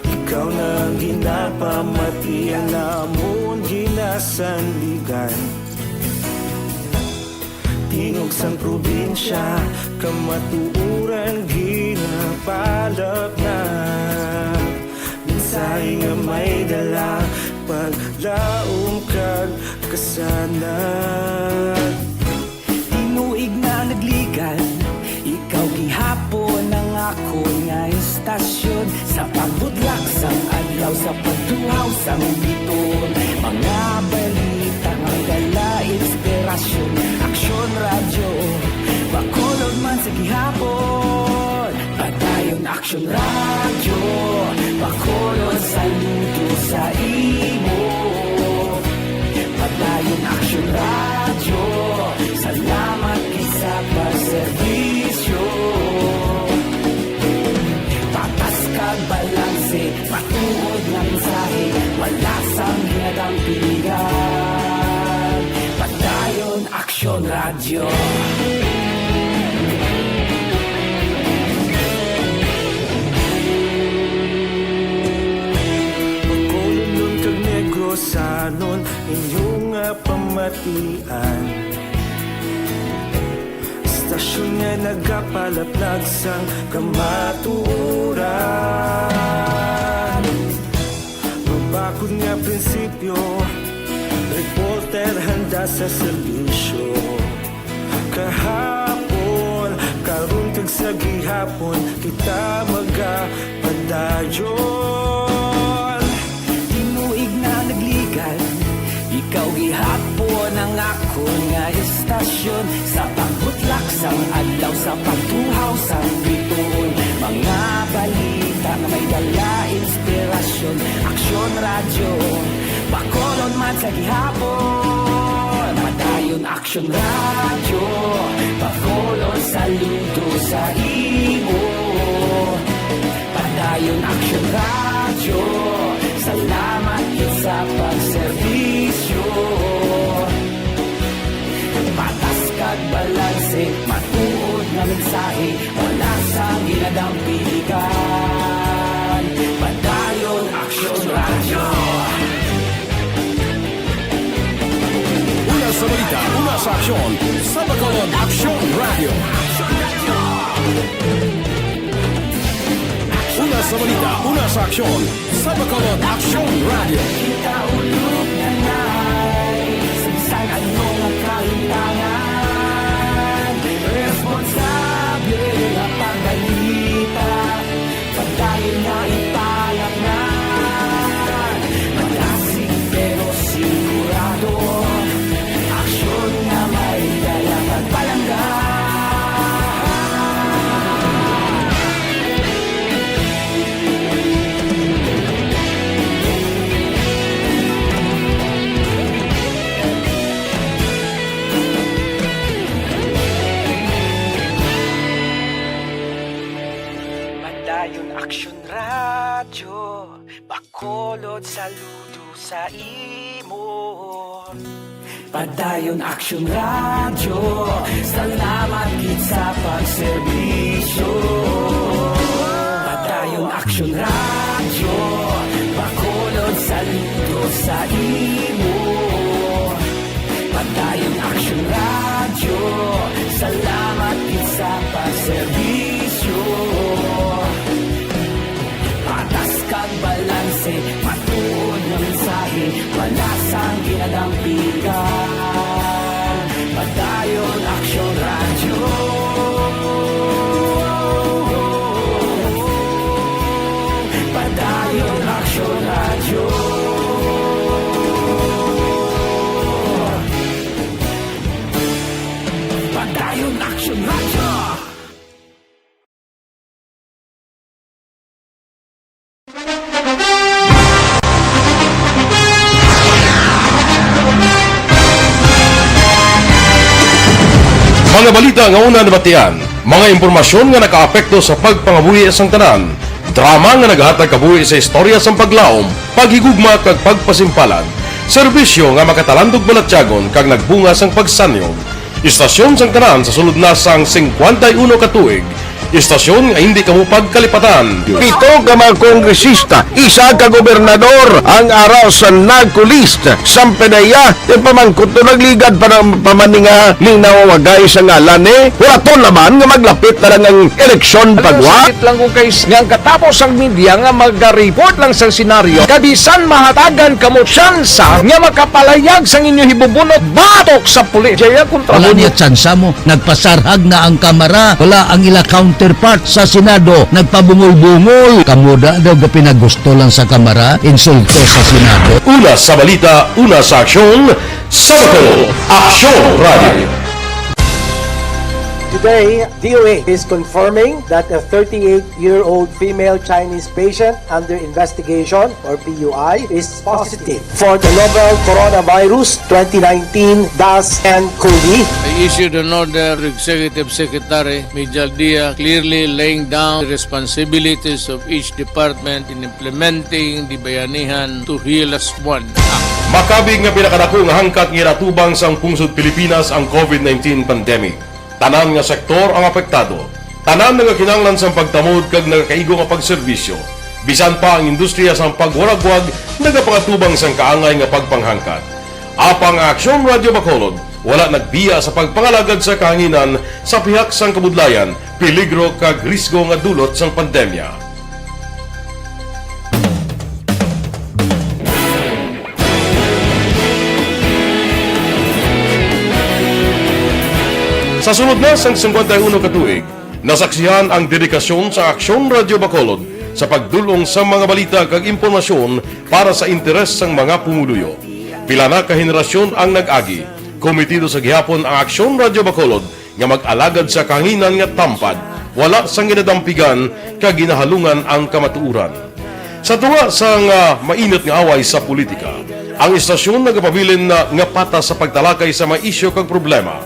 Ikaw na ang ginapamati, ang amon ginasandigan. Tingog sang probinsya, kamatuoran ginapalapnat. Mensahe nga may dala, paglaom kag kasanag. Tinuig na nagligan, ikaw gihapon ang akon nga istasyon. Sa pagbudlak sang adlaw, sa pagtuhaw sang biton, mga balita nga dala inspirasyon. Aksyon Radyo, Bacolod man sa gihapon. Padayon Aksyon Radyo, Bacolod, saludo sa imo. Padayon Aksyon Radyo, salamat gid sa pagserbisyo. Patas kag balanse, matuod nga mensahe, wala sang ginadampigan. Padayon Aksyon Radyo. Bacolodnon kag Negrosanon, inyo nga pamatian. Istasyon nga nagapalaplag sang kamatuoran. Mabakod nga prinsipyo, reporter handa sa serbisyo. Kahapon, karon kag sa gihapon, kita magapadayon. Tinuig na nagligad, ikaw gihapon ang akon nga istasyon. Sa pagbutlak sang adlaw, sa pagtuhaw sang bituon, mga balita nga may dala inspirasyon. Aksyon Radyo, Bacolod man sa gihapon. Padayon Aksyon Radyo, Bacolod, saludo sa imo. Padayon Aksyon Radyo, salamat gid sa pagserbisyo. Patas kag balanse, matuod nga mensahe, wala sang ginadampigan. Padayon Aksyon Radyo. Una sa balita, una sa aksyon, sa Bacolod Aksyon Radyo. Una sa balita, una sa aksyon, sa Bacolod Aksyon Radyo. Kita ulog na nai, sa bisan ano nga kahintangan, responsable nga pagbalita, padayon nga ipalapnan. Malasig pero sigurado, aksyon nga may dala nga palangga. Padayon Aksyon Radyo, Bacolod, saludo sa imo. Padayon Aksyon Radyo, salamat gid sa pagserbisyo. Padayon Aksyon Radyo, Bacolod, saludo sa imo. Padayon Aksyon Radyo, salamat gid sa pagserbisyo. Patas kag balanse, matuod nga mensahe, wala sang ginadampigan. Padayon Aksyon Radyo. Padayon Aksyon Radyo. Padayon Aksyon Radyo. Mga balita nga una nabatian, mga impormasyon nga nakaapekto sa pagpangabuhi sang tanan, drama nga nagahatag kabuhi sa istorya sang paglaom, paghigugma kag pagpasimpalan, serbisyo nga makatalandog balatyagon kag nagbunga sang pagsanyog. Istasyon sang tanan sa sulod na sang singkwenta y uno ka tuig. Istasyon nga hindi kamo pagkalipatan. Pito ka mga kongresista, isa ka gobernador ang ara sa NAGCO list. Sang PDEA, ti pamangkot to nagligad pa ng pamaninga ning nawawagay sa ngalan ni Horaton naman nga maglapit na lang ang eleksyon. Ano pagwa? Sakit lang kung kay s-, nga ang katapos ang media nga maga-report lang sa senaryo, kabisan mahatagan kamo tsansa nga makapalayag sang inyo hibubunot batok sa pulis. Jaya kontra. Wala mo niya tsansa mo. Nagpasarhag na ang Kamara. Wala ang ila counterpart sa Senado. Nagpabungol-bungol. Kamo da daw gapinagusto lang sa Kamara. Insulto sa Senado. Una sa balita, una sa aksyon, sa Bacolod Aksyon Radio. Today, D O H is confirming that a thirty-eight-year-old female Chinese patient under investigation, or P U I, is positive for the novel coronavirus twenty nineteen dash N cov. I issued an order to Executive Secretary Mijal Dia, clearly laying down the responsibilities of each department in implementing the Bayanihan to Heal Us One Act. Makabig nga pinakadako nga hangkat nga ginatubang sang pungsod Pilipinas ang COVID nineteen pandemic. Tanan nga sektor ang apektado. Tanan nagakinahanglan sang pagtamod kag nagakaigo nga pagserbisyo. Bisan pa ang industriya sang pagwaragwag nagapangatubang sang kaangay nga pagpanghangkat. Apang ang Aksyon Radyo Bacolod wala nagbiya sa pagpangalagad sa kahanginan sa pihak sang kabudlayan, peligro kag risgo nga dulot sang pandemya. Sa sulod na sang singkwenta y uno ka tuig, nasaksihan ang dedikasyon sa Aksyon Radyo Bacolod sa pagdul-ong sa mga balita kag impormasyon para sa interes sang mga pumuluyo. Pila na ka henerasyon ang nag-agi. Komitido sa gihapon ang Aksyon Radyo Bacolod nga mag-alagad sa kahanginan nga tampad, wala sang ginadampigan kag ginahalungan ang kamatuoran. Sa tunga sang, ah, mainit nga away sa politika, ang istasyon nagapabilin na nga patas sa pagtalakay sa mga isyu kag problema.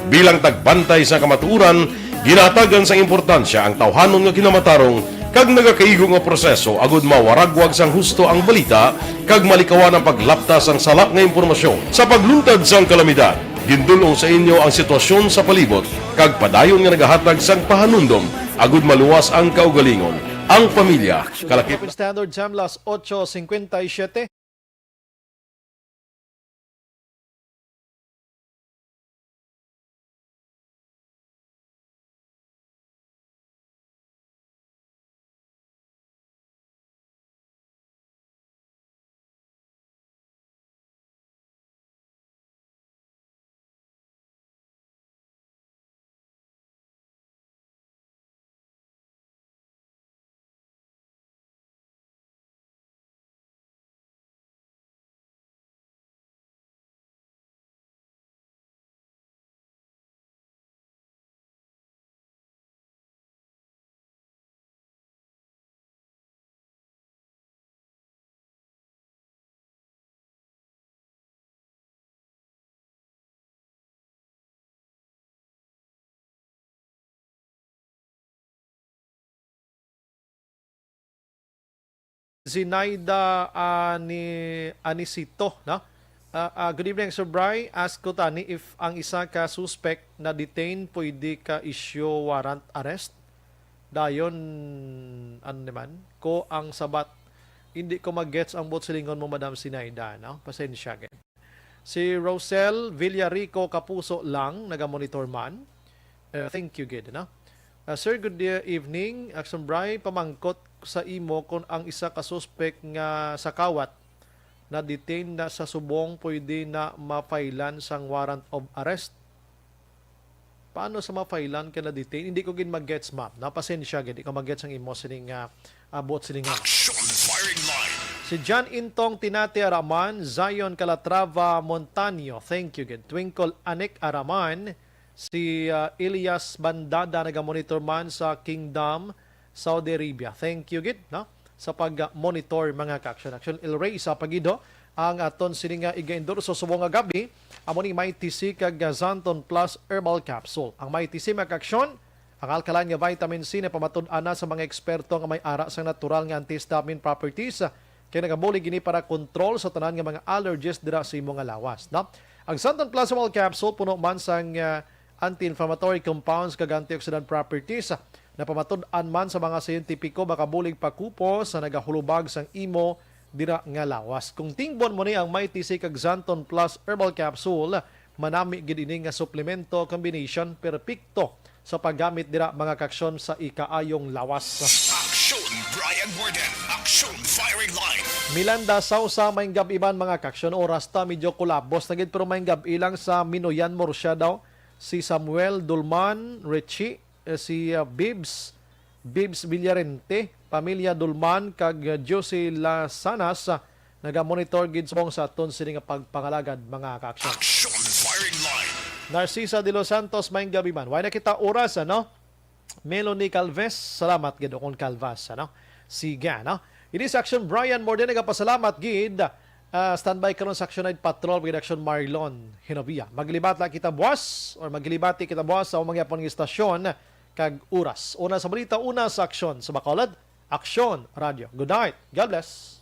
Bilang tagbantay sa kamatuoran, ginahatagan sang importansya ang tawhanon nga kinamatarong kag nagakaigo nga proseso agud mawaragwag sang husto ang balita kag malikawan ang paglapta sang sala nga impormasyon. Sa pagluntad sang kalamidad, gindul-ong sa inyo ang sitwasyon sa palibot kag padayon nga nagahatag sang pahanumdom agud maluwas ang kaugalingon, ang pamilya, kalakip. Philippine Standard Time, las ocho cincuenta y siete. Zinaida Ani-, Anisito, no? Ah, ah, good evening, Sir Bry. Ask ko tani if ang isa ka suspect na detain pwede ka issue warrant arrest. Dayon, ano naman, ko ang sabat. Hindi ko mag-gets ang buot silingon mo, Madam Zinaida, no? Pasensya, gid. Si Rosel Villarico Kapuso lang, naga-monitor man. Uh, thank you, gid, no? Uh, sir, good e-, evening. Aksyon Bry, pamangkot sa imo, kung ang isa ka suspek nga sakawat na-detain na sa subong, pwede na mafailan sang warrant of arrest? Paano sa mafailan ka na-detain? Hindi ko gid mag-gets, ma'am. Napasensya gid, di ko mag-gets ang imo sining, ah, ah, buot sining, ah. Action Firing Line. Si John Intong Tinate Araman, Zion Calatrava Montaño. Thank you gid. Twinkle Anik Araman, si, ah, Elias Bandada, naga-monitor man sa Kingdom, Saudi Arabia. Thank you gid, no, sa pag-monitor, mga ka-action. Action El Rey sa Pagido, ang aton sini nga iga-endorso subong nga gab-i, amo ni Mighty C kag Xanthone Plus Herbal Capsule. Ang Mighty C, mga ka-action, ang alkaline nga vitamin C na pamatud-an na sa mga eksperto nga may ara sang natural nga antihistamine properties, kay nagabulig ini para control sa tanan nga mga allergies dira sa imo nga lawas, no? Ang Xanthone Plus Herbal Capsule puno man sang, ah, anti-inflammatory compounds kag antioxidant properties. Napamatud-an man sa mga siyentipiko, makabulig pakupos sa nagahulubag sang imo dira nga lawas. Kung tingbon mo ni ang Mighty C kag Xanthone Plus Herbal Capsule, manami gid ini nga suplemento combination perpekto sa paggamit dira, mga ka-action, sa ikaayong lawas. Action Brian Warden, Action Firing Line. Milanda Sausa, maayong gab-i man, mga ka-action. Oras ta medyo kulabos na gid, pero maayong gab-i lang sa Minoyan Murcia daw. Si Samuel Dulman Richie, eh, si, ah, Bibs, Bibs Villarente, pamilya Dulman, kag, ah, Josie Lasanas, ah, Nagamonitor gid subong sa aton sini nga pagpangalagad, mga ka-aksyon. Action firing line. Narcisa de los Santos, maayong gabi man. Way na kita oras, ano? Melanie Calves, salamat gid, ukon Calvas, ano? Sige, ano? Ini sa Action Brian Morde, nagapasalamat gid. Ah, standby karon sa Action Night Patrol, gid Action Marlon Hinovia. Maglibati kita buwas, or maglibati kita buwas sa mga yapon nga istasyon kag oras. Una sa balita, una sa aksyon sa Bacolod, Aksyon Radio. Good night. God bless.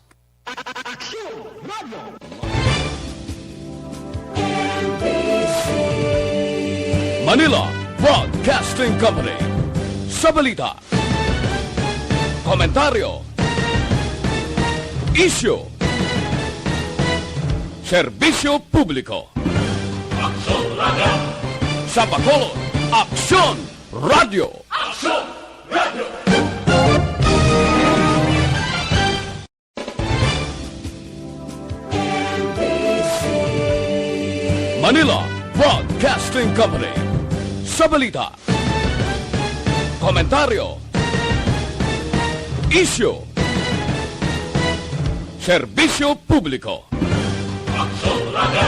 Aksyon Radio. Manila Broadcasting Company. Sa balita, komentaryo, isyu, serbisyo publiko. Aksyon Radio. Sa Bacolod, Aksyon Radio. Aksyon Radio. Manila Broadcasting Company. Sa balita, komentaryo, isyu, serbisyo publiko. Aksyon Radio.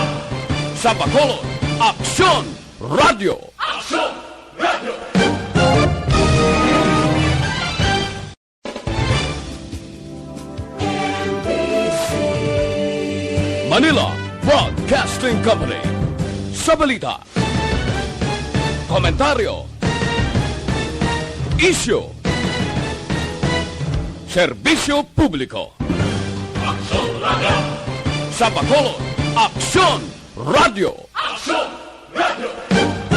Sa Bacolod, Aksyon Radio. Aksyon Radio. Manila Broadcasting Company. Sa balita, komentaryo, isyu, serbisyo publiko. Aksyon Radio. Sa Bacolod, Aksyon Radio. Aksyon Radio.